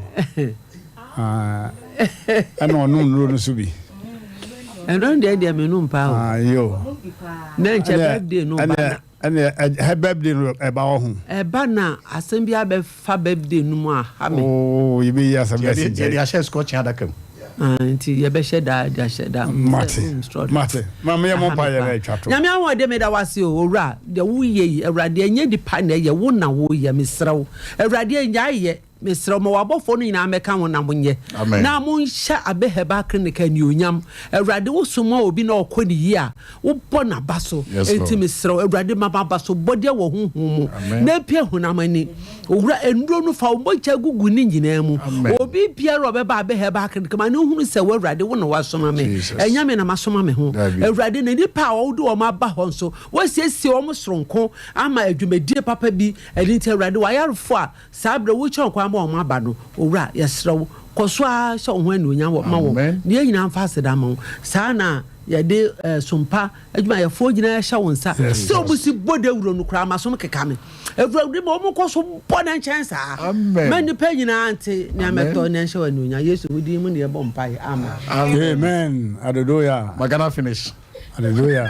Ah, ɛna ɔnom nnuro no so bi. Ɛno deɛ deɛ menum paa o. Ah, yo. Na nkyɛ birthday no ba na. Ɛnna ɛ birthday no ɛba wɔ ho. Ɛba na asɛm bi abɛfa birthday no mu aha me. Oo yɛbɛyi asɛm no asi nkyɛn. Yɛde ahyɛ scorching adaka mu. Ah, nti yɛbɛhyɛ da de ahyɛ da. Mate, mate. Ma meyɛ mo mpa yɛ na atwa to. Nyame ahoɔden meda wase o, owura. Deɛ woyɛ yi, Awurade ɛnyɛ nipa na ɛyɛ, wo na woyɛ, mesrɛ wo. Awurade ɛnyae yɛ. Mesrɛ wo, ma w'abɔfoɔ no nyinaa mmɛka ho na monyɛ, na monhyɛ Abe Herbal Clinic anuonyam. Awurade, wosoma obi na ɔkɔ ne yie a, wobɔ n'aba so. Enti mesrɛ wo, Awurade, ma m'abasobɔdeɛ wɔ honhom mu na ɛmpue honam ani. Owura, nnuro no, fa wo mogya gugu ne nyinaa mu. Obi biara a ɔbɛba Abe Herbal Clinic, ma no nhunu sɛ wo, Awurade, wo na woasoma me, ɛnyɛ me na masoma me ho. Awurade, na nnipa a wode wɔn aba hɔ nso, woasiesie wɔn soronko ama adwumadie papa bi. Ɛno nti, Awurade, w'ayarefoɔ a Saa berɛ wokyerɛ wɔn kwan ma wɔn aba no, Owura, yɛsrɛ wo, kɔ so ara hyɛ wo ho anuonyam wɔ ma wɔn, na yɛn nyinaa mfa aseda mma wo. Saa na yɛde eh, sompa adwumayɛfoɔ nyinaa hyɛ wo nsa. Sɛ wɔn si bɔ dawuro no koraa, masom keka me. Awurade, ma wɔn kɔ so bɔ ne nkyɛn saa. Ma nnipa nyinaa nte nea mɛtɔ na ɛnhyɛ wo anuonyam. Yesu, wo din mu na yɛbɔ mpaeɛ. Amen. Amen. Hallelujah. Magana finish. Hallelujah.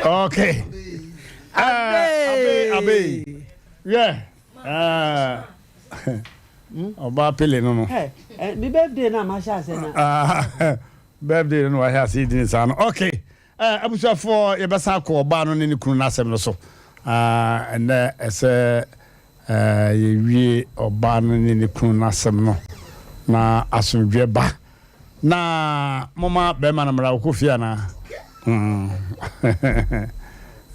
Okay. Abe. Abe. Yeah. Ah, ɔbaa pele no no. Hey, eh, mi birthday na ma hyɛ ase na. Ah, birthday no wahyɛ ase di ne saa no. Okay. Eh, abusuafoɔ yɛbɛsan akɔ ɔbaa no ne ne kunu n'asɛm no so. Ah, ɛnɛ ɛsɛ eh, yɛwie ɔbaa no ne ne kunu n'asɛm no na asomdwoeɛ ba. Na moma bɛrima no mmra ɔkɔ fie anaa? Mm.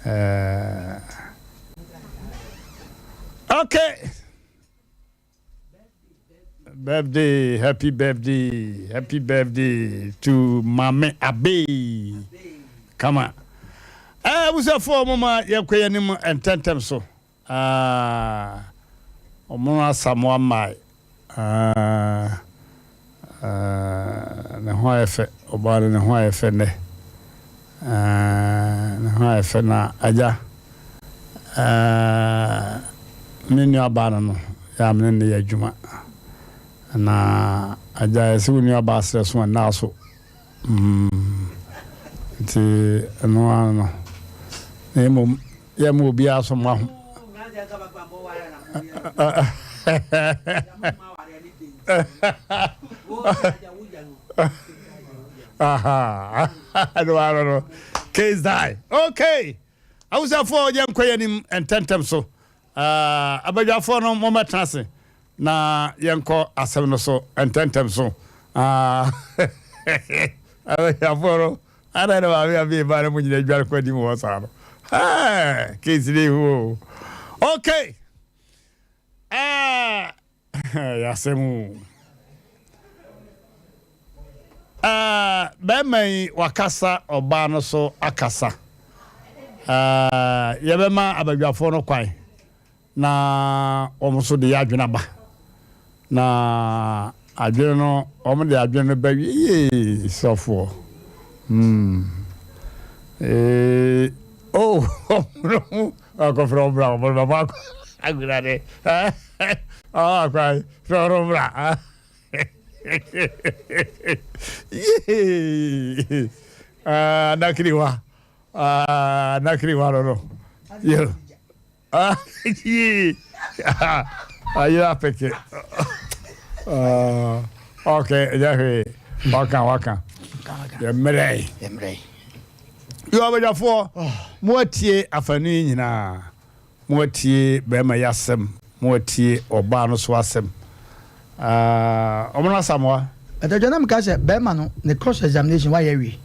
eh. Okay. Birthday, happy birthday, happy birthday to Mame Abe. Kama. Eh, abusuafoɔ moma yɛnkɔ yɛn anim ntɛntɛm so. Ah, ɔmono Asamoah Mae. Ah, ah, ne ho ayɛ fɛ, ɔbaa no ne ho ayɛ fɛ nnɛ. Ah, ne ho ayɛ fɛ na agya. Ah, me nuabaa no no, yɛ a me ne no yɛ adwuma. Na agya yɛ sɛ wo nuabaa serɛ so a nna so. Mm, nti ɛno ara no. Na mmom Yɛ ma obiara so mma ho. Ɛno ara no. Case die. Okay. Awusafoɔ yɛnkɔ yɛn anim ntɛntɛm so. Abadwafoɔ no mommɛtena ase na yɛnkɔ asɛm no so ntɛntɛm so. Abadwafoɔ no Adɛn na maame a bee ba no mo nyina dware kɔ anim hɔ saa no? Hey, case ne hu o. Okay. Ah, yasɛm o. Ah, bɛrima yi wakasa ɔbaa no so akasa. Ah, yɛbɛma abadwafoɔ no kwan. Na wɔn nso de yɛ adwene aba. Na adwene no, wɔn de adwene no ba wie yee sɔfoɔ. Hmm. Ee, oh, wɔn no akɔfrɛ wɔn bra, wɔn bɛbɔ akɔ agbena de. Ɔɔ akɔ frɛ wɔn bra. Yee. Ah, nakiriwa. Ah, nakiriwa no no. Yo. Ayera peke. Okay, ɛnyɛ hwee. Waka waka. Yɛmmerɛ. Yɛmmerɛ. Yo abadwafoɔ, mo atie afanu yi nyinaa. Mo atie bɛrima yi asɛm, mo atie ɔbaa no so asɛm. Ɔmo no asamoa. Ɛtɛdwa na meka sɛ bɛrima no ne cross examination wayɛ awie.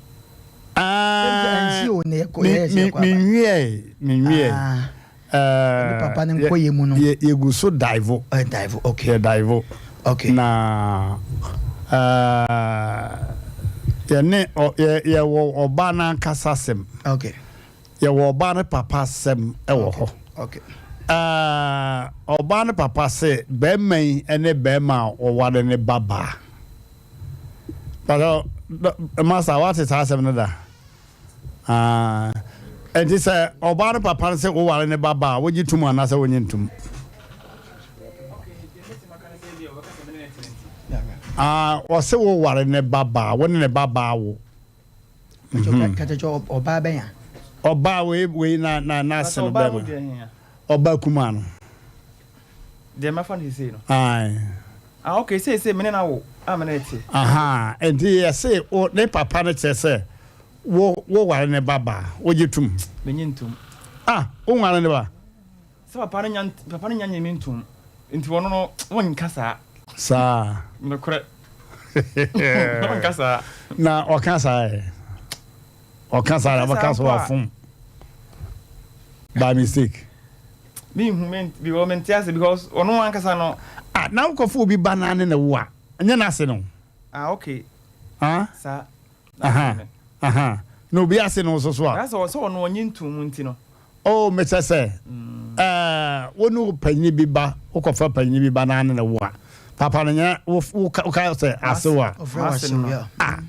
Menwiɛe, menwiɛe. Ne papa ne nkɔyɛ mu no. Yɛgu so dive. Dive, okay. Yɛ dive. Okay. Na yɛne yɛwɔ ɔbaa n'ankasa asɛm. Okay. Yɛwɔ ɔbaa no papa asɛm wɔ hɔ. Okay. Uh, ɔbaa no papa se bɛrima yi ne bɛrima a ɔware ne ba baa. But master, wate saa asɛm no da? Ah, nti sɛ ɔbaa no papa no sɛ woware ne ba baa, wogye tom anaasɛ wonye ntom? Ah, ɔse woware ne ba baa, wo ne ne ba baa wo. Mhm. Ɔbaa bɛn a? Ɔbaa wei wei na na n'ase no bɛrima. Ɔbaa kumaa no. Deɛ mɛfa no sesei no. Ae. Ah okay seesei me ne no awo a me ne no te. Ahaa nti yɛse wo ne papa no kyerɛ sɛ wo wo ware ne ba baa wogye tom? Menye ntom. Ah wo nware ne ba? Sɛ papa no nya papa no nya nye me ntom nti ɔno no wonka saa. Saa. Nokorɛ. Ɔnka saa. Na ɔka saa ɛ? Ɔka saa na ɔbɛka so wafom by mistake. Me hu me because me nte ase because ɔno ankasa no. Ah na wokɔfo obi ba na ne ne wo a nyɛ n'ase no. Ah okay. Ah. Saa. Aha aha na obi ase no nso so a. That's all sɛ ɔno ɔnye ntom mu nti no. Oh mekyɛ sɛ ɛɛ wo ne wo panyin bi ba wokɔfa panyin bi ba na ne ne wo a papa no nyɛ wo wo ka sɛ ase wo a. Ah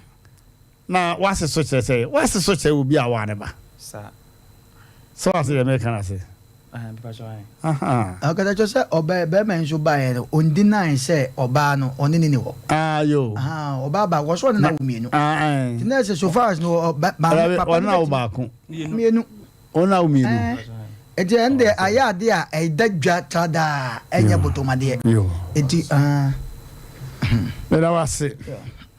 Na w'ase so kyerɛ sɛ w'ase so kyerɛ obi a ɔwɔ ne ba. Saa. Sɛ w'ase deɛ meka no ase. Ɔkasa kyerɛ sɛ ɔbaa bɛrima yi nso baeɛ no ɔndinae sɛ ɔbaa no ɔne ne ni hɔ. Ah yo. Ɔbaa baako ɔsɛ ɔne no awo mmienu. Nti na ɛsɛ so far as no maame papa no bɛtumi. Ɔne awo baako. Mmienu. Ɔne awo mmienu. Nti ɛno deɛ ayɛ adeɛ a ɛda dwa tradaa ɛnyɛ botomadeɛ. Nti ah. Meda wo ase.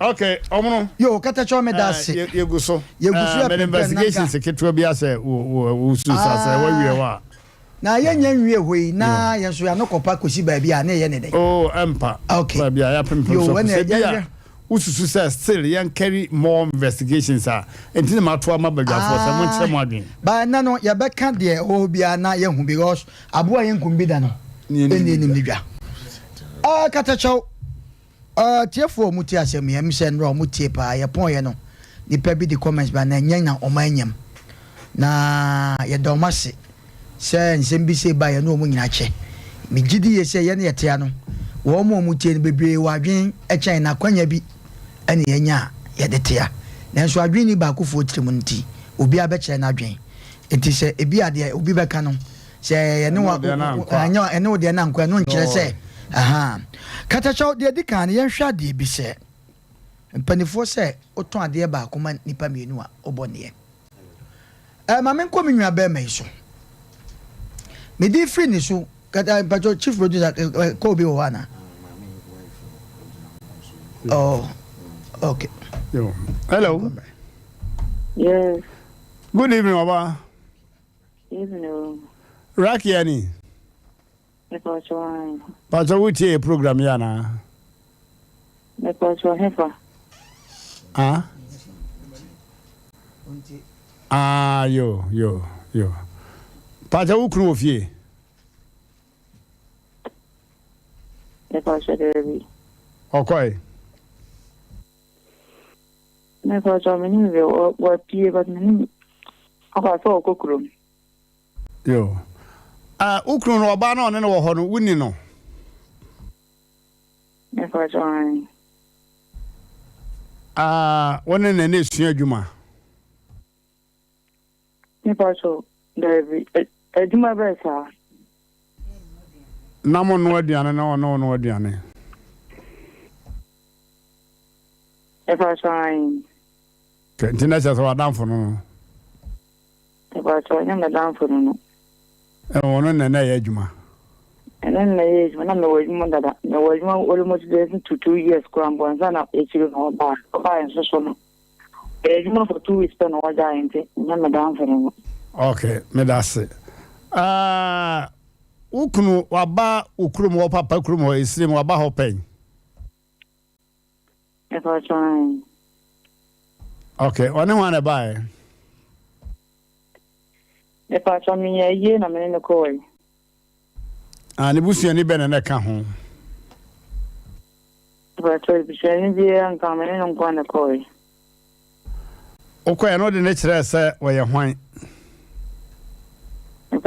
Okay, ɔmono. Yo, katakyɛ meda ase. Yɛgu so. Yɛgu so yɛ pɛmpɛn investigations ketewa bi asɛ wo su sa sɛ wawie hɔ a. Na yɛnyɛ nwie hɔ yi na yɛn nso yɛano kɔpa kɔsi baabi a na ɛyɛ ne dɛn. Oh, ɛmpa. Okay. Baabi a yɛapempem so. Sɛ bi a wosusu sɛ still yɛn carry more investigations a, nti na mato ama badwafoɔ sɛ monkyerɛ mo adwene. Ba ɛnɛ no yɛbɛka deɛ ɛwɔ hɔ biara na yɛahu because aboa a yɛnkum bi da no ɛnni anim ne dwa. Ah, katakyɛw. Atiefoɔ a wɔtie asɛm yi, ɛm sɛ nnora wɔtie paa, yɛpɔn yɛ no, nipa bi de comments ba na ɛnyɛ na wɔn anyam. Na yɛda wɔn ase sɛ nsɛm bi sei ba yɛne wɔn nyinaa kyɛ. Megye di yie sɛ yɛne yɛte ano, wɔn a wɔtie no bebree wɔ adwene kyɛn na akwanya bi na yɛanya a yɛde te a. Nanso adwene nni baakofoɔ tirim nti, obiara bɛkyerɛ n'adwene. Nti sɛ ebi a deɛ obi bɛka no, Sɛ yɛne wo anyɛ ɛne wo deɛ no ankɔ ɛno nkyerɛ sɛ ahaa. Katakyɛw deɛ ɛdi kan no yɛnhwɛ adeɛ bi sɛ mpanifoɔ sɛ wotɔn adeɛ baako ma nipa mmienu a wobɔ neɛ. Ɛɛ ma menkɔ me nua bɛrima yi so. Mede firi ne so kata mpakyɛw chief producer kɔ obi wɔ hɔ anaa? Oh, okay. Yo. Hello. Yes. Good evening, Oba. Evening o. Rakia ni. Mepatwɔ ae. Patwɔ wo tie program yi anaa? Mepatwɔ hefa? Ah? Ah, yo, yo, yo. Patwɔ wo kunu wɔ fie? Mepatwɔ daabi. Ɔkɔe? Mepatwɔ menim deɛ wapue but menim ɔka sɛ ɔkɔ kurom. Yo. Ah, wo kunu no ɔbaa na ɔne no wɔ hɔ no wonni no? Mepatwɔ ae. Ah, wo ne no na esua adwuma? Mepatwɔ daabi adwuma bɛɛ saa. Na mo noa aduane na ɔne wo noa aduane? Mepakyɛw ahen? Okay, nti na kyerɛ sɛ w'adamfo no no? Mepakyɛw, ɛnyɛ m'adamfo no no. Ɛwɔ ɔno na na ɛyɛ adwuma? Ɛno na ɛyɛ adwuma, na mewɔ adwuma dada. Mewɔ adwuma almost bɛyɛ to 2 years koraa mpo ansa na akyiri no ɔbaa. Ɔbaa nso so no, ɔyɛ adwuma for 2 weeks pɛ na ɔgyae nti ɛnyɛ m'adamfo no no. Okay, meda ase. Uh, wo kunu waba wo kurom hɔ, papa kurom hɔ, Esirim, waba hɔ pɛn? Mepakyɛw ahen? Okay, ɔne hwan na ɛbaeɛ? Mepakyɛw meyɛ ayie na me ne no kɔɔe. Ah, ne busuani bɛn na na ɛka ho? Mepakyɛw busuani biara nka ho, me ne no nko ara na ɛkɔɔe. Wokɔɛ no wode no kyerɛɛ sɛ ɔyɛ hwan?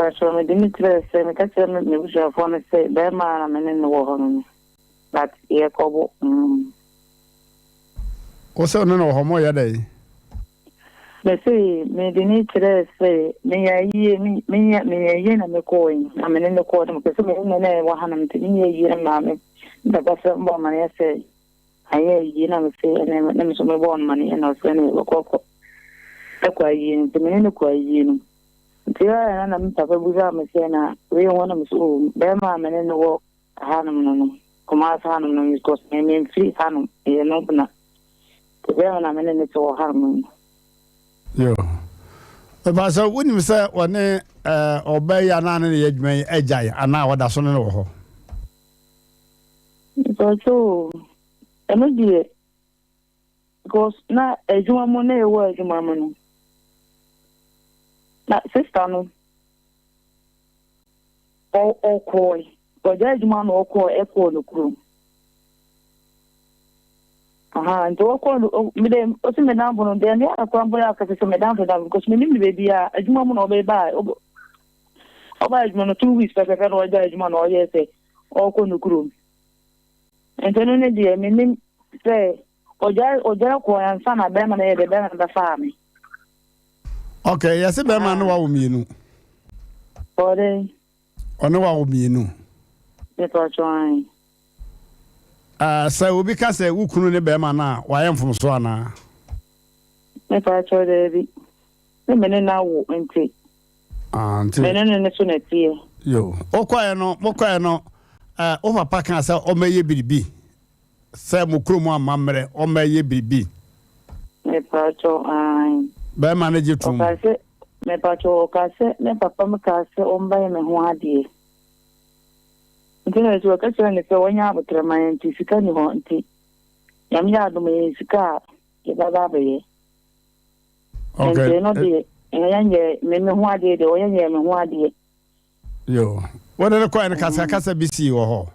Mepakyɛw, mede me kyerɛɛ sɛ meka kyerɛɛ me m'abusuafoɔ no sɛ bɛrima a na me ne no wɔ hɔ no no, but yɛkɔbo mm. Wo sɛ wo ne no wɔ hɔ, moyɛ dɛn? Mese mede no kyerɛɛ sɛ meyɛ ayie, me meyɛ meyɛ ayie na mekɔɔ yi, na me ne no kɔɔ no, mepɛ sɛ mehu no na ɛwɔ hanom nti meyɛ ayie na maame me papa frɛ me bɔ amaneɛ sɛ Anyɛ ayie na mese ɛne na me nso mebɔɔ no amaneɛ na ɔsɛ ne yɛbɛkɔ kɔ ɛkɔ ayie no nti me ne no kɔ ayie no nti ɛyɛ na na me papa busaa me sɛ na wei ho na me sɛ oh bɛrima a me ne no wɔ hanom no no Kumasi hanom no because me memfiri hanom meyɛ no na nti bɛrima na me ne no te wɔ hanom no. Yo. Mepa sɛ wonim sɛ wɔne ɔbaa yi anaa ne ne yɛ adwuma yi agyae anaa wɔda so ne no wɔ hɔ? Mpakyɛw o, ɛno deɛ because na adwuma mu na yɛwɔ adwuma mu no, na sister no ɔkɔe, ɔgya adwuma na ɔkɔɔ ɛkɔɔ no kurom. Aha, nti ɔkɔɔ no, me de ɔsi me danfo no deɛ ne akora mpo yɛ akasa sɛ me danfo danfo because me nim ne baabi a adwuma mu na ɔbɛba ɔbaa adwuma no 2 weeks pɛpɛpɛ na ɔgya adwuma na ɔyɛ sɛ ɔrekɔ no kurom. Nti ɛno ne deɛ menim sɛ ɔgyae ɔgyae kɔɔ ansa na bɛrima no yɛ deɛ bɛrima no bɛfaa me. Ok, yɛse bɛrima no wawo mmienu. Ɔde. Ɔne wawo mmienu. Mepatwɔ an. Uh, sɛ obi ka sɛ wo kunu ne bɛrima no a, wayɛ mfomso anaa? Mepatwɔ daabi. Ne me ne no awo nti. Ah, nti. Me ne no ne so na ɛteɛ. Yo, wokɔɛ no, mokɔɛ no, eh, wo papa kaa sɛ ɔmmɛyɛ biribi, sɛ mo kurom amammerɛ, ɔmmɛyɛ biribi. Mepatwɔ, ae. Bɛrima no gye tom. Ɔkaa sɛ, mepatwɔ, ɔkaa sɛ, me papa mo kaa sɛ ɔmbɛyɛ me ho adeɛ. Nti na nso ɔka kyerɛ ne sɛ ɔnyɛ abotrɛ ma yɛn nti sika ni hɔ nti, Nyame yɛ adom yɛn sika a yɛbɛba abɛyɛ. Okay. Nti no deɛ ɛyɛ nyɛ me me ho adeɛ deɛ ɔyɛ nyɛ me ho adeɛ. Yo, wode no kɔɛ no kasakasa bi sii wɔ hɔ?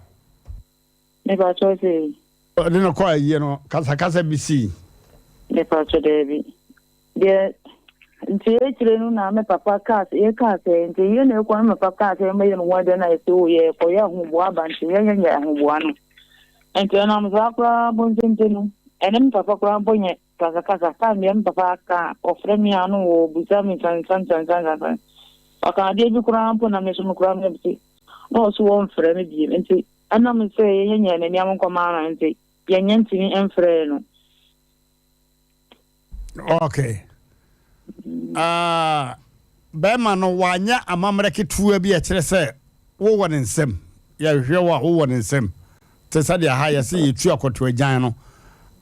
Mepa kyɛw sɛ. Wode no kɔɔ ayie no kasakasa bi sii? Mepa kyɛw daabi. Deɛ nti akyire no na me papa kaa sɛ yɛ kaa sɛ nti yɛ na ɛkɔ no me papa kaa sɛ yɛmɛyɛ no ho adeɛ na yɛsɛ o yɛ kɔyɛ ahoboa aba nti yɛnyɛ nyɛ ahoboa no nti ɛnam saa koraa mpo nti no ɛne me papa koraa mpo nyɛ Kasakasa, time deɛ me papa aka a, ɔfrɛ me a na ɔbusa me nsɛnsɛm nsɛnsɛm. Ɔka adeɛ bi koraa mpo na me nso me koraa me se na ɔse wɔmfrɛ me bio nti ɛnam sɛ yɛnyɛ yɛn ani nkɔmaa no nti yɛnyɛ ntumi mfrɛɛ no. Okay. Uh, bɛrima no wanyɛ amammerɛ ketewa bi a ɛkyerɛ sɛ wowɔ ne nsam yɛhwehwɛ wo a wowɔ ne nsam te sɛ deɛ ha yɛse yɛtu akɔto agyan no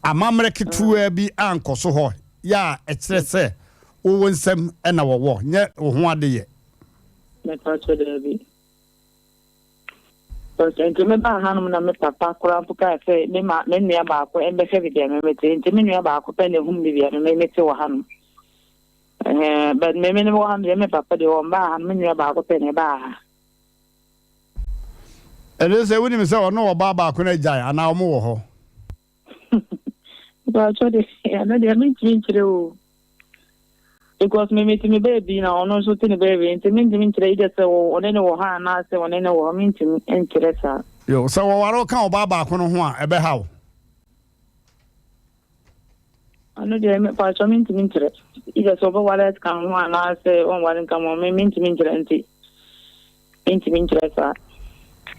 amammerɛ ketewa bi ankɔ so hɔ yɛ a ɛkyerɛ sɛ wowɔ nsam ɛna wɔwɔ nyɛ wo ho adeyɛ. Mepakyɛ daabi. Nti mebaa hanom na me papa koraa mpo kaa sɛ me ma me nua baako mbɛhwɛ baabi a mete. Nti me nua baako pɛ na ehum baabi a me mete wɔ hanom. Ɛhɛn, but me me wɔ hanom deɛ me papa deɛ ɔmbaa ha no, me nua baako pɛ na ɛbaa ha. Ɛne sɛ wonim sɛ ɔne ɔbaa baako no agyae anaa ɔmo wɔ hɔ? Mpakyɛ de, ɛno deɛ mentumi nkyerɛ o. Because me mete me baabi na ɔno nso te ne baabi nti mentumi nkyerɛ either sɛ ɔne ne wɔ ha anaasɛ ɔne ne wɔ hɔ mentumi nkyerɛ saa. Yo, sɛ wɔware wo ka ɔbaa baako no ho a ɛbɛha wo? Ɔno deɛ mepakyɛ mentumi nkyerɛ either sɛ ɔbɛware ka ho anaasɛ ɔnware nka ho me mentumi nkyerɛ nti mentumi nkyerɛ saa.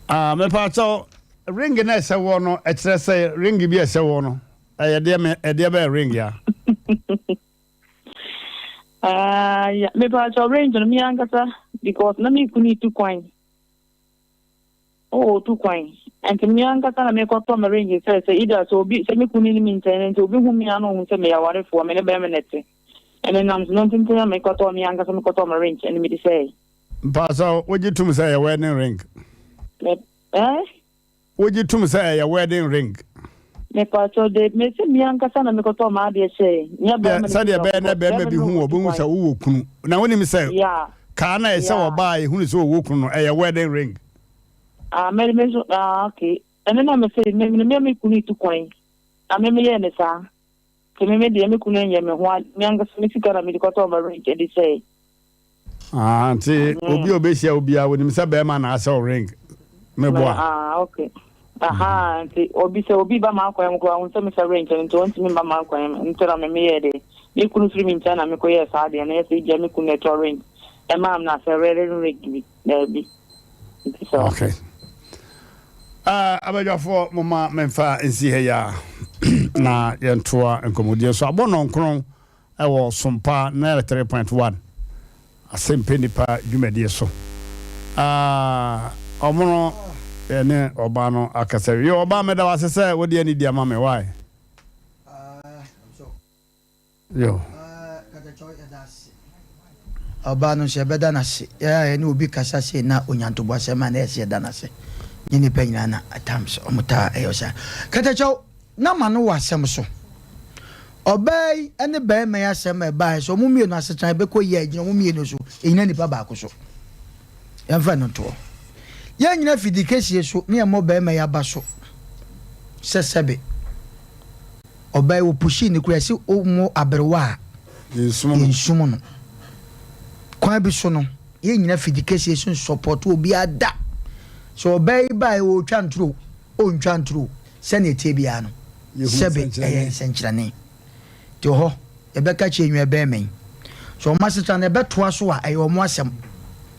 Ah, mepakyɛ ring na ɛhyɛ wɔ no ɛkyerɛ sɛ ring bi ɛhyɛ wɔ no ɛyɛ deɛ me ɛdeɛ bɛyɛ ring ya. Ah, yeah. Mepakyɛ ring no me ankasa because na me kunu tu kwan. Oh, tu kwan. Nti me ankasa na mekɔtɔ me ring sɛ sɛ either sɛ obi sɛ me kunu ne me nkyɛn nti obi hu me ano hu sɛ meyɛ awarefoɔ me ne bɛrima na ɛte. Ɛne nam so no ntenten na mekɔtɔ me ankasa mekɔtɔ me ring ɛne mede sɛ. Mpakyɛ wogye tom sɛ ɛyɛ wedding ring? Me eh? Wogye tom sɛ ɛyɛ wedding ring? Mepakyɛ de mese me ankasa na mekɔtɔ m'adeɛ hyɛ nyɛ bɛrima no. Sɛdeɛ ɛbɛyɛ na bɛrima bi hu wɔ bɛhu sɛ wowɔ kunu na wonim sɛ kaa na ɛsɛ ɔbaa a ɛhunu sɛ ɔwɔ kunu no ɛyɛ wedding ring. Ah, me me so ah okay. Ɛno na mese me me me kunu tu kwan na me meyɛɛ ne saa. Nti me me deɛ me kunu nyɛ me ho ade me ankasa me sika na mede kɔtɔɔ me ring de hyɛe. Ah, nti obi a obehyia wo biara onim sɛ bɛrima na ahyɛ wo ring. Meboa. Ah, okay. Aha, nti obi sɛ obi ba m'akwan mu koraa ohun sɛ mehyɛ ring no nti ɔntumi mba m'akwan mu. Nti na me meyɛɛ dɛ. Me kunu firi me nkyɛn na mekɔyɛɛ saa adeɛ no. Ɛyɛ sɛ ebia me kunu na ɛtɔ ring ɛmaa me na sɛ wedding ring bi. Daabi. Nti sɛ. Okay. Uh, abadwafoɔ moma memfa nsi ha yi a na yɛntoa nkɔmmɔdie so abɔ nɔnkron wɔ Sompa 93.1 Asɛmpɛ Nnipa dwumadie so. Ah, ɔmono yɛne ɔbaa no akasa wie. Yo, ɔbaa meda wo ase sɛ wode anidi ama me, why? Yo. Ɔbaa no nso yɛbɛda no ase. Yɛ a yɛne obi kasa sei na onya ntoboasɛm a na ɛsɛ yɛda no ase. Nye nnipa nyinaa na at times wɔn taa ɛyɛ saa. Katakyɛw, na ma no wɔ asɛm so. Ɔbaa yi ne barima yi asɛm a ɛbaeɛ sɛ wɔn mmienu asetena ɛbɛkɔ yie a ɛgyina wɔn mmienu so, ɛnyina nipa baako so. Yɛmfa no ntoɔ. Yɛnnyina fidi kɛsie so ne yɛmmɔ barima yi aba so sɛ sɛbe ɔbaa yi wɔpushii no koraa sɛ ɔmmɔ aberewa a yɛnsum no. Kwan bi so no, yɛnnyina fidi kɛsie so nsɔpɔto obiara da. Sɛ ɔbaa yi baeɛ ɔretwa ntoro ɔntwa ntoro Sɛnea ɛteɛ biara no, sɛbe ɛyɛ nsɛnkyerɛnne. Nti wɔ hɔ, yɛbɛka kyerɛ nua bɛrima yi, sɛ wɔn asetra no ɛbɛtoa so a, ɛyɛ wɔn asɛm.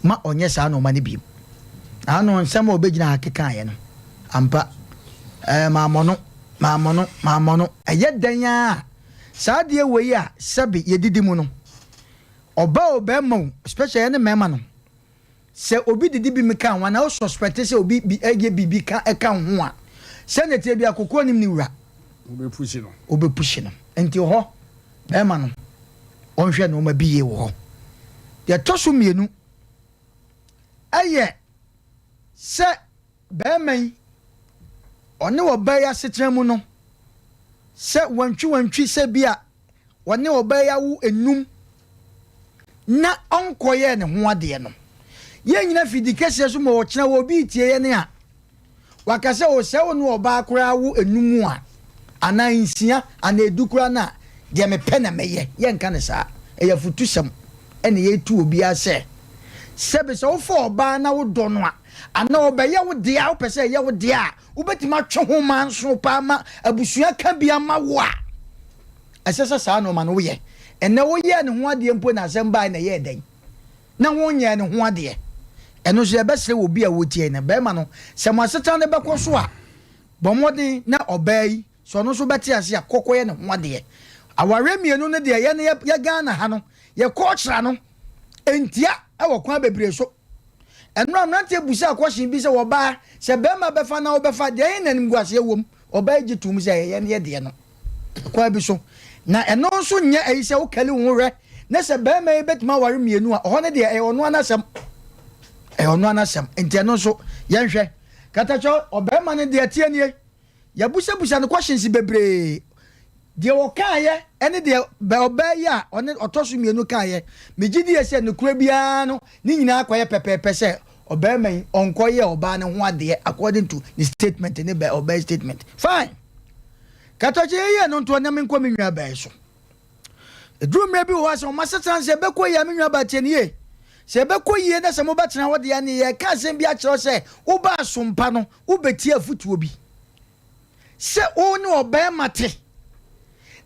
Ma ɔnyɛ saa nnoɔma no bio. Na ano nsɛm a ɔbɛgyina ha kekaeɛ no, ampa, ɛɛ, mammɔ no, mammɔ no, mammɔ no. Ɛyɛ dɛn ara a, saa adeɛ wei a sɛbe yɛdidi mu no, ɔbaa o, barima o, especially yɛne mmarima no, Sɛ obi didi bi ka ho anaa wo suspect sɛ obi bi yɛ biribi ka ɛka wo ho a, sɛnea ɛteɛ biara kokoa nim ne wura. Wobɛpushi no. Wobɛpushi no. Nti hɔ, bɛrima no, ɔnhwɛ nnoɔma bi yie wɔ hɔ. Deɛ ɛtɔ so mmienu, ɛyɛ sɛ bɛrima yi, ɔne ɔbaa yi asetena mu no, sɛ wantwi wantwi sɛ bi a ɔne ɔbaa yi awo nnum na ɔnkɔyɛɛ ne ho adeɛ no. Yɛn nyina fidi kɛseɛ so ma ɔkyena wɔ obi retie yɛn a, waka sɛ o sɛ wo ne ɔbaa koraa wo nnum a, anaa nsia anaa edu koraa no a, deɛ mepɛ na mɛyɛ. Yɛnka no saa. Ɛyɛ afutusɛm ɛna yɛtu obiara sɛ, sɛbe sɛ wofa ɔbaa na wodɔ no a, anaa ɔbɛyɛ wo dea a, wopɛ sɛ ɛyɛ wo dea a, wobɛtumi atwe ho manso paa ma abusua ka bi ama wo a, Ɛsɛ sɛ saa nnoɔma no woyɛ. Ɛnnɛ woyɛɛ ne ho adeɛ mpo na asɛm baeɛ na ɛyɛɛ dɛn? Na wonyɛɛ ne ho adeɛ. Ɛno nso yɛbɛsrɛ wɔ obi a ɔretie no, barima no, sɛ mo asetena no bɛkɔ so a, bɔ mmɔden na ɔbaa yi, sɛ ɔno nso bɛte ase a, kɔ kɔyɛ ne ho adeɛ. Awareɛ mmienu no deɛ, yɛn yɛ Ghana ha no, yɛ culture no ntia wɔ kwan bebree so. Ɛno a mmeranteɛ busaa question bi sɛ ɔbaa, sɛ barima bɛfa na wobɛfa, deɛ ɛhe na animguaseɛ wɔ mu? Ɔbaa yi gye toom sɛ ɛyɛ yɛn deɛ no kwan bi so. Na ɛno nso nyɛ ayi sɛ wokali wo ho hwɛ na sɛ barima yi bɛtumi aware mmienu a, ɔhɔ no deɛ ɛyɛ ɔno ara n'asɛm. Ɛyɛ ɔno ara n'asɛm. Nti ɛno nso yɛnhwɛ. Katakyɛ ɔbarima no deɛ ɛteɛ nie. Yɛabusabusa no questions bebree. Deɛ ɔkaeɛ ne deɛ ɔbaa yi a ɔne ɔtɔ so mmienu kaeɛ, megye die sɛ nokorɛ biara no ne nyinaa kɔyɛ pɛpɛɛpɛ sɛ ɔbarima yi ɔnkɔyɛɛ ɔbaa no ho adeɛ according to ne statement ne bɛ ɔbaa yi statement. Fine. Katakyɛ yɛyɛɛ no ntoɔ na menkɔ me nua baa yi so. Ɛduru mmerɛ bi wɔ hɔ a sɛ wɔn asetena no sɛ ɛbɛkɔ yie a me nua baa tie no yie. Sɛ ɛbɛkɔ yie na sɛ mobɛtena hɔ deɛ ne yɛreka asɛm bi akyerɛ wo sɛ wobaa sompa no wobɛtie afotuo bi. Sɛ wo ne ɔbarima te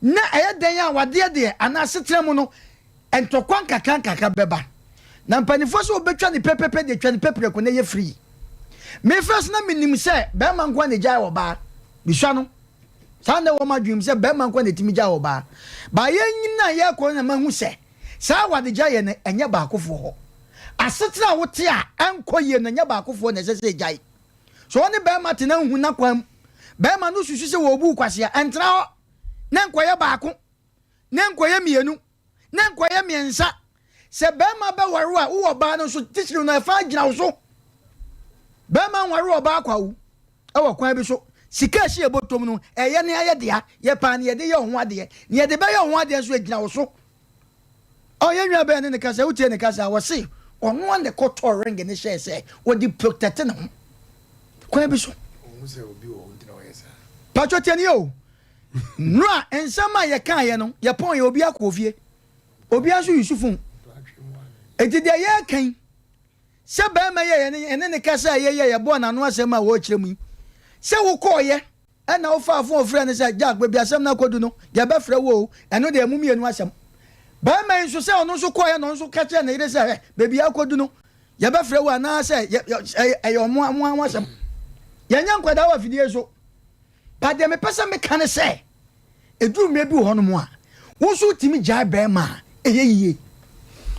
na ɛyɛ dɛn a wadeɛ deɛ anaa asetena mu no ntɔkwa nkakrankakra bɛba. Na mpanimfoɔ sɛ wɔbɛtwa ne pɛpɛpɛ deɛ twa ne pɛprɛko na ɛyɛ free. Me first na menim sɛ barima nko ara na ɛgyae ɔbaa. Mesua no. Saa na ɛwɔ m'adwene mu sɛ barima nko ara na ɛtumi gyae ɔbaa. Ba yɛnyini a yɛrekɔ no na mahu sɛ saa awadegyaeɛ no ɛnyɛ baakofoɔ hɔ. Asetena a wote a ɛnkɔ yie no ɛnyɛ baakofoɔ na ɛsɛ sɛ ɛgyae. Sɛ ɔne barima te na nhu n'akwan mu, barima no susu sɛ wɔrebu wo kwasea, ɛntena hɔ na nkɔyɛ baako, na nkɔyɛ mmienu, na nkɔyɛ mmiɛnsa. Sɛ barima bɛware wo a, wowɔ ɔbaa no nso, titiriw no ɛfa gyina wo so. Barima nware ɔbaa kwa o, ɛwɔ kwan bi so. Sika a ɛhyɛ yɛ bɔtɔm no, ɛyɛ ne ayɛ dea, yɛpaa ne yɛde yɛ ho adeɛ. Ne yɛde bɛyɛ ho adeɛ nso ɛgyina wo so. Oh yɛn nua bɛn ne ne kasa wotie ne kasa a wɔse ɔno a na ɛkɔtɔɔ ring ne hyɛɛ sɛ wɔde protect ne ho kwan bi so. Patro tie ne yɛ o nnura nsɛm a yɛkaeɛ no yɛpɔn yɛ obi akɔ ofie obi nso yusu phone. Enti deɛ yɛreka yi, sɛ barima yi a yɛne yɛne no kasa a yɛyi a yɛbɔɔ n'ano asɛm a wɔrekyerɛ mu yi, sɛ wokɔeɛ ɛna wofaa fon frɛɛ no sɛ, Jack, baabi asɛm no akɔdu no, yɛbɛfrɛ wo o, ɛno deɛ mo mmienu asɛm. Barima yi nso, sɛ ɔno nso kɔeɛ na ɔno nso ka kyerɛɛ ne yere sɛ, hwɛ, baabi a akɔdu no, yɛbɛfrɛ wo anaasɛ ɛyɛ ɔmo ho asɛm. Yɛnyɛ nkwadaa wɔ afidie so. But deɛ mepɛ sɛ meka ne sɛ, ɛduru mmerɛ bi wɔ hɔnom a, wo nso wotumi gyae bɛrima a, ɛyɛ yie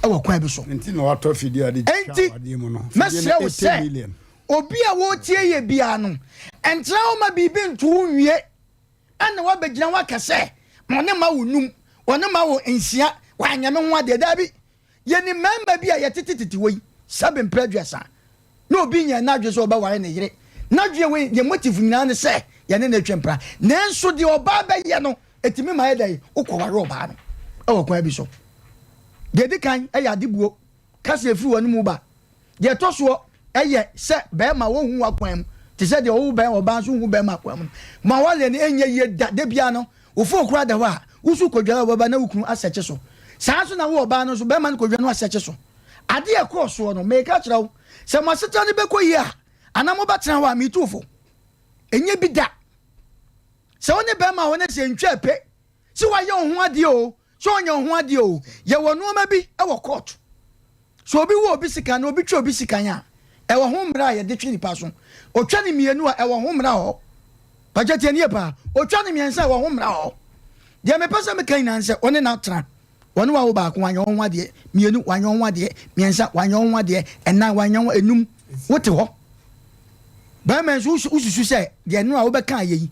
wɔ kwan bi so. Nti na watɔ afidie a de twa Enti, awadeɛ mu no. Afidie no mɛsrɛ wo 80 sɛ, million. obi a wɔretie yɛ biara no, ɛntena hɔ ma biribi nto wo nwie ɛna woabɛgyina hɔ aka sɛ, ɔne ma wo num, ɔne ma wo nsia, wanyɛ me ho adeɛ. Daabi. Yɛnim mmarima bi a yɛtete tete hɔ yi, sɛbe mprɛ aduasa, na obi nyɛɛ n'adwene sɛ ɔbɛware ne yere. N'adwene wei, ne motive nyinaa ne sɛ yɛne no retwe mpena. Nanso deɛ ɔbaa bɛyɛ no, ɛtumi ma ayɛ dɛn? Wokɔware ɔbaa no wɔ kwan bi so. Deɛ ɛdi kan yɛ adebuo, kasa ɛfiri wɔn mu ba. Deɛ ɛtɔ soɔ yɛ sɛ barima wɔnhu w'akwan mu te sɛ deɛ ɔwo bɛn ɔbaa nso nhu barima akwan mu no. Ma w'awareɛ no ɛnyɛ yie da. Da biara no, wo fon koraa da hɔ a, wo nso wokɔdware a wobɛba na wo kunu asɛkye so. Saa nso na wo ɔbaa no nso, barima no kɔdware no asɛkye so. Adeɛ a ɛkɔɔ soɔ no, mereka akyerɛ wo, sɛ mo asetena no bɛkɔ yie a, anaa mobɛtena hɔ a, metu wo fo. Ɛnyɛ bi da. Sɛ wo ne barima wɔ hɔ na sɛ ɛntwaa pe, sɛ wayɛ wo ho adeɛ oo, sɛ ɔnyɛ wo ho adeɛ oo, yɛwɔ nnoɔma bi wɔ court. Sɛ obi wɔ obi sekan na obi twa obi sekan a, ɛwɔ ho mmara a yɛde twe nipa so. Otwa no mmienu a, ɛwɔ ho mmara wɔ hɔ. Pakyɛ tie no yie paa. Otwa no mmiɛnsa a, ɛwɔ ho mmara wɔ hɔ. Deɛ mepɛ sɛ meka nyinaa ne sɛ, wo ne no atena. Ɔne wo awo baako, wanyɛ wo ho adeɛ. Mmienu, wanyɛ wo ho adeɛ. Mmiɛnsa, wanyɛ wo ho adeɛ. Ɛnan, wanyɛ wo, enum, wote hɔ. Barima nso, wosusu sɛ deɛ ɛno a wobɛka ayɛ yi,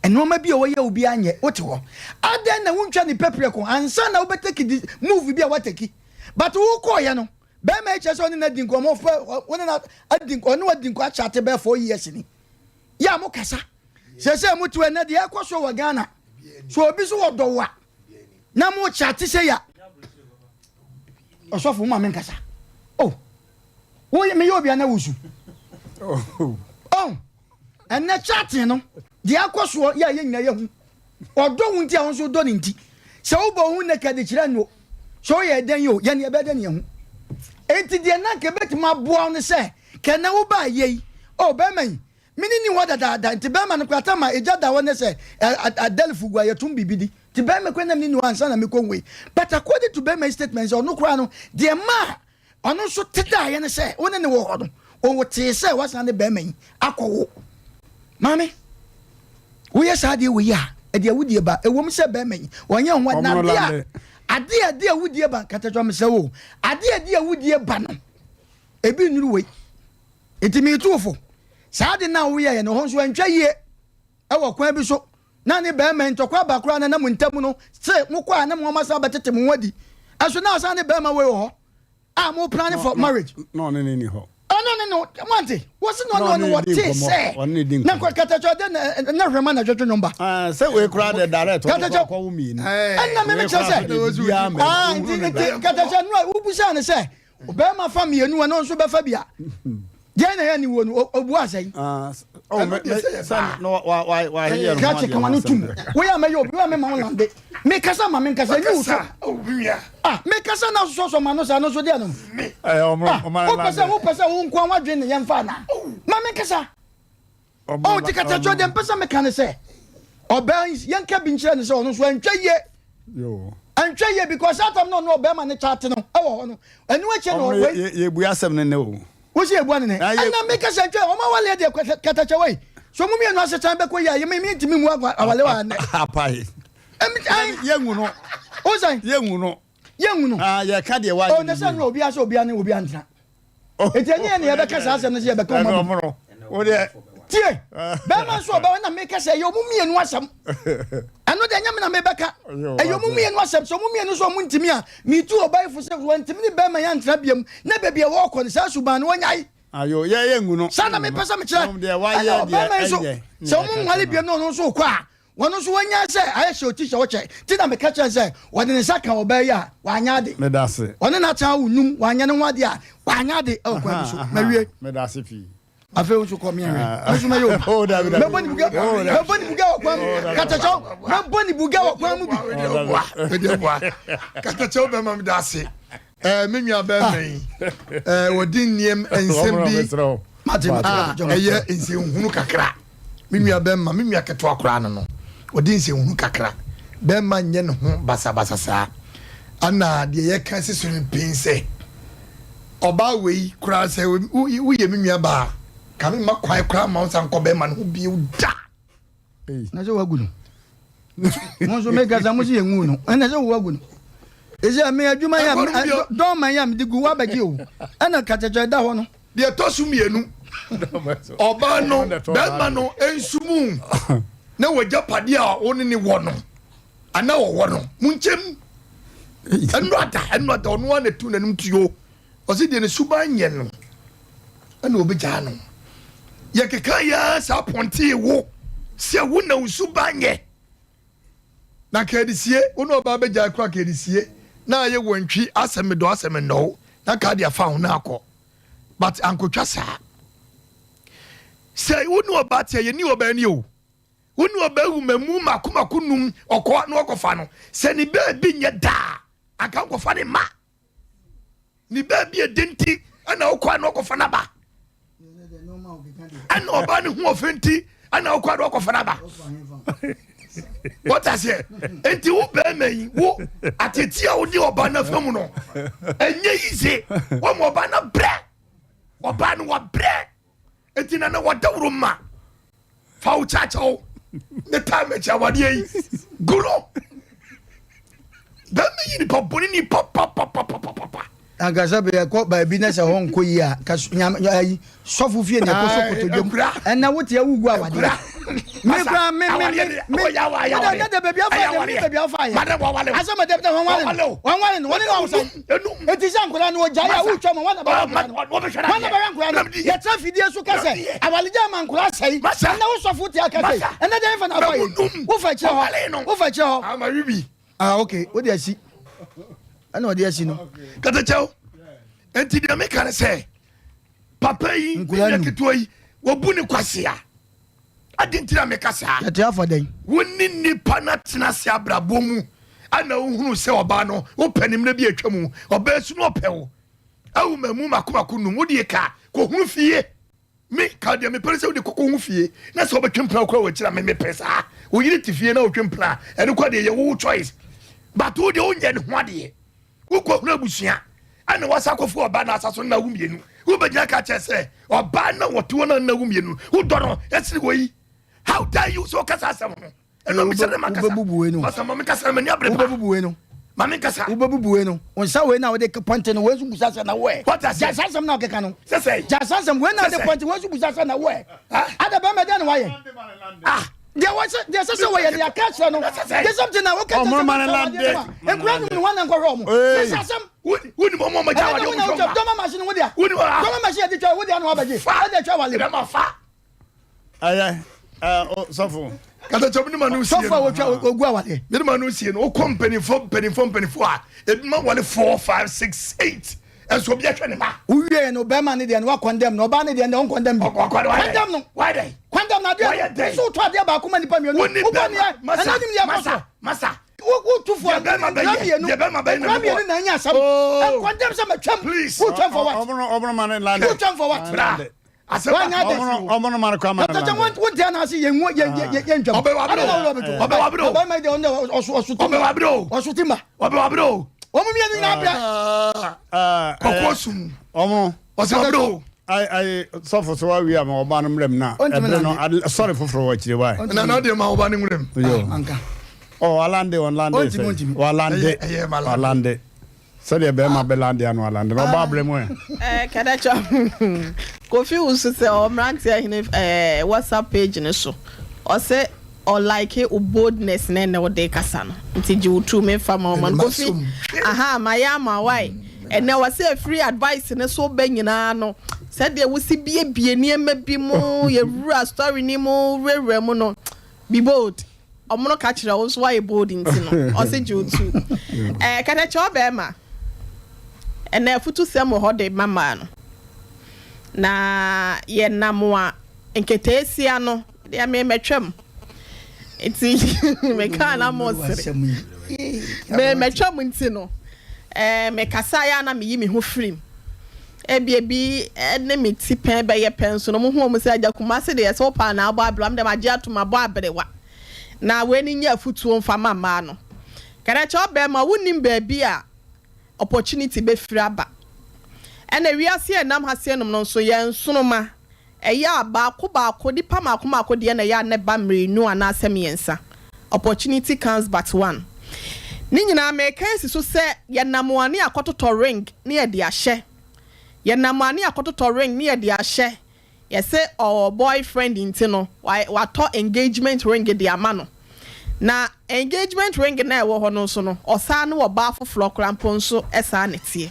nneɛma bi a wɔyɛ wo biara nyɛ, wote hɔ. Adɛn na wontwa ne pɛprɛko ansa na wobɛtaki move bi a woataki? But wo kɔɔ yɛ no bɛɛma yi kyerɛ sɛ ɔne no adi nkɔmɔ fɛ ɔne no adi ɔne wadi nkɔ akyate bɛɛ 4 years ni yɛ a mo kasa sɛsɛ mo to ɛnɛ deɛ ɛkɔ so wɔ Ghana so obi so wɔ dɔ wa na mo kyate sɛ ya ɔsɔfo mo ma me nkasa oh wo me yɛ obi ana wusu oh Ɛnnɛ chatting no, deɛ akɔ soɔ yɛ a yɛn nyinaa yɛhu. Ɔdɔ wo nti a wo nso wodɔ no nti. Sɛ wobɔ wo ho naked kyerɛ no o, sɛ woyɛ dɛn o, yɛn yɛbɛyɛ dɛn na yɛahu. Enti deɛ na anka ɛbɛtumi aboa wo ne sɛ, kɛ nnɛ wobaa yɛ yi, oh bɛrima yi, me ne ni hɔ dadaada, nti bɛrima no koraa tam a egya da hɔ ne sɛ adelfo gu a yɛtom biribi di, nti bɛrima koraa na me ne ni hɔ ansa na mekɔ wei. But according to bɛrima yi statement sɛ ɔno koraa no, deɛ ɛmaa Ɔno nso te daeɛ ne sɛ wo ne no wɔ hɔ no, ɔtee sɛ woasan ne barima yi akɔwo. Maame, woyɛ saa adeɛ wei a, ɛde awudie ba. Ɛwom sɛ barima yi, ɔnyɛ ho ade, na adeɛ a adeɛ a ɛde awudie ba, katatwa mesrɛ wo, adeɛ a ɛde awudie ba no, ebi nnuru wei. Nti meretu wo fo, saa ade no a woyɛeɛ no, ɛhɔ nso ɛntwa yie ɛwɔ kwan bi so. Na ne barima yi, ntɔkwa aba koraa na na mo ntam no, se mokɔ a na mo asan abɛtete mo ho adi. Ɛso na asan ne barima wei wɔ hɔ a mo plan for marriage. Na ɔne ne ni hɔ. Ɔne ne no, moante? Wɔse na ɔne ɔne wɔte sɛ. Na nkɔ katakyɛ ɔde na hwɛma na twetwe nwom ba. Sɛ wei koraa de direct ɔde kɔ akɔwo mmienu. Ɛnna me mekyerɛ sɛ. Ah, nti nti katakyɛ no a wobusaa ne sɛ Ɔbarima fa mmienu ɛno nso bɛfa bi a deɛn na ɛyɛ aniwuo no ɔbua sɛn? Krakye ka w'ano tom woyɛ a mɛyɛ obi woyɛ a mema wo lande mekasa ma menkasa ɛnyi wo so ah mekasa na asosɔsɔ ma no saa no nso deɛ no ah wopɛ sɛ wopɛ sɛ wo nkoa w'adwene ne yɛmfa anaa ma menkasa Oh, nti katakyɛ deɛ mpɛ sɛ meka ne sɛ ɔbaa yi yɛnka bi nkyerɛ ne sɛ ɔno nso ɛntwa yie ɛntwa yie because that time na ɔno ɔbɛrima ne kyate no ɛwɔ hɔ no ɛno akyɛ na ɔwei yɛbu asɛm no nɛ o wosi yɛbu ane nɛ ɛna meka sɛ ɛntwa ɔma waleɛ deɛ katakyɛ wei so mo mmienu asetan bɛkɔ yie a yɛmɛ mi ntumi mu awale wɔ anɛ apae yɛngu no wosan yɛngu no yɛngu no yɛka deɛ wayɛ ɔnɛ sɛ no obiara sɛ obiara ne obiara ntena Enti ɛnyɛ yɛn na yɛbɛka saa asɛm no sɛ yɛbɛka ɔma bu. Tie, bɛrima nso ɔbɛwa na meka sɛ ɛyɛ ɔmo mmienu asɛm. Ɛno deɛ ɛnyɛ me na mebɛka. Ɛyɛ ɔmo mmienu asɛm. Sɛ ɔmo mmienu nso ɔmo ntumi a, metu ɔbaa yi fo sɛ wɔntumi ne bɛrima yi antena biam na baabi a wɔrekɔ no saa suban no wɔnyae. Ayo, yɛ yɛ ngu no. Saa na mepɛ sɛ mekyerɛ. Ɛna ɔbɛrima yi nso sɛ ɔmo nwale biam na ɔno nso rekɔ a, Wɔn nso wɔnyaa sɛ ayɛ hyɛ oti hyɛ ɔkyɛ nti na meka kyerɛ no sɛ wɔde ne nsa ka ɔbaa yi a wanyɛ ade. Medase. Ɔne no atena awo num wanyɛ ne ho ade a wanyɛ ade ɛwɔ kwan bi so. Mawie. Medase pii. Afei wo nso kɔ meɛhwɛ. Me nso mɛyɛ obi. Oh, dabi, dabi. Mɛbɔ ne buga. Mɛbɔ ne buga wɔ kwan mu. Katakyɛw. Mɛbɔ ne buga wɔ kwan mu bi. Mede boa. Katakyɛw bɛma medase. Ɛɛ me nua bɛrima yi ɛɛ wɔde nneɛm nsɛm bi a ɛyɛ nsɛnhunu kakra. Me nua bɛrima me nua ketewa koraa no no wɔde nsɛnhunu kakra. Bɛrima nyɛ ne ho basabasa saa. Ɛna deɛ yɛka si so no pin sɛ ɔbaa wei koraa sɛ woyɛ me nua baa ka me mma kwan koraa ma wo nsa nkɔ bɛrima no ho bio da. Na sɛ wagu no. Mo nso mekasa mo sɛ yɛngu no. Ɛna sɛ wagu no. Ɛsɛ me adwuma yɛ dɔn yɛ mede gu wabɛgye o. Ɛna kakyɛkyɛ da hɔ no. Deɛ ɛtɔ so mmienu, ɔbaa no bɛrima no nsumu na wagyapadeɛ a wo ne ne wɔ no anaa ɔwɔ no mo nkyɛm ɛno ada ɛno ada ɔno ara na ɛtu n'anim tuo. Ɔse deɛ ne suban nyɛ no ɛna ɔbɛgyaa no. Yɛkeka yɛ saa pɔntee wo sɛ wo na wo suban nyɛ. Na ka ɛde wo ne ɔbaa bɛgyae koraa ka ɛde na ayɛ wantwi asɛ medɔ asɛ mennɔ wo na ka de afa ho na akɔ. But ankotwa saa. Sɛ wo ne ɔbaa te a yɛni ɔbaa ni o. Wo ne ɔbaa wu mamu mako mako num ɔkɔ na ɔkɔfa no. Sɛ ne baabi nyɛ daa anka nkɔfa ne mma. Ne baabi ɛdi nti ɛna wokɔ a na ɔkɔfa no aba ɛna ɔba ne ho ɔfɛ nti ɛna wokɔ a na ɔkɔfa no aba wɔte aseɛ nti wo bɛrima yi wo atete a wode ɔba no afa mu no ɛnyɛ yi se wɔma ɔba no brɛ ɔba no wabrɛ Enti na na wɔdawuro ma fa wo kyakyɛw ne taa mɛkyi awadeɛ yi gu no bɛma yi nipa bɔne ni papapapapapa. Ankasa bɛ yɛkɔ baabi na sɛ hɔ nkɔ yie a ka nyame ayi sɔfo fie na ɛkɔ so kotodwom ɛnna wote awu gu awadeɛ me kura me me me me wode nyɛ de baabi afa yɛ me baabi afa yɛ asɛm a dɛbɛ wɔn wale no wɔn wale no wɔn ne na ɔsan Enti sɛ nkwadaa no wɔgyae a wotwa ma wɔn na bɛhwɛ nkwadaa no. Wɔn na bɛhwɛ nkwadaa no. Yɛtena fidie so ka sɛ awaregyae ma nkwadaa sɛe. Ɛnna wo sɔfo te aka sɛ ɛnna deɛ ɛmfa na afa yi. Wofa akyire hɔ. Wofa akyire hɔ. Ah okay, wode asi. Ɛna ɔde asi no. Katakyɛw. Enti deɛ meka ne sɛ papa yi ne nua ketewa yi wɔbu ne kwasea. Adɛn nti na meka saa? Yɛte afa dɛn? Wo ne nnipa no atena ase abrabɔ mu ana wohunu sɛ ɔbaa no wopɛ ne mmerɛ bi atwa mu ɔbaa su no ɔpɛ wo awu ma mu mako mako num wodeɛ ka kɔhunu fie me ka deɛ mepɛ sɛ wode kɔkɔ hu fie na sɛ wobɛtwe mpena kora wɔ akyiri a me mepɛ saa wo yere te fie na wotwe mpena ɛno kɔ deɛ yɛ wo choice but wo deɛ wonyɛ ne ho adeɛ Wokɔhunu abusua ɛna wasa akɔfo ɔbaa na asa so nna wo mmienu. Wobɛgyina ka kyerɛ sɛ ɔbaa na wɔte hɔ na nna wo mmienu. Wodɔ no ɛsene wɔ yi. How dare you sɛ ɔkasa asɛm ho. Ɛna mehyɛ dɛ makasa. Wobɛbubu wei no. Masa ma menkasa na m'ani abere paa. Wobɛbubu wei no. Ma menkasa. Wobɛbubu wei no. Wo nsa wei na wode pɔnte no wei nso busa sɛ na wo ɛ. Wate aseɛ. Gya saa asɛm na ɔkeka no. Sɛ sɛ. Gya saa asɛm wei na wode pɔnte wei nso busa sɛ na wo ɛ. Ada bɛrima dɛn na wayɛ? Ah. Deɛ wɔsɛ deɛ ɛsɛ sɛ wɔyɛ no yɛaka akyerɛ no. The same thing na woka kyerɛ sɛ wɔsɛ awadeɛ no a nkura num no wɔn na nkɔhwɛ wɔn. Sɛ asɛm. Wonim wɔn a wɔgya awadeɛ wɔn twɛ dɔma machine wo dea. Dɔma machine yɛde twɛ wo dea na wabɛgye. Ɛde twɛ wale. Dɔma fa. Ɛyɛ sɔfo. Katakyɛ mi ni ma n'o sie no. Sɔfo a wotwa ogu awadeɛ. Mi ni ma n'o sie no okɔ mpanyinfo mpanyinfo mpanyinfo a ebi ma wale 4 5 6 8. Ɛnso obi ahwɛ ne ba. Wowie no bɛrima ne deɛ no wakɔndɛm no ɔbaa ne deɛ no ɔnkɔndɛm bi. Kɔndɛm no. Why dɛn? Kɔndɛm no adeɛ no. So wotɔ adeɛ baako ma nipa mmienu. Wobɔ neɛ ɛna nim deɛ ɛkɔ so. Masa. Wotu fo nkura mmienu. Nkura mmienu na anya asɛm. Nkɔndɛm sɛ matwam. Wotwam for what? Ɔmono ma ne lande. Wotwam for what? Bra. Wanya ade. Ɔmono ma ne kɔ ama ne lande. Kɛtɛ wɔn ti anaase yɛn nwo yɛn yɛn yɛn ntwam. Ɔbɛ wa bere o. Ɔbɛ wa bere o. Ɔbɛ ma deɛ ɔso ɔso ti ma. Ɔbɛ wa bere o. Ɔso ti ma. Ɔbɛ wa bere o. Wɔn mmienu nyinaa brɛ. Kɔkɔɔ sum. Ɔmo. Ɔsɛ ɔbrɛ o. Ayi ayi sɔfo so wa wi ama ɔba no mmerɛ mu na ɛbrɛ no sɔre foforɔ wɔ akyire wa. Na na ɔde ma ɔba no nwura mu. Yo. Ɔ walande ɔnlande sɛ walande walande sɛdeɛ bɛrima bɛ lande ano alande na ɔba abrɛ mu ɛ. Ɛɛ kɛdɛkyɛ Kofi wusu sɛ ɔwɔ mmeranteɛ hene ɛɛ WhatsApp page no so ɔsɛ. Ɔ like wo boldness na ɛnɛ wode kasa no nti gye wo tu me fa ma wo ma no Kofi ahaa mayɛ ama wo wai ɛnɛ wɔ sɛ ɛfiri advice no so ba nyinaa no sɛdeɛ wosi biebie nneɛma bi mu yɛwura story no mu wurawura mu no be bold ɔmono ka kyerɛ wo nso woayɛ bold nti no ɔse gye wo tu ɛɛ kɛtɛkyɛ ɔbɛɛma ɛnɛ afutusɛm wɔ hɔ de ma maa no na yɛnam a nketeesia no Deɛ me mɛtwam nti mekaa na mo sere me mɛtwam nti no. Ɛɛ, mekasaeɛ a na meyi me ho firi mu. Ebia ebi ne me ti pɛn bɛyɛ pɛ nso no, wɔhu wɔn sɛ agya Kumasi deɛ sɛ wopɛ a na abɔ aberewa, me deɛ magye atom mabɔ aberewa. Na wei no nyɛ afutuo mfa ma mmaa no. Kɛrɛkyɛ ɔbarima wonnim baabi a opportunity bɛfiri aba. Ɛna wiase a ɛnam ha sei nom no nso yɛn nsoroma Ɛyɛ a baako baako, nipa mmaako mmaako deɛ na ɛyɛ a na ɛba mmienu anaasɛ mmiɛnsa. Opportunity comes but one. Ne nyinaa meka asi so sɛ yɛnam a ne yɛakɔtotɔ ring ne yɛde ahyɛ. Yɛnam a ne yɛakɔtotɔ ring ne yɛde ahyɛ. Yɛse ɔwɔ boyfriend nti no watɔ engagement ring de ama no. Na engagement ring no a ɛwɔ hɔ no nso no, ɔsan ne ɔbaa foforɔ koraa mpo nso saa na ɛteɛ.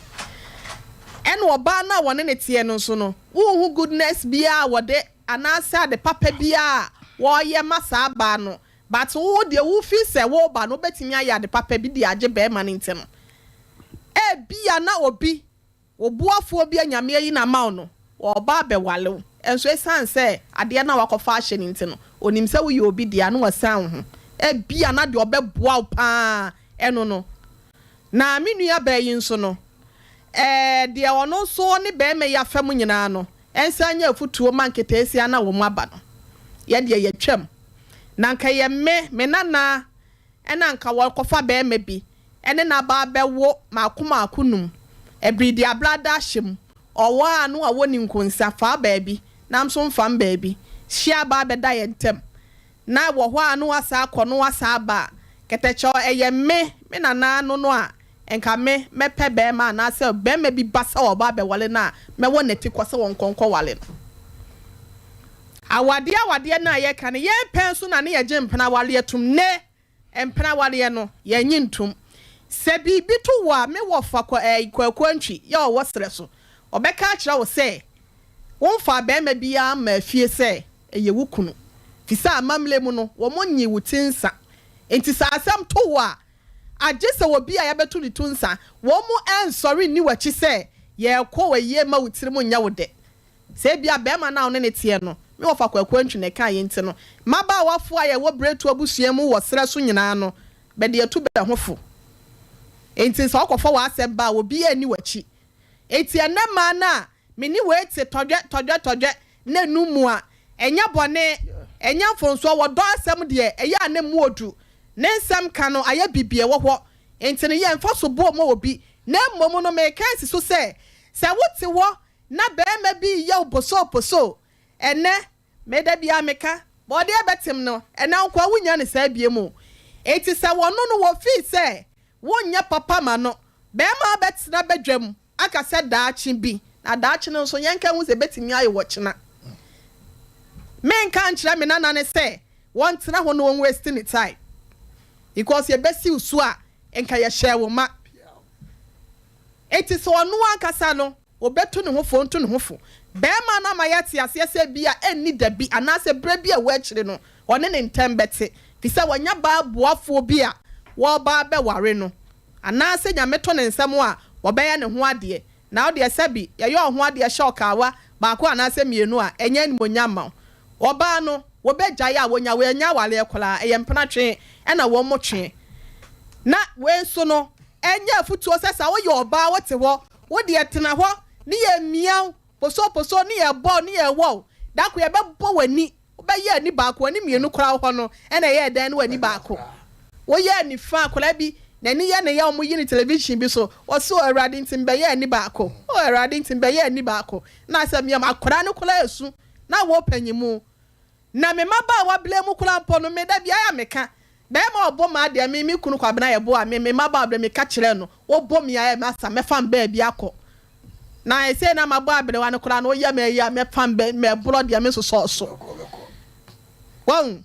Ɛna ɔbaa no a wɔne no teɛ no nso no, Wonhu goodness biaa a wɔde anaasɛ ade papa biaa a wɔyɛ ma saa baa no but wo deɛ wo feel sɛ wo ba no wobɛtumi ayɛ ade papa bi de agye bɛɛma no nti no ebia na obi wo boafoɔ bi a Nyame ayi no ama wo no ɔɔba abɛwale wo nso ɛsiane sɛ adeɛ no a wakɔfa ahyɛ no nti no onim sɛ woyɛ obi dea na wasiane wo ho ebia na deɛ ɔbɛboa wo paa ɛno no Na me nua baa yi nso no, ɛɛ, deɛ ɔno nso ɔne barima yi afa mu nyinaa no, ɛnsan nyɛ afutuo ma nketeesia no a wɔn aba no. Yɛ deɛ yɛatwam. Na anka ɛyɛ me, me nana na anka wɔrekɔfa barima bi ne no aba abɛwo mmaako mmaako num, ɛbere di abrada ahyɛ mu, ɔwɔ a no a wɔnni nkonsa, faa baabi, nam nso mfam baabi, hyia aba abɛda yɛn ntam. Na wɔ hɔ a na wasan akɔ na wasan aba a, kɛtɛkyɛw, ɛyɛ me, me nana no no a, nka me, mɛpɛ barima anaasɛ barima bi ba sɛ ɔreba abɛwale no a, mɛwɔ n'atikɔ sɛ ɔnkɔ nkɔwale no. Awadeɛ awadeɛ no a yɛka no, yɛn pɛn so na ne yɛgye mpena awareɛ tom. Nnɛ, mpena awareɛ no, yɛnnye ntom. Sɛ biribi to wo a, me wɔfa Kwa, ɛɛ, Kwaku Antwi, yɛ ɔwɔ serɛ so, ɔbɛka akyerɛ wo sɛ, womfaa barima biara mmaa fie sɛ ɛyɛ wo kunu, fisɛ amammerɛ mu no wɔn nyee wo ti nsa. Enti sɛ asɛm to wo a, agye sɛ obi a yɛabɛto ne to nsa, wɔn ɛnsɔre nni w'akyi sɛ yɛrekɔ ayie mma wo tirim nyɛ wo dɛ. Sɛ ebia barima no a wo ne no teɛ no, me wɔfa Kwaku Antwi na ɛkaeɛ nti no, mmabaawafoɔ a yɛwɔ Biretu abusua mu wɔ serɛ so nyinaa no, bɛde atu bɛ ho fo. Enti sɛ wokɔfa w'asɛm ba a, obiara nni w'akyi. Enti ɛnnɛ mmaa no a Me ne wei te tɔdwɛ tɔdwɛ tɔdwɛ na ɛnu mu a, ɛnyɛ bɔne, ɛnyɛ mfomsoɔ, wɔdɔ asɛm deɛ, ɛyɛ a na ɛmu ɔdu. Ne nsɛm ka no ayɛ bibi ɛwɔ hɔ, nti no yɛmfa soboɔ mmɔ obi, na mmom no meka asi so sɛ, sɛ wote hɔ na barima bi reyɛ wo posoo posoo, ɛnnɛ, me da biara meka, bɔɔdeɛ bɛtem no, ɛnnɛ nkoa wonnya no saa biom o. Nti sɛ wɔno no wɔfii sɛ wonyɛ papa ma no, barima bɛtena badwam aka sɛ daakye bi, na daakye no nso yɛnka nhu sɛ ebetumi ayɛ wɔ kyena. Menka nkyerɛ me nana no sɛ wɔntena hɔ na wɔn waste ne time because yɛbɛsiw so a nka yɛhyɛɛ wo ma. Enti sɛ ɔno ankasa no obetu ne ho fo ɔntu ne ho fo. Barima no ama yɛate aseɛ sɛ ebia ɛnni da bi anaasɛ berɛ bi a ɛwɔ akyire no ɔne ne ntɛm bɛte fisɛ wanya baa boafoɔ bi a wɔreba abɛware no. Anaasɛ Nyame to ne nsam a, wɔbɛyɛ ne ho adeɛ. Na wo deɛ sɛbi, yɛyɛ wo ho adeɛ hyɛ ɔkaawa baako anaasɛ mmienu a, ɛnyɛ animuonyam ma wo. Ɔbaa no, wɔbɛgyae a, wɔnya wei, ɛnyɛ awareɛ koraa, ɛyɛ mpena twe ɛna wɔn twe. Na wei nso no, ɛnyɛ afutuo sɛ sɛ woyɛ ɔbaa wote hɔ, wo deɛ tena hɔ ne yɛmia wo, posoposo ne yɛbɔ wo ne yɛwɔ wo, da koro yɛbɛbɔ w'ani. Wobɛyɛ ani baako, ani mmienu koraa wɔ hɔ no, ɛna ɛyɛɛ dɛn ne w'ani baako? Woyɛ ani fa, akwadaa bi, n'ani yɛ ne ya, wɔyi no television bi so, ɔse, O Awurade nti mebɛyɛ ani baako, O Awurade nti mebɛyɛ ani baako. Na asɛm yam, akwadaa no koraa resu, na wo panyin Na me mmabaawa berɛ mu koraa mpo no, me da biara a meka, Barima a ɔbɔ m'adeɛ, me me kunu Kwabena yɛboa me, me mmabaawa berɛ meka kyerɛɛ no, wobɔ me a, masa, mɛfa me baabi akɔ. Na ɛsei na mabɔ aberewa no koraa no woyɛ me ayi a mɛfam bɛ mɛborɔ deɛ me nsosɔɔ so. Wahu?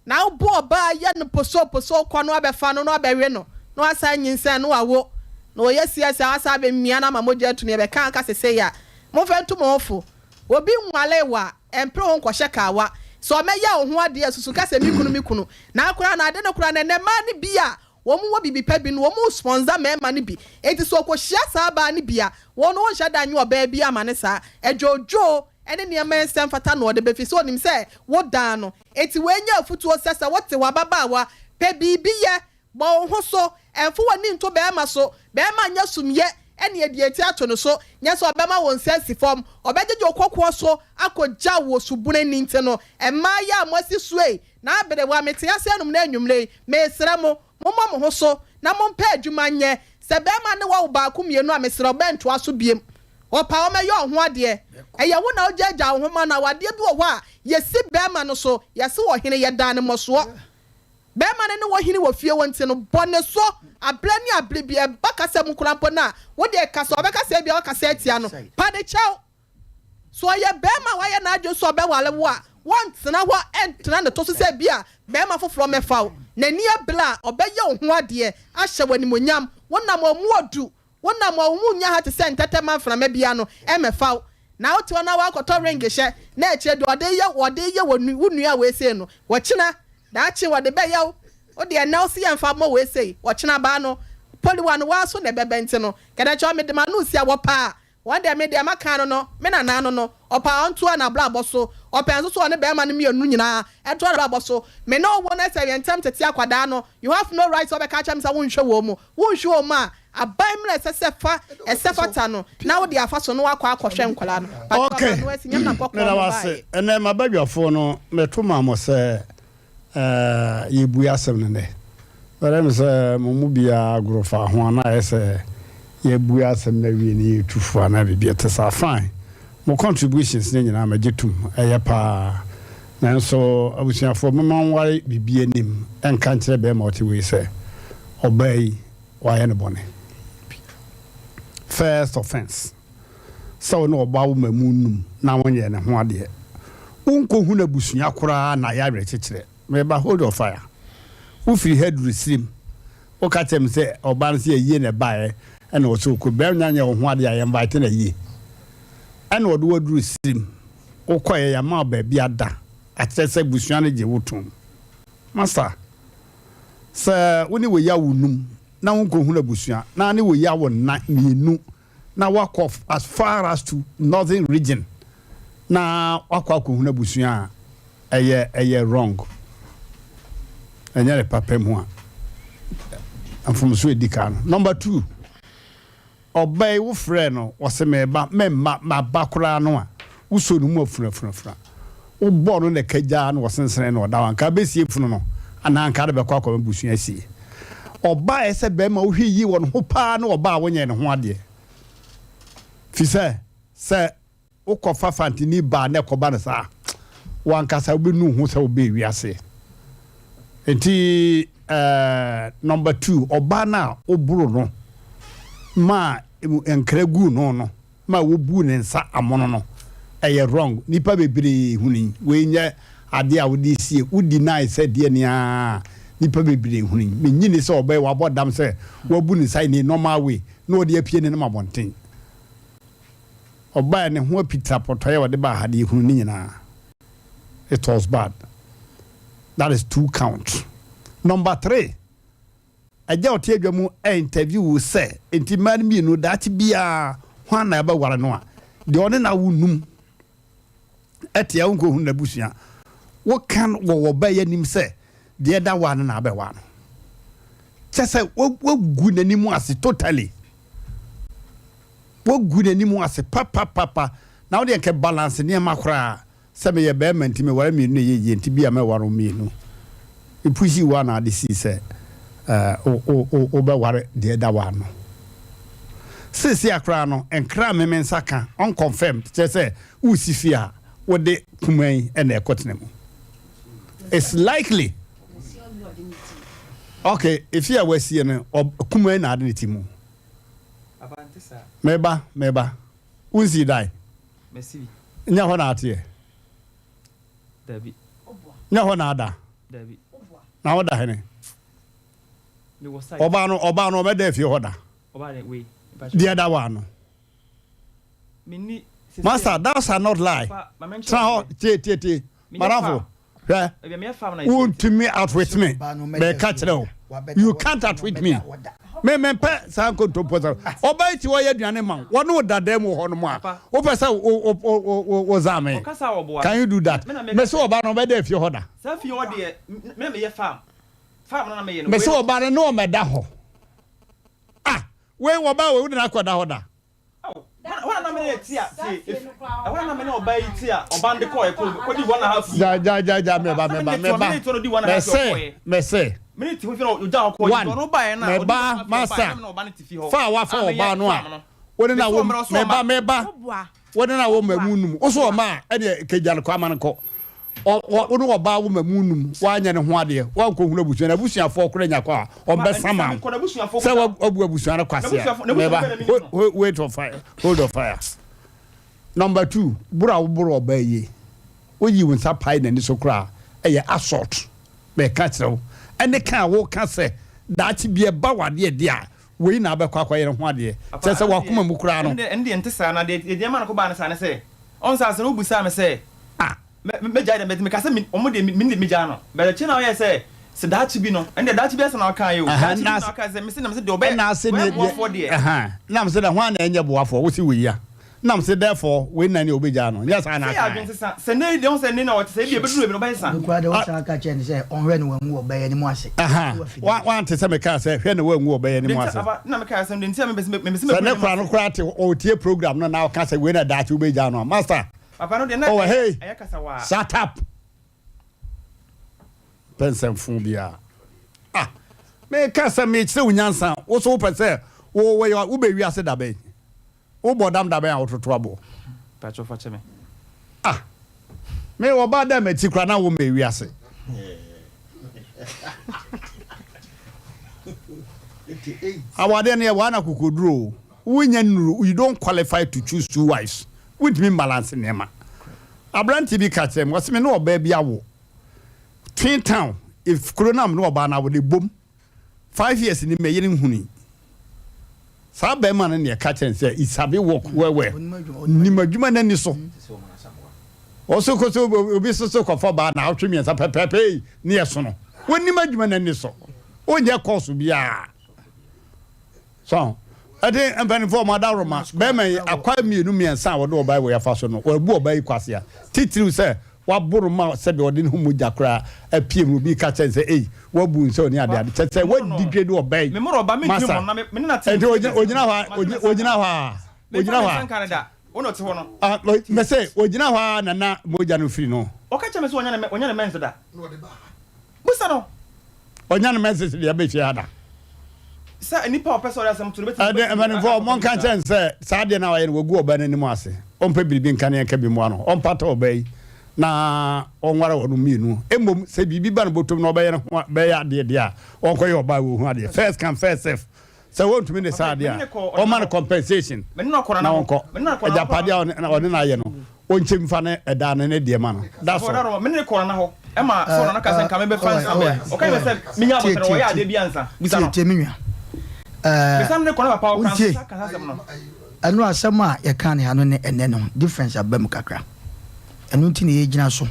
Na wobɔ ɔbaa yɛ no posoo posoo kɔ no abɛfa no na wabɛwe no na wasan nyinsɛn na wawo na ɔyɛ siasia wasan abɛmia no ama mogya atu no yɛbɛka aka sesei a momfa ntu mo ho fo. Obi nwaree wo a ɛmpere wo nkɔhyɛ kawa. Sɛ ɔmɛyɛ wo ho adeɛ a susu ka sɛ me kunu me kunu. Na koraa no ade no koraa no ɛnɛ mmaa no bi a Wɔn wɔ biribi pa bi no, wɔn sponsor mmarima no bi. Enti sɛ ɔkɔhyia saa baa no bi a, wɔn no wɔnhyɛ da nyɛ ɔbaa biara ma no saa. Adwoodwoo ne nneɛma a ɛnsɛ mfata na ɔde ba fie sɛ ɔnim sɛ wodan no. Enti wei nyɛ afutuo sɛ sɛ wote hɔ ababaawa, pɛ biribi yɛ, bɔ wo ho so. Ɛmfa w'ani nto barima so. Barima nyɛ sumyɛ ne adiati ato no so, nyɛ sɛ ɔbɛma wo nsa asi fam, ɔbɛgyegye wo kɔkoɔ so akɔgya wo wɔ subunu ani nti no, mmaa yi a moasi so ei, na aberewa, mete ase anom no anwummerɛ yi, mesrɛ mo, mommɔ mo ho so na mompɛ adwuma nyɛ. Sɛ barima ne wo awo baako mmienu a, mesrɛ wo, bɛntoa so biom. Ɔpa ɔmmɛyɛ wo ho adeɛ. Ɛyɛ wo na wogyaagyaa wo ho ma no. Awadeɛ bi wɔ hɔ a, yɛsi barima no so, yɛse ɔhene, yɛdan no mmɔsoɔ. Bɛrima no ne wo hene wɔ fie hɔ nti no, bɔ ne so aberɛ ne abere bi. Ɛba kasa mu koraa mpo no a, wo deɛ kasa, ɔbɛka sɛ ebia woakasa atia no. Pa no kyɛw. Sɛ ɔyɛ barima a wayɛ n'adwene sɛ ɔbɛware wo a, wɔntena hɔ ntena ne to so sɛ ebia barima foforɔ mmɛfa wo. N'ani abere a, ɔbɛyɛ wo ho adeɛ ahyɛ wo animuonyam. Wonam a ɔmu ɔdu Wonam a wo mu nnya ha te sɛ ntɛtɛ ma mframa bi ano mmɛfa wo. Na wote hɔ na woakɔtɔ ring hyɛ, na akyire deɛ ɔde reyɛ ɔde reyɛ wɔ wo nua wei sei no, ɔkyena, daakye ɔde bɛyɛ wo. Wo deɛ nnɛ wose yɛmfa mmɔ wei sei, ɔkyena baa no, poliwa no woara so na ɛbɛbɛ nti no, kɛdɛkyɛw mede m'ano resi a wɔpɛ a, wɔn deɛ me deɛ maka no no, me nana no no, ɔpɛ a ɔntoa n'abrabɔ so, ɔpɛ nso so ɔne barima no mmienu nyinaa ntoa n'abrabɔ so. Me ne wo wo no sɛ yɛn ntam tete akwadaa no, you have no right sɛ wobɛka akyerɛ me sɛ wonhwɛ wɔn mu. Wonhwɛ wɔn a, aban mmara a ɛsɛ sɛ fa ɛsɛ fata no na wode afa so na woakɔ akɔhwɛ nkwadaa no. Pakyɛ Ok, ɔba no asi nyɛ na kɔkɔɔ meda no wo ase. baeɛ. Ɛnnɛ m'abadwafoɔ no, meto maa mo sɛ yɛbue asɛm no nnɛ. But ɛyɛ me sɛ mo mu biara agorɔ faa ho anaa ayɛ sɛ yɛabue asɛm no awie no yɛretu fo anaa biribi a ɛte saa. Fine, mo contributions no nyinaa magye tom, ɛyɛ paa. Nanso abusuafoɔ momma nware biribi anim nka nkyerɛ barima a ɔte wei sɛ ɔbaa yi wayɛ no bɔne. First offence, sɛ wo ne ɔbaa wo mmamu num na wonyɛɛ ne ho adeɛ. Wonkɔhu n'abusua koraa na ayɛ awerɛkyekyerɛ. Meba hold your fire. Wofiri ha duru sirim, woka kyerɛ me sɛ ɔbaa no sɛ ayie na ɛbaeɛ ɛna ɔsɛ ɔkɔ. Barima nyɛ wo ho adeɛ a yɛnvite no ayie. Ɛna ɔde wo aduru sirim. Wokɔeɛ yɛama wo baabi ada akyerɛ sɛ abusua no gye wo tom. Masa, sɛ wo ne wei awo num na wonkɔhunu abusua na ne wei awo nna mmienu na woakɔ as far as to northern region na woakɔ akɔhunu abusua a, ɛyɛ ɛyɛ wrong. Ɛnyɛ ne papa mu a mfomso edi kan no. Number two. Ɔba yi wo frɛɛ no ɔse meba memma maba koraa no a wo sɔ no mu afunafunafuna wo bɔɔ no na kagyaa na ɔsensene na ɔda hɔ anka abɛsie funu no anaa anka ade bɛkɔ akɔma busua asie ɔba a ɛsɛ bɛrima wohwɛ yie wɔ ne ho paa ne ɔba a wonyɛ ne ho adeɛ fi sɛ sɛ Wokɔfa Fantini ba a na ɛkɔba no saa a, w'ankasa wobɛnu wo ho sɛ wobɛɛ wiase. Nti eh, number two, ɔbaa no a woboro no maa nkra guu no no, ma wobuu ne nsa amono no, ɛyɛ wrong. Nnipa bebree huni. Wei nyɛ adeɛ a wode sie. Wo deny sɛ deɛ ni aa, nnipa bebree huni. Mennye nni sɛ ɔbaa yi wabɔ dam sɛ wabu ne nsa in a normal way na ɔde apue ne nam abɔnten. Ɔbae ne ho apita pɔtɔe a ɔde baa ha de yɛhunu ne nyinaa. It was bad. That is two count. Number three, agya a ɔte adwa mu interview wo sɛ nti mmaa no mmienu daakye biara hwan na ɛbɛware no a deɛ ɔne no awo num ɛte a wonkɔhunu n'abusua. Woka wɔ wɔ ba yi anim sɛ deɛ ɛda waa no na abɛwaa no. Kyɛ sɛ wagu n'anim ase totally. Woagu n'anim ase papapapa na wo deɛ nkɛ balance nneɛma koraa sɛ meyɛ barima nti meware mmienu na ɛyɛ yie nti bia mɛware wo mmienu. Me pushii wo anaa de sii sɛ wobɛware deɛ ɛda w'ano. Seesei a koraa no nkra a me me nsa ka unconfirmed kyerɛ sɛ woresi fie a wode kumaa yi na ɛkɔtena mu. It's likely okay efie a wasie no kumaa yi na ade ne ti mu. Meba, meba. Wonsii dan? Nyɛ hɔ na ateɛ? Nyɛ hɔ na ada? Na woda hene? Ɔbaa no, ɔbaa no ɔbɛda afie hɔ da. Deɛ da wɔ ano. Master, thou shalt not lie. Tena hɔ, tie, tie, tie. Madamfo, hwɛ, wontumi outwit me. Meka kyerɛ wo. You can't outwit me. Me mempɛ saa nkontompo sɛ ɔbaa yi ti hɔ yɛ aduane ma wo. Wɔne wo da dan mu wɔ hɔ nom a, wopɛ sɛ wo za me. Can you do that? Mese ɔbaa no ɔbɛda afie hɔ da. Mese ɔbaa no ne ɔmɛda hɔ. Wei wɔbaa wei wode no akɔda hɔ da. Gya gya gya gya meba meba meba mɛsɛ mɛsɛ one meba masa fa a wafa ɔbaa no a wode na wo meba meba wode na wo mmamu num wo so ɔma a ɛdeɛ kagya no kɔ ama no kɔ Wo ne ɔbaa wo mmamu num, woanyɛ ne ho adeɛ, woankɔhunu abusua no, abusuafoɔ koraa nya kɔ a, wɔbɛsama wo sɛ woabu abusua no kwasea. Meba, wait for fire, hold on fire. Number two, boro a woboro ɔbaa yie, woyi wo nsa pae n'ani so koraa, ɛyɛ assault. Meka kyerɛ wo, ɛne ka a woka sɛ daakye bi ɛba w'adeɛ deɛ a, wei na abɛkɔ akɔyɛ ne ho adeɛ. Kyerɛ sɛ w'akoma mu koraa no. Ɛno deɛ nte saa, na deɛ ɛma no kɔbaa no saa ne sɛ, ɔn sɛ asɛm no wobisaa me sɛ, Ah! Mɛ mɛgyae dɛ, but meka sɛ me ɔmo deɛ me me megyaa no. But akyire na ɔyɛɛ sɛ sɛ daakye bi no, ɛndeɛ daakye bi asɛm na ɔkaeɛ o, Aha, daakye bi na na ɔkaeɛ sɛ mese na mese deɛ ɔbɛyɛ ɛna ase ɔbɛyɛ deɛ boafoɔ deɛ. Aha, na mese dɛ hwan na ɛnyɛ boafoɔ, wose wei a, na mese therefore wei na ɛneɛ wobɛgyaa no, nyɛ saa na Sɛ yɛ akaeɛ. adwene sesa, sɛ nnɛ yi deɛ wohu sɛ nnɛ na ɔte sɛ ebia ɛbɛduru baabi no ɔbɛsesa. No koraa deɛ wosan ka kyerɛɛ no sɛ ɔnhwɛ na wangu ɔbaa yi anim ase. Aha, Na wafi wa ne ho. wante sɛ mekaa sɛ hwɛ na wangu ɔbaa yi anim Deɛ nti ase. a aba na mekaeɛ asɛm deɛ nti a mepɛ sɛ mepɛ sɛ Sɛ mɛgu ne n'anim kora no ase. koraa te ɔretie program no na ɔka sɛ wei na daakye wobɛgyaa no a, master. Papa no deɛ na Oh, ɛyɛ hey, ɛyɛ kasawaa. shut up. Pɛ nsɛmfo biara. Ah, meka sɛ mekyerɛ wo nyansa, wo so wopɛ sɛ wo wɔyɛ wobɛ wiase dabɛn. Wobɔ dam dabɛn a wototo aboɔ. Pacho fa kyɛ me. Ah, me wɔba dɛ m'akyi kora na wo mɛ wiase. Awadeɛ no yɛ waa na kokoduro o. Wonnya nnuru, you don't qualify to choose two wives. Wontumi mbalance nneɛma. Aberanteɛ bi ka kyerɛɛ me, ɔse me ne ɔbaa bi awo. Twin town, if kuro no a me ne ɔbaa no awo no ɛbom. 5 years ni me yere nhunui. Saa bɛrima no na ɛka kyerɛ no sɛ isabi work well well. Nim adwuma no ani so. Ɔso kɔ so obi so so kɔfa baa na awotwe mmiɛnsa pɛpɛɛpɛ ei ne yɛ sono. Wonim adwuma no ani so. Wonyɛ course biara. So ɛde mpanimfoɔ wɔn adaworoma bɛrima yi akwa mmienu mmiɛnsa a wɔde ɔbaa wei afa so no wɔabu ɔbaa yi kwasea titiriw sɛ waboro ma sɛdeɛ ɔde ne ho mogya koraa apue mu obi ka kyɛn sɛ ei wabu nsɛ ɔne ade ade kyɛ sɛ wadi dwe de ɔbaa yi masa ɛnti ogyina hɔ a ogyina hɔ a ogyina hɔ a mɛsɛ ogyina hɔ a nana mogya no firi no. Ɔka kyerɛ me sɛ ɔnya ne mɛnse da. Bisa no. Ɔnya no message deɛ bɛhyia ha da. Sɛ nipa a ɔpɛ sɛ ɔde asɛm to no bɛtumi. Ɛde mpanimfoɔ monka nkyɛn sɛ saa adeɛ no a ɔyɛ no wagu ɔbaa no anim ase. Ɔmpɛ biribi nka ne ɛnka bi mmoa no. Ɔmpata ɔbaa yi na ɔnware wɔn mmienu. Mmom sɛ biribi ba no bɔtɔm na ɔbɛyɛ no ho bɛyɛ adeɛ deɛ a ɔnkɔyɛ ɔbaa wɔ ho adeɛ. First come first serve. Sɛ wɔntumi ne saa adeɛ a, ɔmma no compensation na ɔnkɔ. Agyapadeɛ a ɔne no ayɛ no, ɔnkyɛ mfa ne ɛda no ne deɛ ma no. That's all. Tie tie me nua. Wontie. Ɛno asɛm a yɛka ne ha no ne ɛnɛ no difference aba mu kakra. Ɛno nti na yɛgyina so.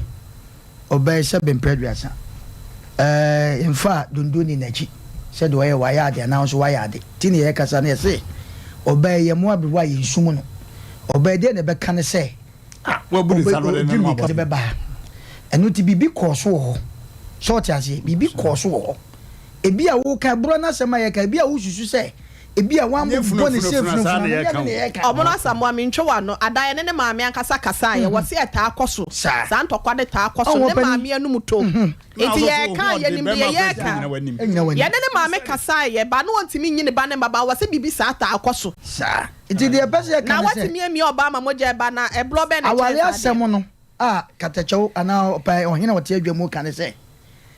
Ɔbɛyɛ sɛ bɛ mprɛ aduasa. Ɛɛ mfa dondonni n'akyi sɛ deɛ ɔyɛ wayɛ ade anaa nso wayɛ ade. Nti na yɛkasa no yɛse ɔbɛyɛ yɛ mmoa aberewa a yɛnsum no. Ɔbɛyɛ deɛ na ɛbɛka ne sɛ Wabu ne nsa no ɔde ɔdi ne mmirika de bɛba ha. Ɛno nti biribi kɔɔ so wɔ hɔ. Sɛ ɔte aseɛ biribi kɔɔ so wɔ hɔ. Ebi a woka ɛborɔ no asɛm a yɛka ebi a wosusu sɛ Ebi a Nyɛ wɔabobɔ ne sɛ funafuna saa funafuna na no, nyɛ yɛka ɛno o. na yɛreka. Ɔmono Asamoah mentwe w'ano, Adaeɛ ne ne maame ankasa kasaeɛ, wɔse ɛtaa kɔ so, Saa. saa ntɔkwa no taa kɔ so, Ɔho ne ɔpanin. maame anum tom, Na nti ɔsɔfo yɛreka ho a ɔden yɛnim deɛ bɛrima afei yɛreka. gyina w'anim. Ɛnyina w'anim. Yɛne ne maame kasaeɛ, but na ɔntumi nyi ne ba no mma, but wɔse biribi saa taa kɔ so. Saa. Nti deɛ yɛpɛ sɛ yɛka Na ne sɛ. watumi amia ɔbaa ma mogya ɛba, na ɛborɔ bɛn na ɛkyɛn Aware saa deɛ? asɛm no a katakyɛw anaa ɔpɛ ɔhene a ɔte adwa mu ka ne sɛ,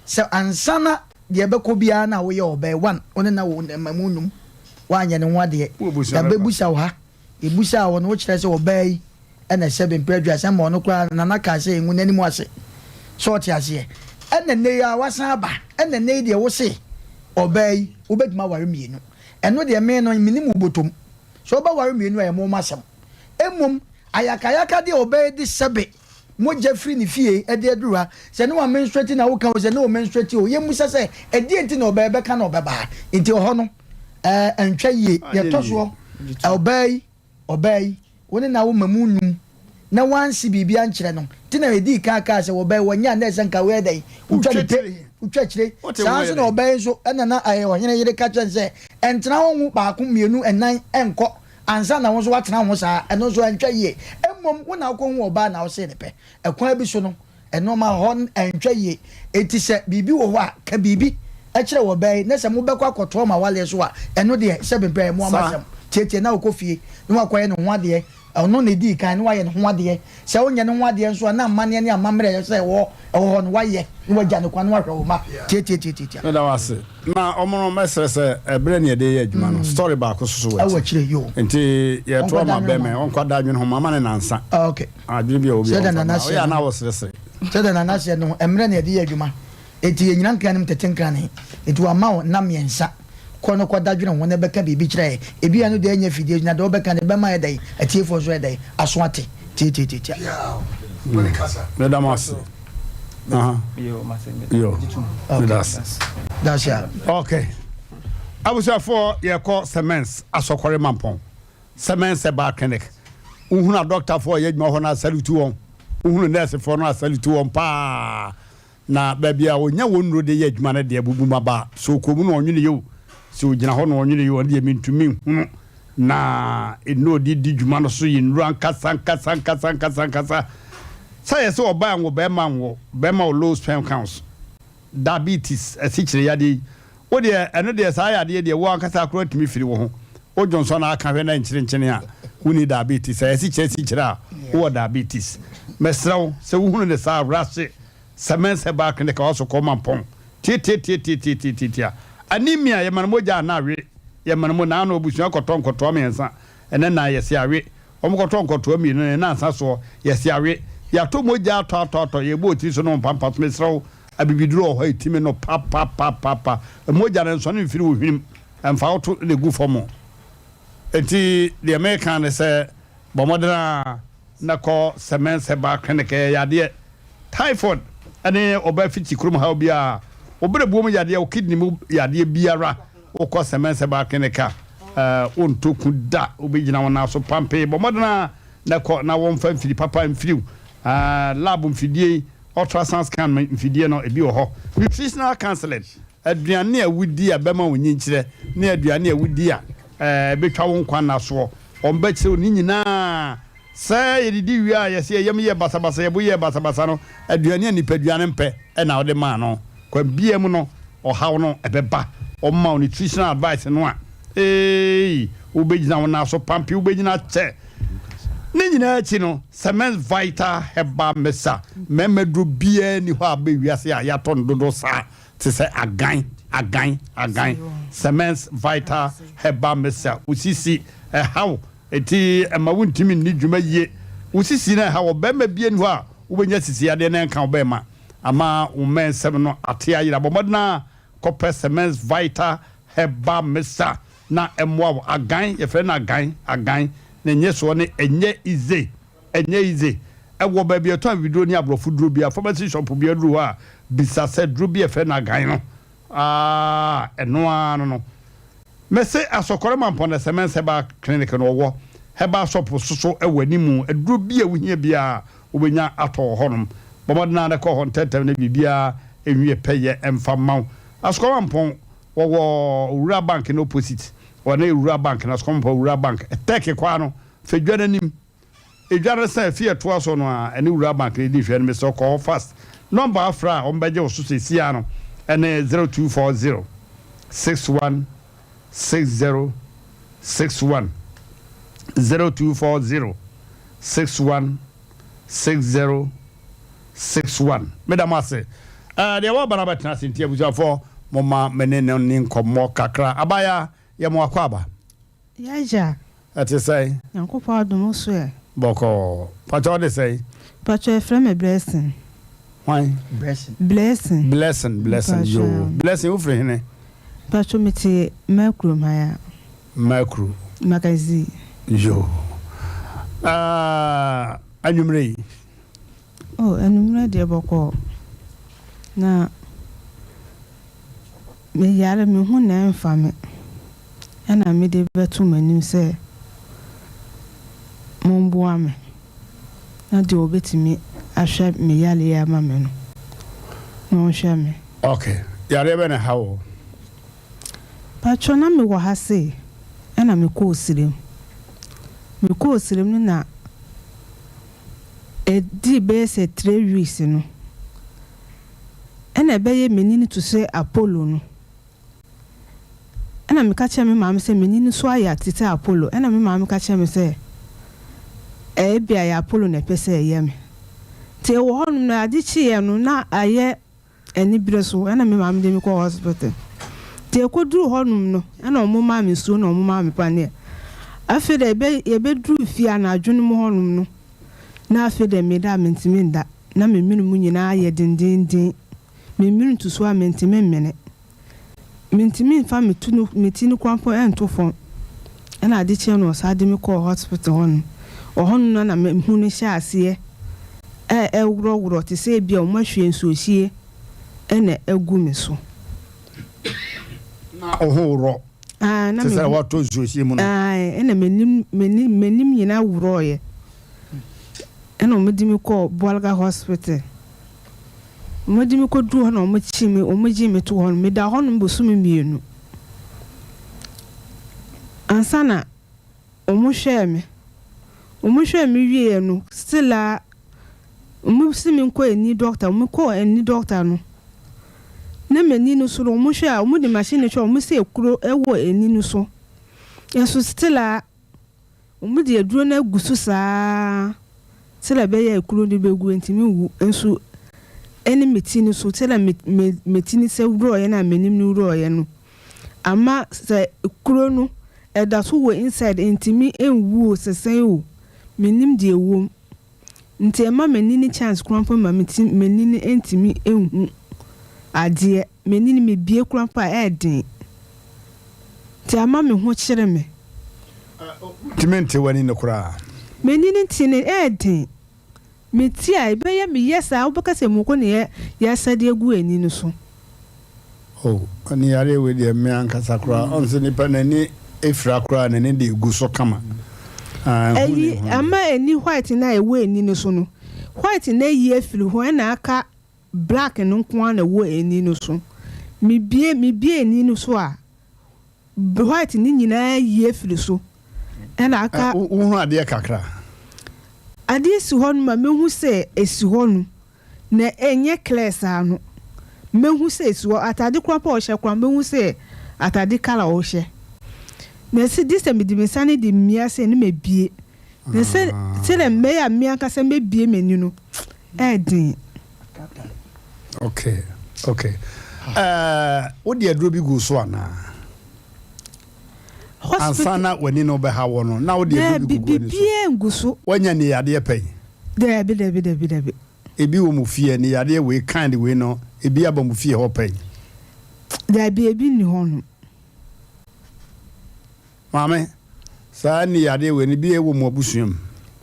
sɛ ansa na deɛ ɛbɛkɔ biara na woyɛ ɔbaa one, wo ne no awo mmamu nnum, woanyɛ ne ho adeɛ, yɛabɛbusa wo ha, yɛbusaa wo no wokyerɛ sɛ ɔbaa yi na ɛsɛ bɛ mprɛ aduasa ma ɔno koraa Nana kaa sɛ ɛngu n'anim ase, sɛ ɔte aseɛ, ɛna nnɛ yi ara wasan aba, ɛna nnɛ yi deɛ wose ɔbaa yi wobɛtumi aware mmienu, ɛno deɛ me no mennim wo bɔtɔm, sɛ wobɛware mmienu a ɛyɛ mo asɛm, mmom ayakayaka deɛ ɔbaa yi de sɛbe mogya firi ne fie de aduru ha, sɛ ne wamenstrate na woka o, sɛ ne womenstrate o, yɛmmisa sɛ ɛdeɛn nti na ɔbaa yi bɛka na ɔbɛba ha? Nti ɔhɔ no ɛɛ ɛntwa yie. Deɛ ɛtɔ soɔ, ɔbaa yi, ɔbaa yi, wo ne no awo mmamu nnum. na wanse biribi ankyerɛ no nti na yɛdii kan kaa sɛ wɔbɛn wɔnyɛ a na ɛsɛ nka woyɛ dɛn wotwa ne pe wotwa kyire saa nso na ɔbɛn nso ɛna na ɛyɛ ɔhene yere ka kyerɛ no sɛ ɛntena ho nwo baako mmienu ɛnan ɛnkɔ ansa na wo nso woatena ho saa ɛno nso ɛntwa yie mmom wo na wokɔhu ɔbaa na wosee ne pɛ ɛkwan bi so no Nnoɔma wɔ hɔ no ɛntwa yie. Enti sɛ biribi wɔ hɔ a, ka biribi kyerɛ wɔ bɛn na sɛ mobɛkɔ akɔtoa mo awaleɛ so a, ɛno deɛ sɛbe mprɛ ɛyɛ mo ara mo asɛm. Tietie na ɔkɔ fie na wakɔyɛ ne ho adeɛ. Ɔno na ɛdii kan na wayɛ ne ho adeɛ. Sɛ wonyɛ ne ho adeɛ nso a, na amanneɛ ne amammerɛ a ɛsɛ sɛ ɛwɔ hɔ no, wayɛ na wagya no kwan na wahwɛ wo mma. Tietie tietie. Meda wo ase. Na ɔmo no mɛsrɛ sɛ ɛberɛ ne yɛde yɛ adwuma no story baako soso wɔ akyire nti yɛtoa ma bɛmɛ ɔnkɔ da adwene ho mama ne nansa. Okay. Adwene bi a obi a ɔmfa mma. Ɔyɛ a na wɔseresere. Sɛdeɛ Nana seɛ no, mmerɛ na yɛde yɛ adwuma. Enti yɛnnyina nkran no mu tete nkrane. Enti wama wo nna mmiɛnsa. Kɔ no kɔda dwene ho na bɛka biribi kyerɛ yɛn. Ebia ɛno deɛ ɛnyɛ afidie so, na deɛ wobɛka no ɛbɛma ayɛ dɛn? Atiefoɔ nso ayɛ dɛn? Aso ate. Tiatiatiatia. Meda mo ase. Yo, meda ase. Daase a. Okay. Abusuafoɔ yɛkɔ Semens Asɔkɔre Mampɔn. Sɛ mɛnsɛ baa clinic, wohunu adɔktafoɔ a wɔyɛ adwuma hɔ no a salute wɔn, wohunu nɛɛsefoɔ no a salute wɔn paa. Na baabi a wɔnya wɔn nnuro de yɛ adwuma no deɛ bubu ma ba. Sɛ ɔkɔ mu na ɔnwene yɛ o, sɛ ɔgyina hɔ na ɔnwene yɛ o, ɛno deɛ mentumi nhunu. Na nnuro ɔde di dwuma no so yɛ nnuro ankasa ankasa ankasa ankasa ankasa. Sɛ yɛ sɛ ɔbaa nwo bɛrima nwo bɛrima wɔ low sperm counts, diabetes, asikyire yadeɛ yi, Wo deɛ, ɛno deɛ saa yadeɛ deɛ wo ankasa koraa tumi firi wo ho. Wo dwonsɔ na aka hwɛ na nkyerenkyene a, wonni diabetes. Ɛyɛ sikyerɛ sikyerɛ a, wowɔ diabetes. Mesrɛ wo, sɛ wohunu no saa a, rush Semens Herbal Clinic a ɔwɔ Sokɔ Mampɔn. Tiatiatiatiatiatiatia. Anemia, yɛma no mogya a na awe. Yɛma no mo, naano abusua kɔtɔ nkɔtoa mmiɛnsa, ɛnɛ nan yɛse awe. Wɔkɔtɔ nkɔtoa mmienu ne nnansa soɔ, yɛse awe. Yɛatɔ mogya atɔ atɔ atɔ, yɛbɔ otiri so ne wo mpampa so. Mesrɛ wo, Abibiduro wɔ hɔ a ɛtumi no papapapapa. Mogya no nsɔne mfiri wo hwenem mfa wo to na ɛgu fam. Enti deɛ meka ne sɛ bɔ mmɔden ara na kɔ Semens Herbal Clinic. Ɛyɛ yadeɛ, typhoid ne ɔbaa fiti kurom haw biara, wo berɛboɔ mu yadeɛ, wo kidney mu yadeɛ biara, wokɔ Semens Herbal Clinic a, wontɔ ku da. Wobɛgyina wo nan so pampee. Bɔ mmɔden ara na kɔ na wɔmfa mfiri papa mfiri wo. Lab mfidie yi, Ultrasound scan mfidie no, ebi wɔ hɔ. Nutritional counseling, aduane a wodi a ɛbɛma wo nyinkyerɛ ne aduane a wodi a ɛbɛtwa wo nkwa nna soɔ. Wɔbɛkyerɛ wo ne nyinaa. Sɛ yɛdidi wie a, yɛse yɛn yam yɛ basabasa, yɛn bo yɛ basabasa no, aduane a nipadua no mpɛ na wode maa no. Kwan biara mu no, ɔhaw no ɛbɛba. Wɔma wo nutritional advice no a, eei, wobɛgyina wo nan so pampee, wobɛnyini akyɛ. Ne nyinaa akyi no, Semens Vital Herbal Mixture, mmarima aduro biara nni hɔ a aba wiase a yɛatɔ no dodoɔ saa te sɛ agan, agan, agan. Semens Vital Herbal Mixture, wo sisi ɛhaw enti ɛma wontumi nni dwuma yie. Wo sisi no ɛhaw, ɔbarima biara nni hɔ a wobɛnya sisi yadeɛ na ɛnka wo bɛrima ama wo mmɛnsɛm no ate ayera. Bɔ mmɔden ara kɔpɛ Semens Vital Herbal Mixture na ɛmmoa wo. Agan, yɛfrɛ no agan, agan, ne nnyesoɔ ne ɛnyɛ ize, ɛnyɛ ize. Ɛwɔ baabi a yɛtɔn abibiduro ne aborɔfo duro biara, pharmacy shop biara duru hɔ a, bisa sɛ duro bi a yɛfrɛ no agan no, aah, ɛno ara no no. Mese Asɔkɔre Mampɔn Ɛsɛmɛns Herbal Clinic no wɔwɔ herbal shop soso wɔ animu, aduro bi a wohia biara wobɛnya atɔ wɔ hɔnom. Bɔ mmɔden ara na kɔ hɔ ntɛmntɛm na biribiara nwie pɛyɛ mfa mma wo. Asɔkɔre Mampɔn Wɔwɔ Owura Bank no opposite. Wɔne Owura Bank no asokɔmpɔ Owura Bank. Tech kwaa no, fɛ dwa no anim. Edwa no san fie ɛtoa so no a, ɛne Wura Bank no di nhwɛ no. Mesrɛ wo kɔ hɔ fast. Number a frɛ a wɔbɛgye wo so seesei ara no ɛne 0240 61 60 61. 0240 61 60 61. Meda mo ase. Eh, deɛ waba no abɛtena ase nti abusuafoɔ momma me ne no nni nkɔmmɔ kakra. Abaayaa, yɛ mo akwaaba. Y'agya. Ɛte sɛn? Nyankopɔn adom, wo so ɛ? Bɔkɔɔ. Pakyɛ wo de sɛn? Pakyɛ yɛfrɛ me Blessing. Hwan? Blessing. Blessing. Blessing, Blessing, yoo. Blessing, wo firi hene? Pakyɛ me te Mɛkurom ha ya. Mɛkuro. Magazine. Yoo. Ah, anwummerɛ yi. Oh, anwummerɛ deɛ bɔkɔɔ. Na me yare me ho na ɛmfa me. Ɛna me de bɛto mo anim sɛ momboa me. Na deɛ ɔbɛtumi ahwɛ me yareɛ ama me no, na ɔnhwɛ me. Ok, yareɛ bɛn na ɛha wo? Patrɔ na me wɔ ha sei ɛna me kɔɔ sirem. Me kɔɔ sirem no na ɛdii bɛyɛ sɛ tree weeks no ɛna ɛbɛyɛ m'ani no to sɛ Apollo no. Ɛna meka kyerɛɛ me maame sɛ m'ani no so ayɛ te sɛ Apollo. Ɛna me maame ka kyerɛɛ me sɛ ebia ɛyɛ Apollo na ɛpɛ sɛ ɛyɛ me. Nti ɛwɔ hɔnom no, ade kyeeɛ no na ayɛ anibere so. Ɛna me maame de me kɔɔ hospital. Nti ɛkɔduruu hɔnom no, ɛna wɔmaa me nsuo na wɔmaa me paneɛ. Afei deɛ yɛbɛ yɛbɛduruu fie anadwo no mu hɔnom no, na afei deɛ meda a mentumi nda. Na me mene mu nyinaa ayɛ dendeenden. Me mene tu so a mentumi mmene. Mentumi mfa me tu no me ti no koraa mpo nto fam. Ɛna ade kyeeɛ no ɔsan de me kɔɔ hospital hɔ nom. Wɔ hɔ nom no na me ho no hyɛɛ aseɛ ɛreworɔworɔ te sɛ ebia wɔn ahwie nsuohyeɛ na agu me so. Na wo ho worɔ Ae, na te me sɛ ho wɔatɔ nsuohyeɛ mu no? Ae, ɛna m'anim m'ani m'anim nyinaa worɔeɛ. Ɛna wɔde me kɔɔ Bolga hospital. Wɔde me kɔduruu hɔ na wɔkyee me, wɔgyee me too hɔ no, medaa hɔnom bosome mmienu ansa na wɔhwɛɛ me. Wɔhwɛɛ me wieeɛ no, still ara wɔse menkɔ ani dɔkta. Mekɔɔ ani dɔkta no, na m'ani no so no, wɔhwɛ a, wɔde machine no hwɛ a, wɔse ekuro wɔ ani no so. Nso still ara Wɔde aduro no agu so saa ara sɛdeɛ ɛbɛyɛ a ekuro no bɛgu, ɛntumi nwu. Nso ɛne me ti no so, sɛdeɛ me me me ti no sɛ worɔeɛ no a m'anim no worɔeɛ no, ama sɛ kuro no ɛda so wɔ inside, ɛntumi nwu o, sɛ sɛn o, mennim deɛ ɛwɔ mu. Nti ɛmma m'ani no chance koraa mpo ma me ti m'ani no ntumi nhu adeɛ. M'ani no mebue koraa mpo a ɛyɛ den. Nti ama me ho kyere me. Wontumi nte w'ani no koraa. M'ani no nte no ɛyɛ den. Me ti a ɛbɛyɛ me yɛ saa wobɛka sɛ moko na yɛasa de agu ani no so. Oh ɛne yareɛ wei deɛ me ankasa koraa ɔn sɛ nipa n'ani efira koraa n'ani de egu so kama. Ah, ɛho Ɛyi ne ho ama ani white no a ɛwɔ ani no so no white no ayi afiri hɔ ɛna aka black no nko ara na ɛwɔ ani no so. Mebue mebue ani no so a white no nyinaa ayi afiri so ɛna aka. Wohunu adeɛ kakra? Adeɛ si hɔ nom a mɛhu sɛ ɛsi hɔ nom. Na ɛnyɛ clear saa no mɛhu sɛ ɛsi hɔ atade koraa mpo a ɔhyɛ koraa mɛhu sɛ atade colour a ɔhyɛ na sɛ gye sɛ mede me nsa no de mia sɛ ne mabie na sɛ sɛdeɛ mɛyɛ a me ankasa mɛbie m'ani no ɛyɛ den. Okay okay ɛɛ wode aduro bi gu so anaa? Ansa na w'ani no bɛha wɔ no, na wode aduru bi gugu w'ani so. Biribiara ngu so. Woanya aniyadeɛ pɛn? Dabi, dabi, dabi, dabi. Ebi wɔ mo fie, aniyadeɛ wei kind wei no, ebi aba mo fie hɔ pɛn? Dabi, ebi nni hɔnom. Maame, saa aniyadeɛ wei no, ebi wɔ mo abusua mu?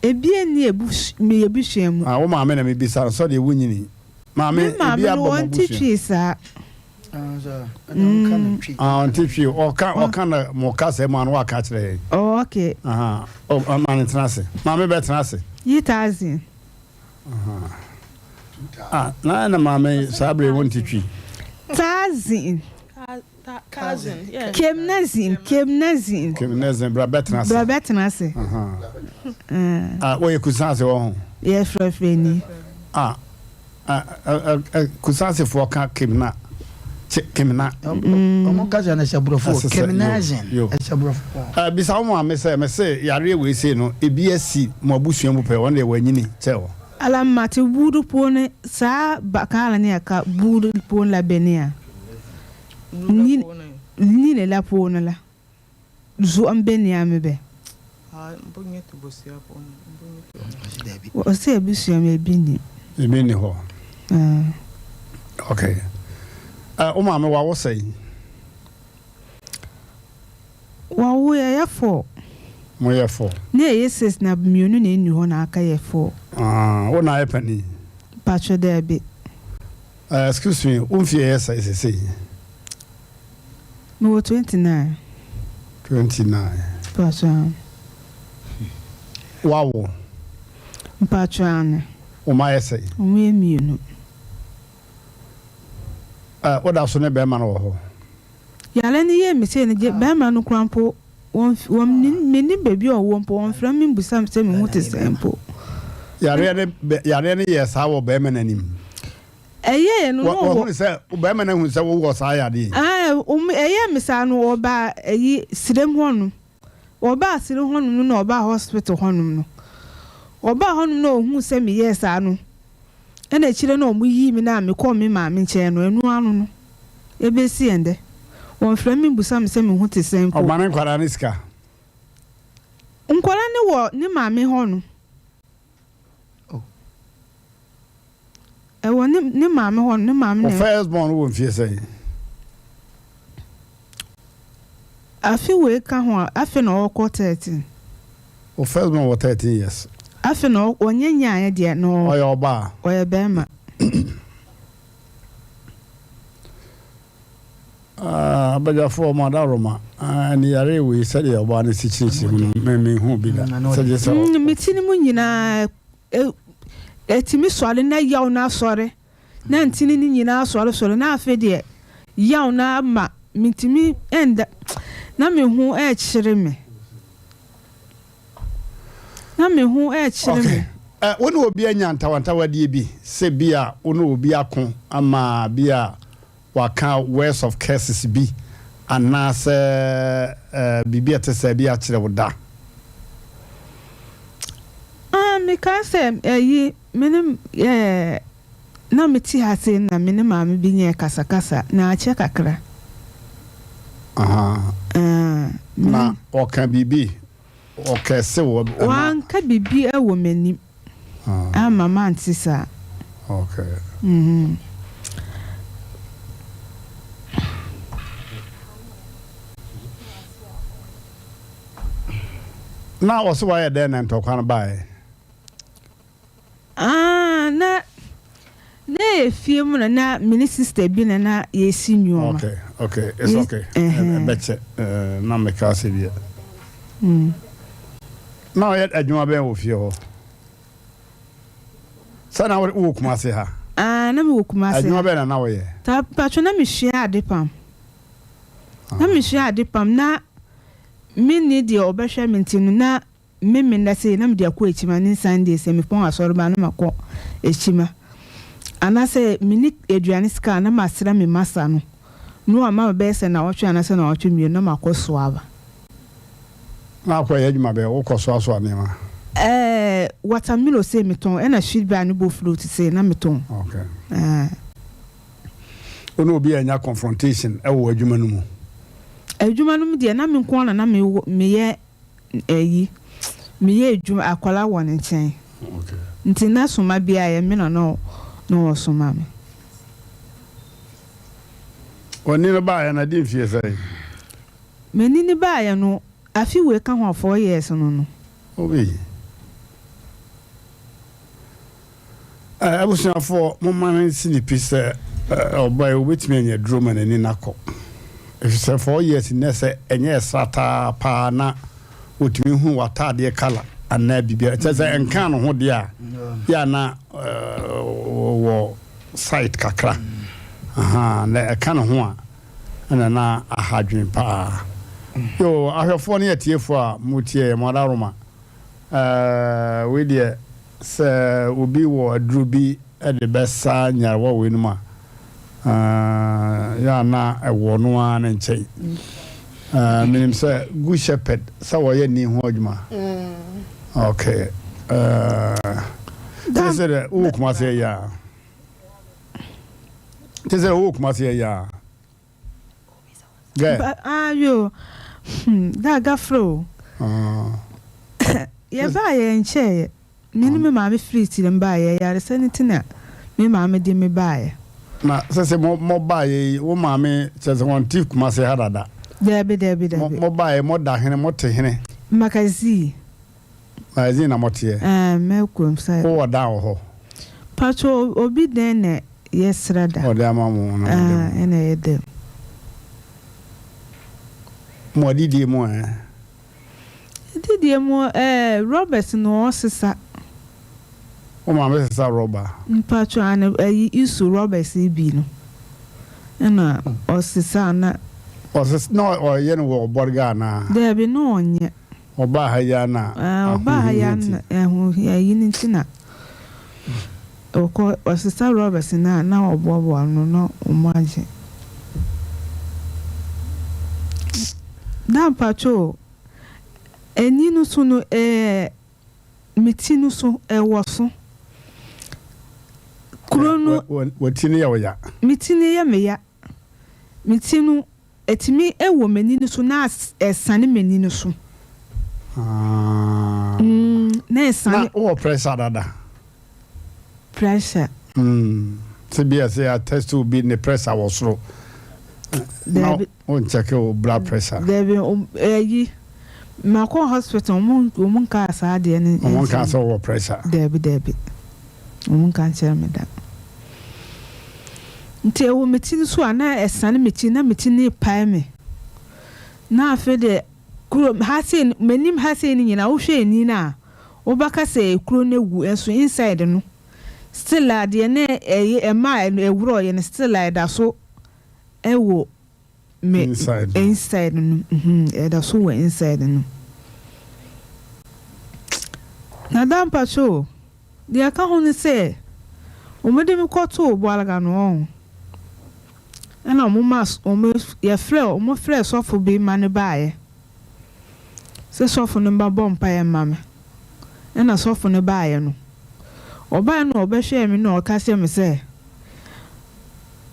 Ebi nni me abusua mu. Ah, wo maame na mebisa no, sɛdeɛ wonyini. Maame, Me maame ebi no, aba mo ɔnte abusua mu? twi saa. Ah, ɔnte twi. Ɔka ɔka na mo kasa mu ano waka akyerɛ yɛn. Oh, okay. Aha. Oh, ma ne tena ase. Maame bɛ tena ase. Yi taazin. Aha. Ah, na na maame saa bere wɔn te twi. Taazin. Cousin, yeah. Kemnazin, kemnazin. Kemnazin, bra bɛ tena ase. Bra bɛ tena ase. Aha. Ah, wɔyɛ kusan ase wɔ ho. Yɛ frɛfrɛ ni. Ah. Kusasefoɔ ka Kemna, Kemna. Ɔmo kasa no ɛsɛ borɔfo, Kemnazin, ɛsɛ borɔfo paa. Bisa wo maame sɛ, mese yareɛ wei sei no, ebi asi mo abusua mu pɛ, wɔn deɛ wɔanyini kyɛ wo. Ala mate buuri puuni saa bakaala ni ka buuri puuni la be ni ya nini la puuni la. Zuɣu m-be niami bɛ? Ɔse abusua mu ebi nni. Ebi nni hɔ. Okay. Uh, wo maame wawo sɛn? Wawo yɛyɛ four. Mo yɛ four. Ne yɛyɛ six na mmienu na ɛnni hɔ na aka yɛ four. Ah, wo na ayɛ panin? Mpakyɛ daabi. Uh, excuse me, wo mfie yɛ sɛn sesei? Mewɔ 29. 29. Paso. Wawo. Mpakyɛw aane. Wo mma yɛ sɛn? Wɔn yɛ mienu. Ɛ, woda so ne bɛrima no wɔ hɔ? Yare no yɛɛ me sei no gye bɛrima no koraa mpo wɔn wɔn mennim baabi a ɔwɔ mpo wɔnfrɛ me mbusa me sɛ me ho te sɛn mpo. Yareɛ no bɛ yareɛ no yɛɛ saa wɔ bɛrima no anim? Ɛyɛɛ no na ɔwɔ. Wɔhunu sɛ bɛrima no ahunu sɛ wowɔ saa yadeɛ yi? Ae, ɛyɛɛ me saa no ɔbaa ɛyi srem hɔ nom. Wɔbaa sere hɔnom no na ɔbaa hospital hɔnom no, ɔbaa hɔnom na ɔhuu sɛ meyɛɛ saa no, ɛna akyire no wɔn yii me na mekɔɔ me maame nkyɛn no, ɛno ano no, ɛbɛsi ɛndɛ, wɔnfrɛ me mbusa me sɛ me ho te sɛn mpo. Ɔma ne nkwadaa no sika? Nkwadaa no wɔ ne maame hɔnom. Ɛwɔ ne ne maame hɔ no, ne maame na. Wo first born wɔ mfie sɛn? Afe wei ka ho a, afe na ɔrekɔ 13. Wo first born wɔ 13 years? Afe na ɔnyɛ nyaeɛ deɛ na ɔ. Ɔyɛ ɔbaa? Ɔyɛ bɛrima. Ah, abadwafoɔ mo adaworoma, ah, ɛne yareɛ wei sɛdeɛ ɔbaa no si kyerɛkyerɛ mu no, me menhuu bi da. Sɛ gye sɛ ɔ. Mm, me ti no mu nyinaa Ɛtumi sɔre na yaw no asɔre, na ntini no nyinaa asɔresɔre, na afei deɛ yaw no ama mentumi nda, na me ho rekyere me. Na me ho rekyere Okay. me. Eh, wo ne obi anya ntawantawadie bi, sɛ bi a wo ne obi ako ama bi a waka words of curses bi anaasɛ biribi a ɛte saa bi akyerɛ wo da? Ah, mekae sɛ ayi, me ne eh, na mete ha sei na me ne maame bi nyɛɛ kasakasa, na akyɛ kakra. Aha. Ah, me Na ne. ɔka biribi, ɔkɛse wo anaa? Wanka biribi wɔ m'anim. Amma mante saa. Okay. Mm-hmm. Na ɔsɛ wayɛ dɛn na ntɔkwa no baeɛ? Ah, na na yɛ fie mu na na me ne sister bi na na yɛsi nneɛma. Okay, okay, it's okay. Ɛbɛkyɛ na meka asɛ bi. Mm. Na ɔyɛ adwuma bɛn wɔ fie hɔ? Sɛ na wowɔ Kumase ha? Ah, na mewɔ Kumase ha. Adwuma bɛn na na woyɛ? Ta, patro na mesua ade pam. Na mesua ade pam na menni deɛ ɔbɛhwɛ me nti no na Memenda sei na mede akɔ Akyima ne Sunday sɛ mepɔn asɔre ba a na makɔ Akyima. Anaasɛ menni aduane sika a na masrɛ me masa no na wama me bɛyɛ sɛ nnawɔtwe anaasɛ nnawɔtwe mmienu na makɔ soa aba. Na akɔ yɛ adwuma bɛn? Wokɔ soasoa nneɛma? Ɛɛ, watermelon sei metɔn ɛna sweet bar ne bofrot sei na metɔn. Okay. Ɛɛ. Wo ne obi annya confrontation wɔ w'adwuma no mu? Adwuma no mu deɛ na me nko ara na na meyɛ ayi meyɛ adwuma akwadaa wɔ ne nkyɛn nti na soma biara yɛ me na na na ɔsoma me. W'ani no baeɛ no adi mfeɛ sɛn? M'ani no baeɛ no afe wei ka ho a four years no no. Obi. Abusuafoɔ, momma no nsi ne pi sɛ ɔbaa yi ɔbɛtumi anya aduro ma n'ani no akɔ. Ɛfiri sɛ four years nnɛ sɛ ɛnyɛ ɛsrataa paa na ɔtumi hu w'ataadeɛ kala anaa biribiara. Kyerɛ sɛ ɛnkaa ne ho deɛ a, yɛ a na wɔ sight kakra. Ahaa, na ɛka ne ho a, ɛna na aha adwene paa. Yoo, ahwɛfoɔ ne atiefoɔ a motie yɛn, mo adaworoma. Ɛɛ, wei deɛ, sɛ obi wɔ aduro bi de bɛsa nyarewa weinom a, ɛɛ, yɛ a na ɛwɔ no ara ne nkyɛn. Ɛɛ, menim sɛ Good Shepherd sɛ wɔyɛ ni ho adwuma. Okay. Ɛɛ, te sɛ dɛ wowɔ Kumasi ɛyɛ a. Te sɛ wowɔ Kumasi ɛyɛ a. Gɛ. Ba ayo hmm da gafrɛ o. Ah. Yɛ baa yɛ nkyɛɛ yɛ. Me ne me maame firi tirim baa yɛ yaresa no ti na me maame de me baa yɛ. Na sɛsɛ mo mo baa yɛ yi wo maame kyerɛ sɛ wɔn te Kumasi ha dada. Daabi daabi daabi. Mo mo baa yɛ mo da hene mo te hene. Magazine. Magazine na mo teɛ. Ɛɛ mɛkurom side. Wo wɔ dan wɔ hɔ. Pacho obi dɛn na yɛ srɛ da. Ɔde ama mo na mo da mu. Ɛna yɛ da mu. Mo adidie mu ɛ. Adidie mu ɛɛ Robert na ɔsesa. Wo maame sesa rɔba? Mpatsɔ aane ɛyi isu rɔbɛs yi bi no ɛna ɔsesa na. Ɔsesa na ɔyɛ no wɔ ɔbɔrga anaa? Daabi na ɔnyɛ. Ɔbaa ha yi ara na Ɔbaa ha yi ahohia ara nti. na ahohia yi no nti na ɔkɔ ɔsesa rɔbɛs no a na ɔboaboa ano na ɔmo agye. Da mpatsɔ o ɛni no so no ɛɛ. Me ti no so, ɛwɔ so. Kuro no. Wo ti no yɛ wo ya. Me ti no yɛ me ya. Me ti no, ɛtumi wɔ m'ani no so na ɛsane m'ani no so. Ah. Mm, na ɛsane. Na wowɔ pressure dada? Pressure. Mm, sɛ bi a sɛ yɛ test obi ne pressure wɔ soro. Dabi. Wo nkyɛke wo blood pressure. Dabi ɛyi makɔ hospital ɔmo ɔmo nkaa saa adeɛ no. Ɔmo nkaa sɛ ɔwɔ pressure. Dabi dabi ɔmo nka nkyerɛ me da. Nti ɛwɔ me ti no so a na ɛsane me ti na me ti no repae me. Na afei deɛ kuro ha sei no m'anim ha sei no nyinaa wohwɛ ani no a wobɛka sɛ kuro no awu nso inside no still a deɛ na ɛyɛ ɛma ɛworɔeɛ no still a ɛda so Ɛwɔ me Inside no. inside no mhm ɛda so wɔ inside no. Nada mpakyɛ o, deɛ ɛka ho ne sɛ wɔn de me kɔtoo Boalga no ɔho, ɛna wɔn ma wɔn yɛfrɛ wɔn frɛɛ sɔfo bi ma no baeɛ sɛ sɔfo no mmɛbɔ mpaeɛ mma me, ɛna sɔfo no baeɛ no, ɔbaeɛ no ɔbɛhwɛɛ me na ɔka kyerɛɛ me sɛ.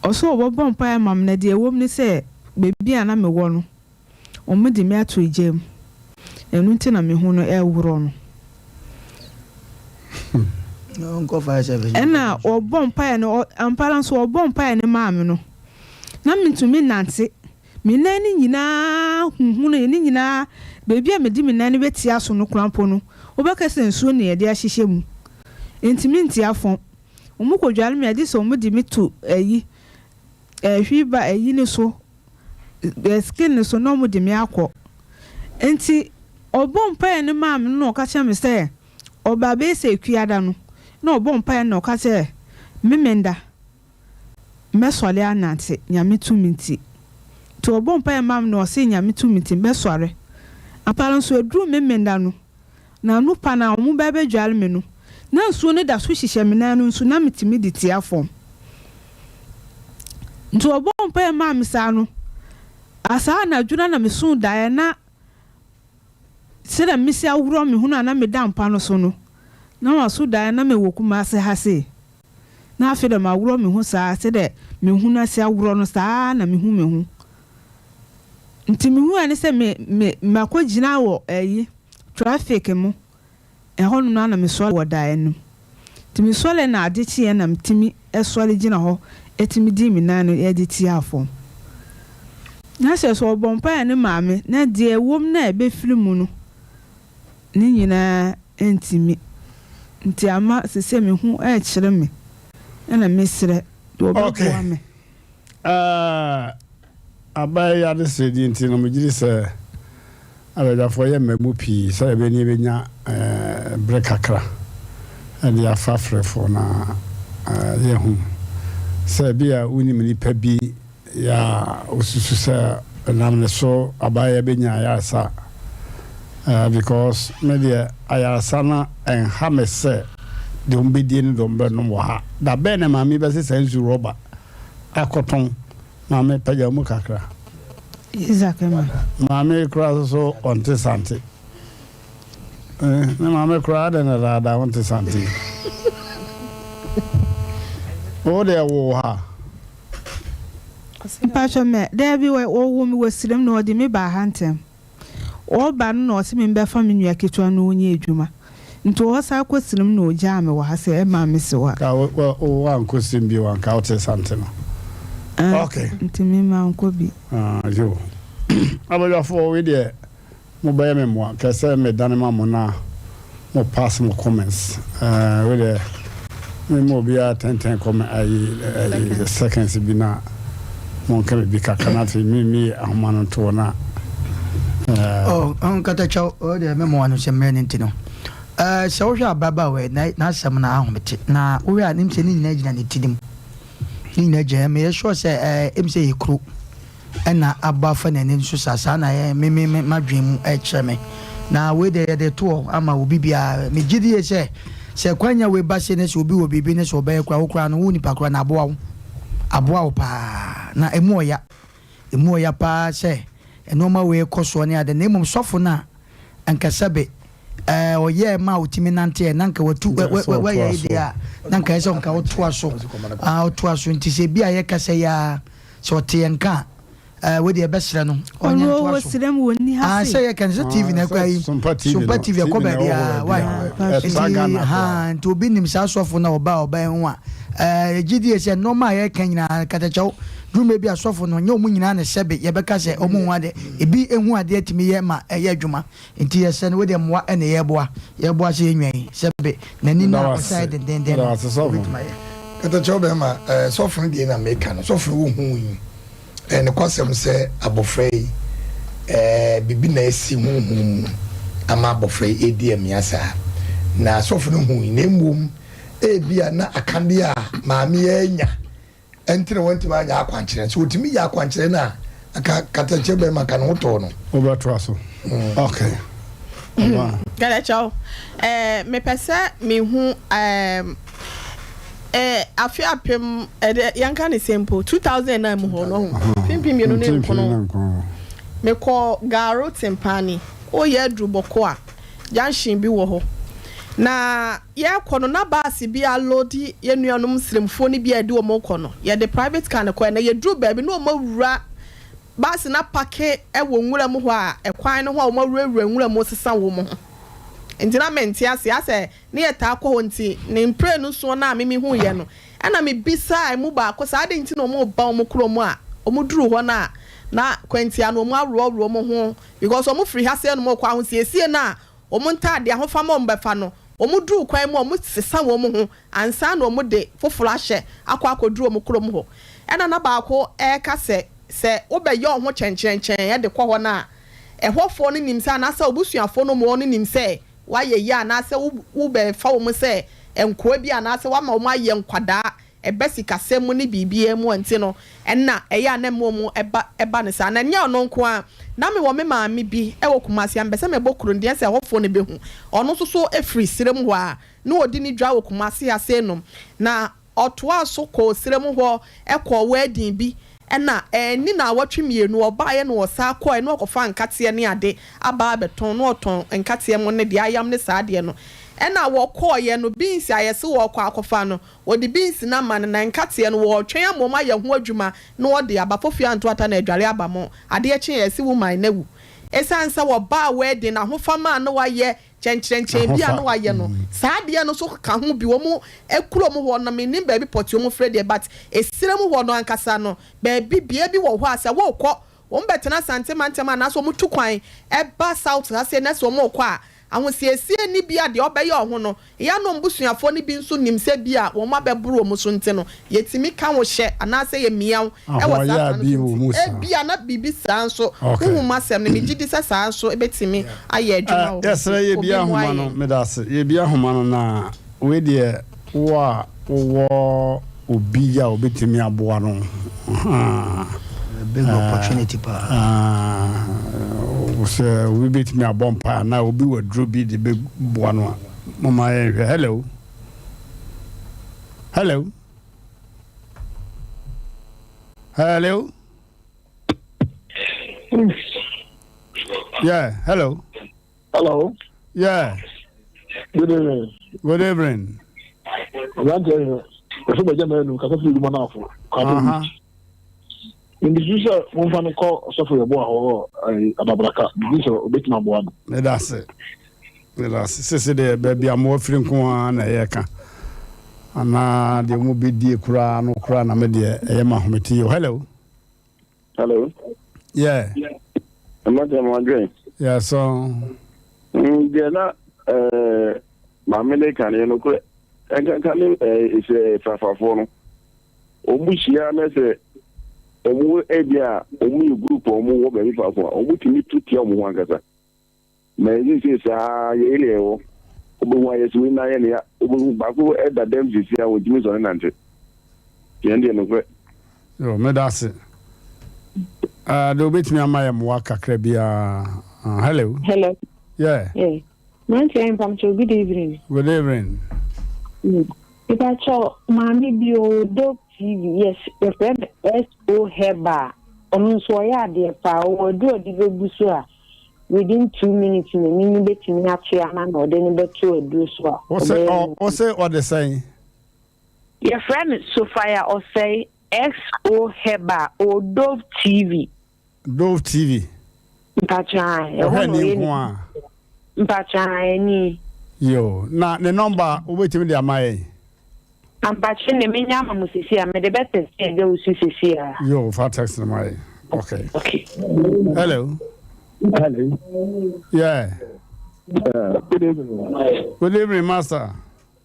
Ɔse ɔbɛbɔ mpaeɛ ama me na deɛ ɛwom ne sɛ baabi a na mewɔ no wɔde me ato egya mu ɛno nti na me ho no ɛreworɔ no. Ɛna ɔbɔ mpaeɛ no ampa ara nso ɔbɔ mpaeɛ no maa me no na mentumi nnante me nan no nyinaa huhunui ne nyinaa baabi a mede me nan no bɛtia so no koraa mpo no wobɛka sɛ nsuo na yɛde ahyehyɛ mu ɛntumi ntia fam. Wɔn kɔ dware me a gye sɛ wɔn de me to ayi eh hwiba ayi no so eh skin no so na wɔn de me akɔ. Nti ɔbɔ mpaeɛ no maa me no na ɔka kyerɛ me sɛ ɔba bɛyɛ sɛ Ekuada no na ɔbɔ mpaeɛ no na ɔka sɛ Memenda mɛsɔre anante Nyame tumi nti. Nti ɔbɔ mpaeɛ maa me na ɔse Nyame tumi nti mɛsɔre. Ampa ara nso ɛduruu Memenda no Na anɔpa no a wɔba bɛdware me no, na nsuo no da so hyehyɛ me nan no nso na metumi de tia fam. Nti wɔbɔɔ mpaeɛ maa me saa no, saa anadwo no na mesoo daeɛ na sɛdeɛ mesi aworɔ me ho no a na meda mpa no so no, na maso daeɛ na mewɔ Kumasi ha sei. Na afei deɛ maworɔ me ho saa sɛdeɛ me ho no asi aworɔ no saa ara na mehu me ho. Nti mehuiɛ ne sɛ me me makɔgyina wɔ ayi traffic mu ɛhɔnom no ara na mesɔre wɔ daeɛ no mu. Nti mesɔreɛ na ade kyeeɛ na metumi sɔre gyina hɔ tumi dii me nan no de tiaa fam. Na kyerɛ sɛ ɔbɔ mpaeɛ no maa me na deɛ ɛwom no a ɛbɛfiri mu no ne nyinaa ntumi. Nti ama sesei me ho rekyere me na mesrɛ deɛ ɔbɛboa me. Okay. Aba yi adesrɛdeɛ nti no, megye di sɛ abadwafoɔ yɛ mmamu pii sɛdeɛ ɛbɛyɛ na yɛbɛnya berɛ kakra de afa frɛfoɔ na yɛahu sɛ ebia wonim nipa bi yɛ a wosusu sɛ ɛnam ne so abaayewa bɛnya ayaresa a, because me deɛ ayaresa no ɛnha me sɛ deɛ wɔbɛdie ne deɛ wɔbɛnom wɔ ha. Da bɛn na maame yi bɛsesa nsu rɔba akɔtɔn? Maame pagya mu kakra. Isaac ma. Maame koraa nso so ɔnte sante. Eh, ne maame koraa adɛn na daadaa wonte sante. Wo deɛ wo ha. Mpakyɛ mɛ, daabi wɔwoo me wɔ sirem na wɔde me baa ha ntɛm. Ɔreba no na ɔse me mbɛfa me nua ketewa no ɔnyɛ adwuma. Nti ɔsan kɔ sirem na ɔgyaa me wɔ ha sɛ ɛma me se wa. Ka wo wankɔ sirem bio anka wote sante no. Ah, Okay. Nti me mankɔ bi. Ah, yo. Abadwafoɔ wei deɛ Mo bɛyɛ me mmoa kɛ sɛ me dane ma mo na mo pass mo comments eh wei deɛ me ma obiara tɛntɛn comment ayi ayi seconds bi na mo nka biribi kakra na afei me mi ahoma no nto hɔ na eh. Oh, nkatakyɛw, o deɛ me mmoa no sɛ mmerɛ no nti no. Ɛɛ sɛ wohwɛ ababaawa yi na n'asɛm no ahomete na wohwɛ a nim sɛ ne nyinaa gyina ne tirim. Ne nyinaa gyina meyɛ sure sɛ ɛɛ em sɛ yɛ kuro ɛna abɔ afa n'ani nso saa saa na yɛ me me me m'adwene mu ɛkyerɛ me. Na wei deɛ yɛde to hɔ ama obi biara. Megye die sɛ sɛ kwanya wei ba se ne sɛ obi wɔ biribi ne sɛ ɔbɛyɛ koraa wo koraa no wo nipa koraa no aboa wo aboa wo paa na emu ɔya. Emu ɔya paa sɛ nnoɔma wei rekɔ soɔ ne ade na mmom sɔfo no a anka sɛbe ɛɛ ɔyɛɛ ma ɔtumi nanteɛ na anka watu wayɛ yi deɛ a na anka ɛsɛ anka ɔtoa so aa ɔtoa so nti sɛ ebi a yɛkasa yi ara sɛ ɔte yɛn nka a ɛɛ wei deɛ yɛbɛsrɛ no ɔnyɛ ntoa so aa sɛ yɛka no sɛ TV na ɛkɔ ayi Sompa TV ɛkɔ baabi a wai nti haa nti obi nim saa sɔfo na ɔba a ɔba ɛho a ɛɛ yɛgye die sɛ nnoɔma a yɛka nyinaa katakyɛw Duru mmerɛ bi a sɔfo no, nyɛ wɔn nyinaa na sɛbe yɛbɛka sɛ wɔn nhu adeɛ. Ebi hu adeɛ tumi yɛ ma ɛyɛ adwuma. Nti yɛsrɛ no, wei deɛ mmoa na yɛreboa. Yɛreboa sɛ yɛn nua yi, sɛbe n'ani no a ɔsan yɛ dendeenden no, ɔbɛtumi ayɛ. Katakyɛw bɛrima, eh, sɔfo no deɛ na meka no, sɔfo no wohu yi, ɛyɛ nokwasɛm sɛ abɔfra yi, eh, biribi na asi honhom mu ama abɔfra yi redi amia saa. Na sɔfo no hu yi, na mmom ebia na akadeɛ a maame yi anya Ɛnti na wantumi anyɛ akwankyerɛ. Sɛ ɔtumi yɛ akwankyerɛ no a, anka katakyie bɛrima anka ne ho tɔɔ no. Wobɛtoa so. Okay. Ɔbaa. Gɛlɛkyɛw, eh, mepɛ sɛ mehu eh, eh, afe apem, ɛdɛ, yɛnka ne sɛ mpo, 2009 mu hɔ no, ɔho, mfimfini mmienu ne nkono, mekɔ Garo Tempane, woyɛ aduru Bɔko a, junction bi wɔ hɔ, na Yɛrekɔ no, na baase bi aloadi yɛn nuanom Sremfoɔ no bi a yɛde wɔn rekɔ no. Yɛde private car na ɛkɔeɛ, na yɛduruu baabi na wɔawura baase no apake wɔ nwura mu hɔ a ɛkwan no ho a wɔawurawura nwura mu resesa wɔn ho. Nti na mente aseɛ, asɛ ne yɛtaa kɔ hɔ nti ne mprenu soɔ no a me mehuiɛ no, ɛna mebisaa ɛmu baako sɛ adɛn nti na wɔreba wɔn kurom a wɔduruu hɔ no a na kwantia no wɔaworɔworɔ wɔn ho because wɔfiri ha sɛɛ na wɔrekɔ ahosiesie no a Wɔn ntade, ahofama a wɔbɛfa no, wɔduru kwan mu a, wɔsesa wɔn ho ansa na wɔde foforo ahyɛ akɔ akɔduru wɔn kurom hɔ. Ɛnna na baako reka sɛ, Sɛ wobɛyɛ wo ho kyɛnkyerɛnkyɛn de kɔ hɔ no a, ɛhɔfoɔ no nim sɛ anaasɛ w'abusuafoɔ no mu no nim sɛ woayɛ yie anaasɛ wobɛfa wɔn sɛ nkoa bi anaasɛ woama wɔn ayɛ nkwadaa ɛba sikasɛm mu ne biribiara mu a nti no, ɛna ɛyɛ a na ɛma wɔn ba ba no saa. Na ɛnyɛ ɔno nko ara, na mewɔ me maame bi wɔ Kumasi a mepɛ sɛ mebɔ kuro no din sɛ ɛhɔfoɔ no bɛhu. Ɔno nso so firi serɛ mu hɔ a na ɔdi ne dwa wɔ Kumasi ha sei nom. Na ɔtoaa so kɔɔ serɛ mu hɔ kɔɔ wedding bi ɛna anni naawɔtwe mmienu ɔbaeɛ na ɔsan kɔeɛ na ɔkɔfaa nkateɛ ne ade aba abɛtɔn na ɔtɔn nkateɛ mo ne deɛ ayam ne saa adeɛ no. Ɛna wɔkɔeɛ no beans a yɛse wɔrekɔ akɔfa no Wɔde beans no ama no, na nkateɛ no, wɔretwɛn ama wɔn ayɛ ho adwuma na wɔde aba. Fofie anto ata na adware aba mo. Adeɛ kye a, yɛse wo man no awu. Esiane sɛ wɔbaa wedding ahofama a na wɔayɛ kyɛnkyerɛnkyɛn bi a na wɔayɛ no, saa adeɛ no nso ka ho bi. Wɔn kurom hɔ no, mennim baabi pɔtee wɔfrɛ deɛ, but esrɛ mu hɔ no ankasa no, baabi, bea bi wɔ hɔ a sɛ worekɔ, wɔbɛtena Asante mantam anaasɛ wɔtu kwan ba South ha sei na sɛ wɔrekɔ a, Ahosiesie nni bi a deɛ ɔbɛyɛ ɔho no, yɛanom busuafoɔ no bi nso nim sɛ bi a wɔn abɛboro wɔn so nti no, yɛtumi ka wo hyɛ anaasɛ yɛmia wo wɔ saa kwan no so nti, ebia na biribi saa nso, honhom mu asɛm no, megye di sɛ saa nso bɛtumi ayɛ adwuma wɔ hɔ Yɛsrɛ nti, obi yɛbie mmoa ahoma no, yɛn. meda ase. Yɛbie ahoma no na wei deɛ wo a wowɔ obi a obetumi aboa no ahaa. Big opportunity paa. Ahaa sɛ obi betumi abɔ mpae anaa obi wɔ aduro bi de bɛboa no a, momma yɛnhwɛ. Hello. Hello. Hello. Yeah, hello. Hello. Yeah. Good evening. Good evening. Aberanteɛ yɛ ɛfɛ bɛgya mɛnu kasa firi edwuma n'afo kwabo beach. Nbisu sɛ momfa no kɔ ɔsɔfo yɛ boa hɔ ɛɛ adabraka bibi sɛ obetumi aboa no. Meda ase. Meda ase. Sese deɛ baabi a mo afiri nko ara na ɛyɛ ka. Anaa deɛ mo bɛdie koraa no koraa na me deɛ ɛyɛ ma ahomete yi. Hello. Hello. Yeah. Mmakyɛ mo adwen. Yeah, so. Deɛ na eh, maame ne ka no yɛ nokorɛ. Nkanka ne eh, sɛ fafafoɔ no. Wɔn hyia na sɛ wɔn ebi a wɔn yɛ group a wɔn wɔ baabi faako a wɔn tumi tu tia wɔn ho ankasa. Na ɛsɛ sɛ saa yɛyɛ na yɛwɔ. Wobɛhu ayɛ sɛ wei nan yɛ ne ya. Wobɛhu baako da dɛm seesei a ɔntumi nsɔre nnante. Nti ɛno deɛ nokorɛ. Yo, meda ase. Uh, deɛ wobɛtumi ama yɛ mmoa kakra biara. Uh, hello. Hello. Yeah. Yeah. Mmeranteɛ mpakyɛw good evening. Good evening. Mm. Mpakyɛw maame bi o Dope TV yes yɛfrɛ no SO Herbal ɔno nso ɔyɛ adeɛ paa ɔwɔ aduru a ɔde bɛgu so a within 2 minutes n'ani no bɛtumi ate ama na ɔde no bɛto aduro so a ɔbɛyɛ no. Wose ɔde sɛn? Yɛfrɛ no Sophia Ɔsɛe XO Herbal ɔwɔ Dove TV. Dove TV. Mpakyɛ ae ɛhɔ Ɔhwɛ na ani ɔyɛ nko ne a. Mpakyɛ ae ani. Yoo na ne number wobɛtumi de ama yɛn? Ampakyɛ nea menya ama mo sisi a mede bɛ text agya wo su sisi a. Yoo fa text no ma yɛn. Okay. Okay. Hello. Hello. Yeah. Good evening. Good evening, master.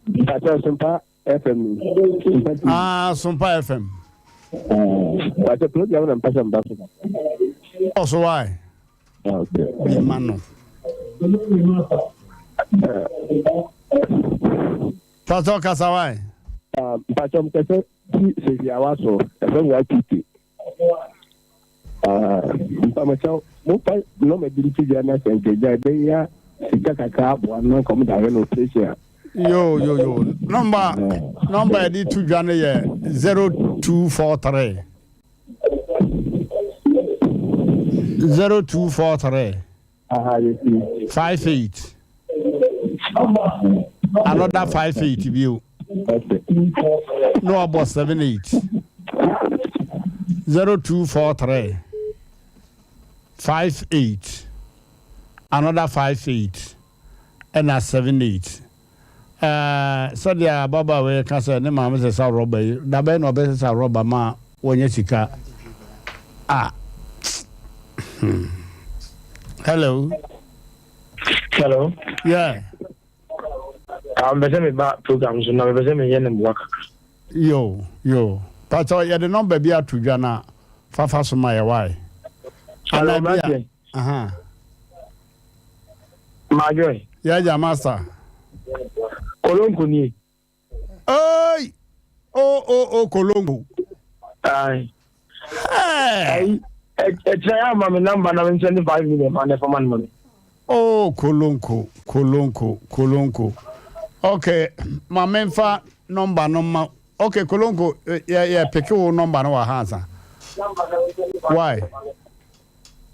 Mpakyɛ Sompa FM ni. Sompa TV. Ah, Sompa FM. Mpakyɛ program na mpɛ sɛ mba so kakra. Oh, so why? Okay. Bi ma no. Pastor kasa why? Mpakyɛ mpɛ sɛ ti sɛhiawa so ɛfɛ mu YPP. Mpakyɛ mofa nɔma bi nti dwa na sɛ nkagya ɛbɛnya sika kakra aboa no na nka ɔmo de ayɛ no operation a. Yo yo yo nɔmba nɔmba yɛde to dwa no yɛ 0243 0243 58 another 58 bio na wabɔ 78 0243 58 another 58 ɛna 78. Ɛɛ sɛdeɛ ababaawa yi ka sɛ ne maame sesa rɔba yi, da bɛn na ɔbɛsesa rɔba ma wɔanya sika? Ah. Hmm. Hello. Hello. Yeah. Ah, mepɛ sɛ meba program so na mepɛ sɛ meyɛ ne mmoa kakra. Yo, yo. Pastor, yɛde nɔmba bi ato dwa na fafa so ma yɛ wae. Hello, Anaa bi a. mmeranteɛ. Aha. Majoy. Yɛagya master. Kolonko nie. Oi! O o o Kolonko. Aye. Hey! Ɛkyerɛ yɛ ama me number na me nsɛnde 5 million ma na ɛfa ma no ma me. Oh Kolonko, Kolonko, Kolonko. Okay, ma memfa number no ma. Okay, Kolonko, yɛ yɛ peke wo number no wɔ ha ansa. Why?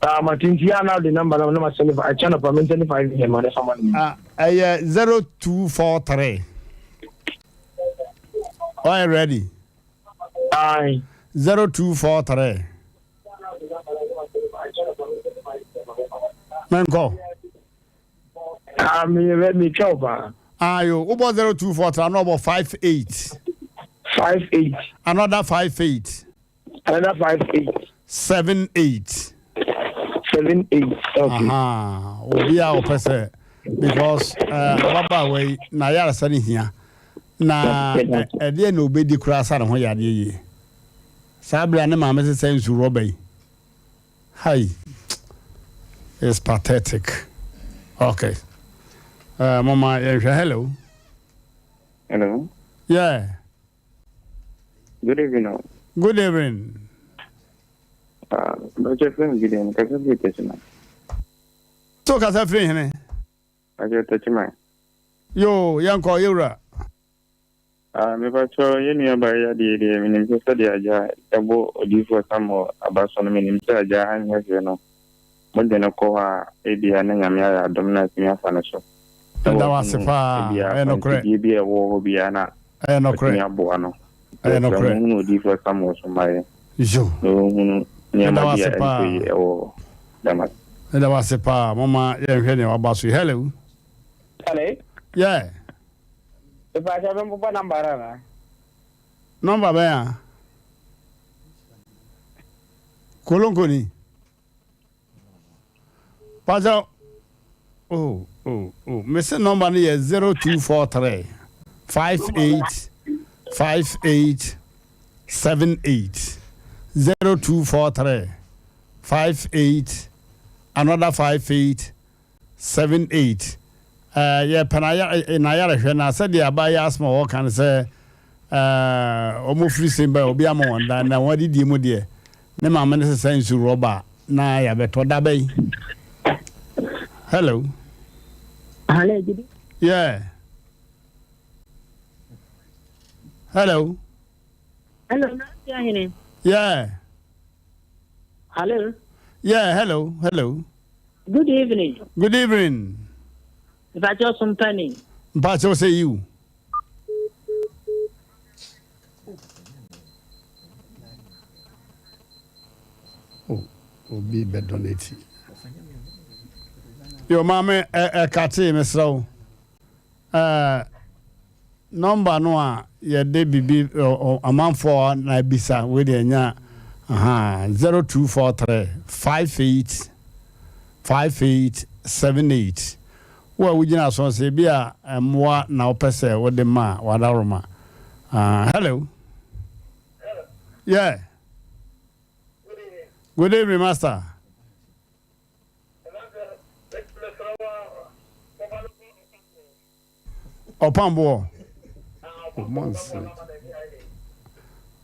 Ah, mate nti yɛ a na wode number no na ma send fa ɛkyɛ nɔpa me nsɛnde 5 million ma na ɛfa ma no. Ah, ɛyɛ 0243. Are you ready? Aye. 0243. Menkɔ. Ah, me me twɛ wo paa. Ayo, wobɔ 0243 na ɔbɔ 58. 58. Another 58. Another 58. 78. 78. Okay. Aha, obi a ɔpɛ sɛ because ababaawa yi na ayaresa no hia na ɛdeɛ na obɛdi koraa sa ne ho yadeɛ yie. Saa berɛ a ne maame sesa nsu rɔba yi. Hi. It's pathetic. Okay. Mama, yɛnhwɛ hello. Hello. Yeah. Good evening. Good evening. Bàjẹ́ fún mi Gideon, kasa firi Tẹ̀síma. So kasa firi hene? Bàjẹ́ Tẹ̀síma. Yo, yɛnkɔ yɛwura. Ah, mepakyɛ yɛn nua baa yi adeɛ deɛ menim sɛ sɛdeɛ agya ɛbɔ odiyifoɔ Samuel aba so no menim sɛ agya anyɛ hwee no mode no kɔ hɔ a ebia na Nyame ayɛ adom na atumi afa no so. Na Ɛda wo ase wahunu paa. ebia Ɛyɛ nokorɛ. akwansideɛ bi a ɛwɔ hɔ biara na Ɛyɛ nokorɛ. watumi aboa no. Ɛyɛ Yɛsrɛ nokorɛ. monhunu odiyifoɔ Samuel so mma yɛn Yo. na ɔnhunu Meda nneɛma wo bi a ase ɛntɔ paa. yie ɛwɔ hɔ. Dam ase. Meda wo ase paa. Momma yɛnhwɛ nea waba so yi. Hello. Hello. Yeah. Mepakyɛ me mbobɔ number no anaa? Number bɛn a? Kolonko ni. Pakyɛ oh oh oh mese number no yɛ 0243 58 58 78 0243 58 another 58 78. Eh, yɛpɛ n'ayarehwɛ na sɛdeɛ abaayewa asɛm a wɔka no sɛ eh, wɔn firi sen ba obi ama wɔn dan na wɔn adidie mu deɛ ne maame no sesa nsu rɔba na yɛabɛtɔ da bɛyi. Hello. Hello, good. Yeah. Hello. Hello, Nancy Ahene. Yeah. Hello. Yeah, hello, hello. Good evening. Good evening. Mpakyɛw so mpani. Mpakyɛw sɛ yiw. Oh, obi bɛ donate. Yo, maame ɛkatee mesrɛ wo. Eh, number no a yɛde bibi amanfoɔ na abisa wei deɛ nya aha 0243 58 58 78 wo a wogyina so sɛ ebi a mmoa na wopɛ sɛ wode ma a wadaworoma. Uh, hello. Yeah. Good evening, Master. Ɔpamboɔ.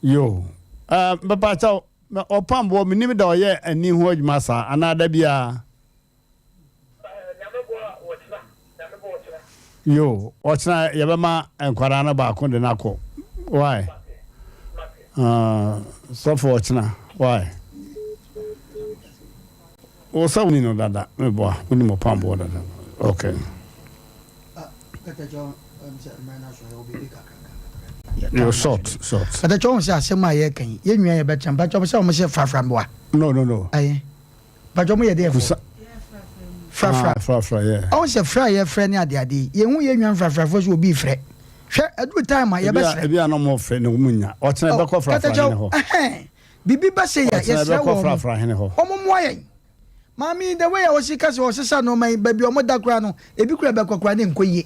Yo. Eh, bɛpa kyɛw, ɔpamboɔ menim da ɔyɛ ani ho adwuma saa anaa da biara. Yo, ɔkyena yɛbɛma nkwadaa no baako de no akɔ. Why? Uh, sɔfo ɔkyena. Why? Wo sɛ woni no dada, meboa, wonim ɔpamboɔ dada. Okay. Yo, short, short. Katakyɛ wɔn sɛ asɛm a yɛka yi, yɛn nua yɛbɛkyɛ mpakyɛ wɔn sɛ wɔn sɛ frafra mboa. No, no, no. Ayi. Mpakyɛ ɔmo yɛ deɛ fo? Frafra. Ah, frafra, yeah. Ɔmo sɛ fra a yɛfrɛ ne ade ade yi, yɛn hu yɛn nwa mfrafrafoɔ sɛ obi refrɛ. Hwɛ, ɛduru time a yɛbɛsrɛ. Ebi a na ɔmo frɛ na ɔmo nya. Ɔkyena Oh, yɛbɛkɔ frafra Katakyɛ, hene hɔ. ɛhɛn, biribi ba sei a, Ɔkyena yɛsrɛ yɛbɛkɔ wɔn. frafra hene hɔ. Ɔmo mmoa yɛn. Maame yi, the way a ɔsi ka sɛ ɔsesa nneɛma yi, baabi a ɔmo da koraa no, ebi koraa ɛbɛkɔ koraa na ɛnkɔ yie.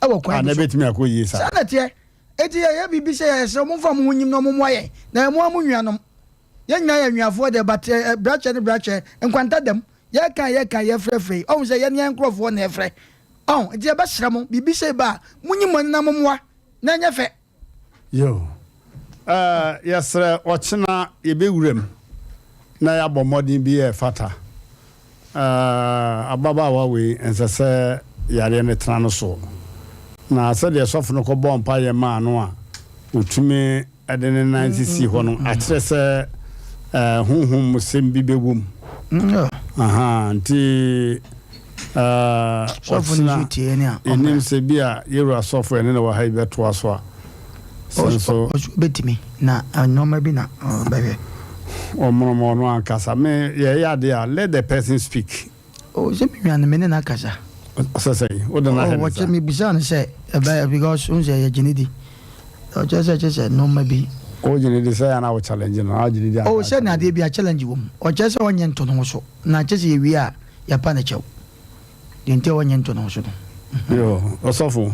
Ɛwɔ Ah, kwan na bi so. ebetumi akɔ yie saa. Saa na ɛteɛ. Enti yɛyɛ biribi sɛ yɛsrɛ ɔmo mfa ɔmo ho nyim na ɔmo mmoa yɛn. Na yɛmmoa mo nuanom. Yɛn nyinaa yɛ anuafoɔ deɛ but eh, brakyɛ ne brakyɛ, nkwanta dam. Yɛka yɛka yɛfrɛfrɛ yi, ɔhu sɛ yɛne yɛn nkorɔfoɔ na ɛfrɛ. Ɔho, nti yɛbɛsrɛ mo, biribi sei ba a, monyi mo ani na mommoa, na ɛnyɛ fɛ. Yo. Eh, yɛsrɛ ɔkyena yɛbɛwura mu na yɛabɔ mmɔden bi a ɛfata. Eh, ababaawa wei, ɛnsɛ sɛ yareɛ no tena no soɔ. Na sɛdeɛ sɔfo no kɔbɔɔ mpaeɛ maa no a, ɔtumi de ne nan sisii hɔ no akyerɛ sɛ honhom mu sɛm bi bɛwɔ mu. Nti ɔkyena yɛnim sɛ bi a yɛwura sɔfo ɛne na wɔ ha yi bɛtoa so a sɛ nso bɛtumi na nneɛma bi na bɛhwɛ ɔmonom ɔno ankasa me yɛyɛ adeɛ a let the person speak. Oh sɛ me nua no me ne no akasa. Ɔsɛ sɛn? Wo de no ahwɛ ne sa? Oh me bisa no sɛ ɛbɛyɛ because n sɛ yɛgye ne di. Ɔkyerɛ sɛ kyerɛ sɛ nneɛma bi. O gye ne di sɛ ana wo challenge no? Agye ne di Oh sɛ na adeɛ bi a challenge wɔ mu. Ɔkyerɛ sɛ ɔnyɛ nto ne ho so na kyerɛ sɛ yɛwie a yɛpa ne kyɛw. Deɛ nti a ɔnyɛ nto ne ho so no. Yo, ɔsɔfo.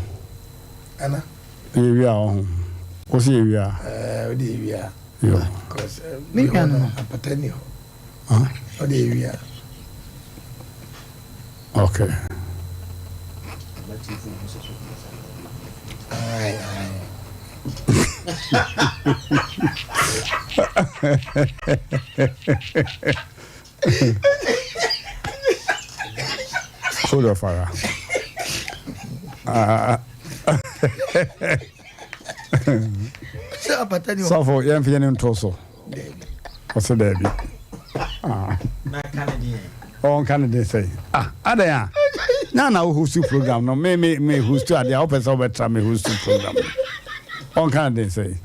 Ana. Yɛwie a ɔho. Wo sɛ yɛwie a. Ɛɛ, wode yɛwie a. Yo. Because Me nua no no. Apata ni hɔ. Ɔde ewia. Okay. Aye, aye. Hold on, Farah. Sɔfo, yɛn fi yɛn nto so. Ɔsɛ daabi. Ah. Ɔnka ne den sɛ. Ah, adɛn a? Na na wo host program no. Me me me host ade a wopɛ sɛ wobɛtra me host program no. Ɔnka ne den sɛ.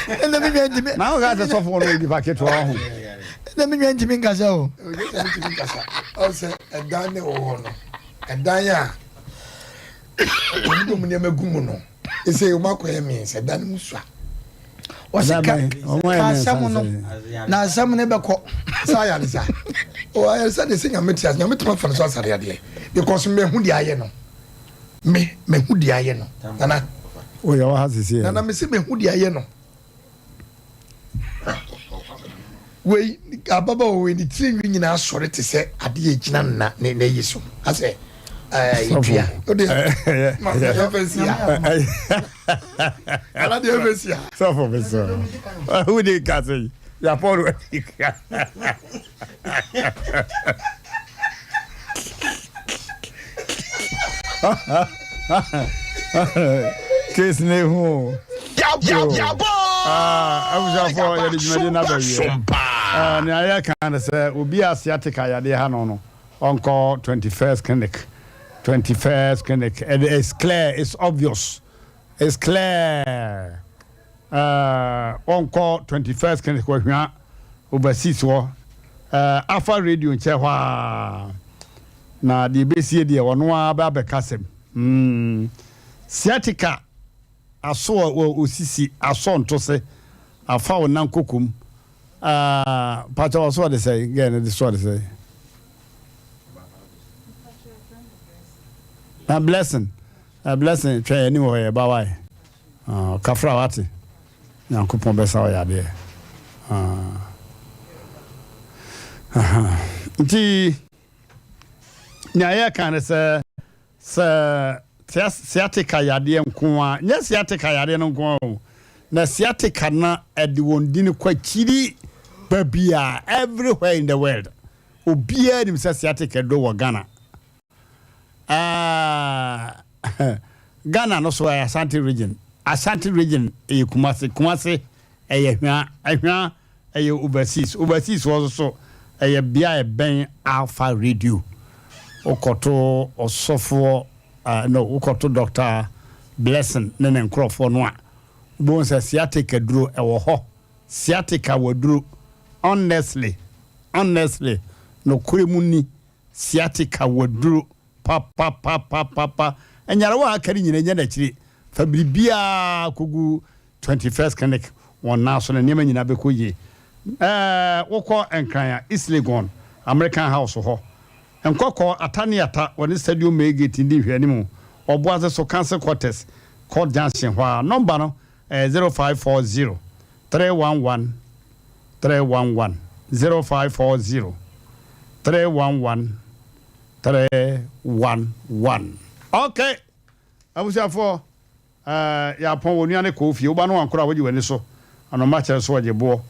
Ɛna me nua ntumi. Na wo ka sɛ sɔfo no nipa ketewa ho. Ɛna me nua ntumi nkasa o. Ntumi nkasa. Ɔsɛ ɛdan ne wɔ hɔ no. Ɛdan a wɔn de wɔn nneɛma gu mu no. Ese wɔn akɔyɛ mmiɛnsa dan no mu sua. Wɔsi ka ka asɛm no na asɛm no bɛkɔ. Sɛ ayaresa o ayaresa de sɛ nyame te ase nyame tuma fa no so asare adeɛ because mehu deɛ ayɛ no me mehu deɛ ayɛ no nana. O yɛ wɔ ha sisi yɛ. Nana me se mehu deɛ ayɛ no. Wei ababaawa wei ne tiri nwi nyinaa sɔre te sɛ adeɛ egyina nna ne n'ayi so asɛ ɛɛ dua o de ma yɛ fɛ si ha ala deɛ fɛ si ha. Sɔfo mi sɔ wo de ka sɛ yapɔ no adi ka. Case ne hu o. Abusuafoɔ yɛde dwumadie no aba wie. Nea yɛka ne sɛ obi a sciatica yadeɛ ha no no ɔnkɔ 21st clinic 21st clinic it's clear it's obvious it's clear ɔnkɔ 21st clinic wɔ hwea overseas hɔ afa radio nkyɛn hɔ a na deɛ ɛbɛsie deɛ ɔno ara bɛ abɛka sɛm mm. Sciatica aso wɔ osisi asɔ ntose afa wo nan kokom ah pakyɛ ɔso ɔde sɛe gɛɛ no de so ɔde sɛe na blessing na blessing twɛn anim hɔ yɛ ba wae ah kafra wate nyankopɔn bɛsa wo yadeɛ ah nti nea yɛka ne sɛ Sɛ sciatica yadeɛ nko ara, nyɛ sciatica yadeɛ no nko ara o, na sciatica no ɛde wɔn dini kɔ akyiri baabiara, everywhere in the world. Obiara nim sɛ sciatica duro wɔ Ghana. Ah, Ghana no so ɛyɛ Ashanti region. Ashanti region ɛyɛ Kumasi, Kumasi ɛyɛ Hwa, Hwa Ɛyɛ overseas. Overseas hɔ nso so, ɛyɛ bea a ɛbɛn Alpha Radio. Wokɔto ɔsɔfoɔ, uh, no, wokɔto Doctor Blessing ne ne nkorɔfoɔ no a, wobɛhu sɛ sciatica duro ɛwɔ hɔ. Sciatica wɔ duro. Honestly, honestly, nokorɛ mu ni, sciatica wɔ duro. Papapapapapa nyarewa a aka no nyina nya n'akyiri fa biribiara kɔgu 21st clinic wɔn nan so na nneɛma nyina bɛkɔ yie. Ɛɛ wokɔ Nkran a East Legon American House hɔ Nkɔkɔɔ Ata ne Ata wɔne Stadium Main Gate ndi nhwɛanimu Ɔboase so Council Quarters Court Junction hɔ a nɔmba no ɛyɛ 0540 311 311 0540 311 311 ok abusuafoɔ eh, yɛapɔn wɔ nua ne kɔɔ fie woba no wankoro a wogye w'ani so anoma kyerɛ so ɔgye boɔ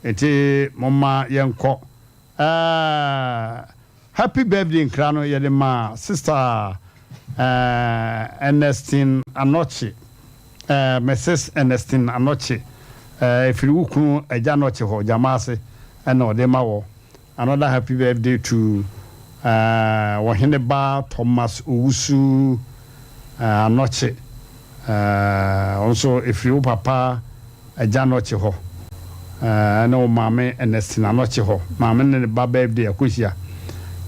nti momma yɛnkɔ eh, happy birthday nkra no yɛde ma sister eh, Ernestine Anɔkye eh, Mrs Ernestine Anɔkye eh, ɛfiri wo kunu agya Anɔkye hɔ gyama ase ɛna ɔde ma wɔ Another happy birthday to Ɔhene ba Thomas Owusu Anokye. Ɔno nso ɛfiri wo papa Agya Anokye hɔ ɛne wo maame Ernestine Anokye hɔ. Maame ne ne ba birthday akɔhyia.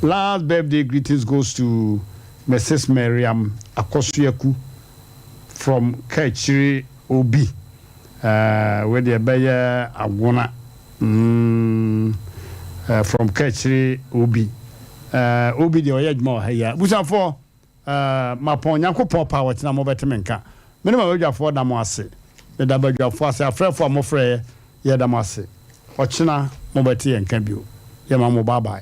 Last birthday greetings goes to Mrs. Mariam Akɔsoaku from Kaakyire Obi. Eh, wei deɛ ɛbɛyɛ agona mm, eh, from Kɛkyere Obi. Eh, Obi deɛ ɔyɛ adwuma wɔ ha yi a. Busafoɔ, eh, mapɔn Nyankopɔn pa wɔkyena mobɛte me nka. Me ne m'abadwafoɔ da mo ase. Meda badwafoɔ ase, afrɛfoɔ a mofrɛɛ yɛda mo ase. Ɔkyena mobɛte yɛn nka bio. Yɛma mo bye bye.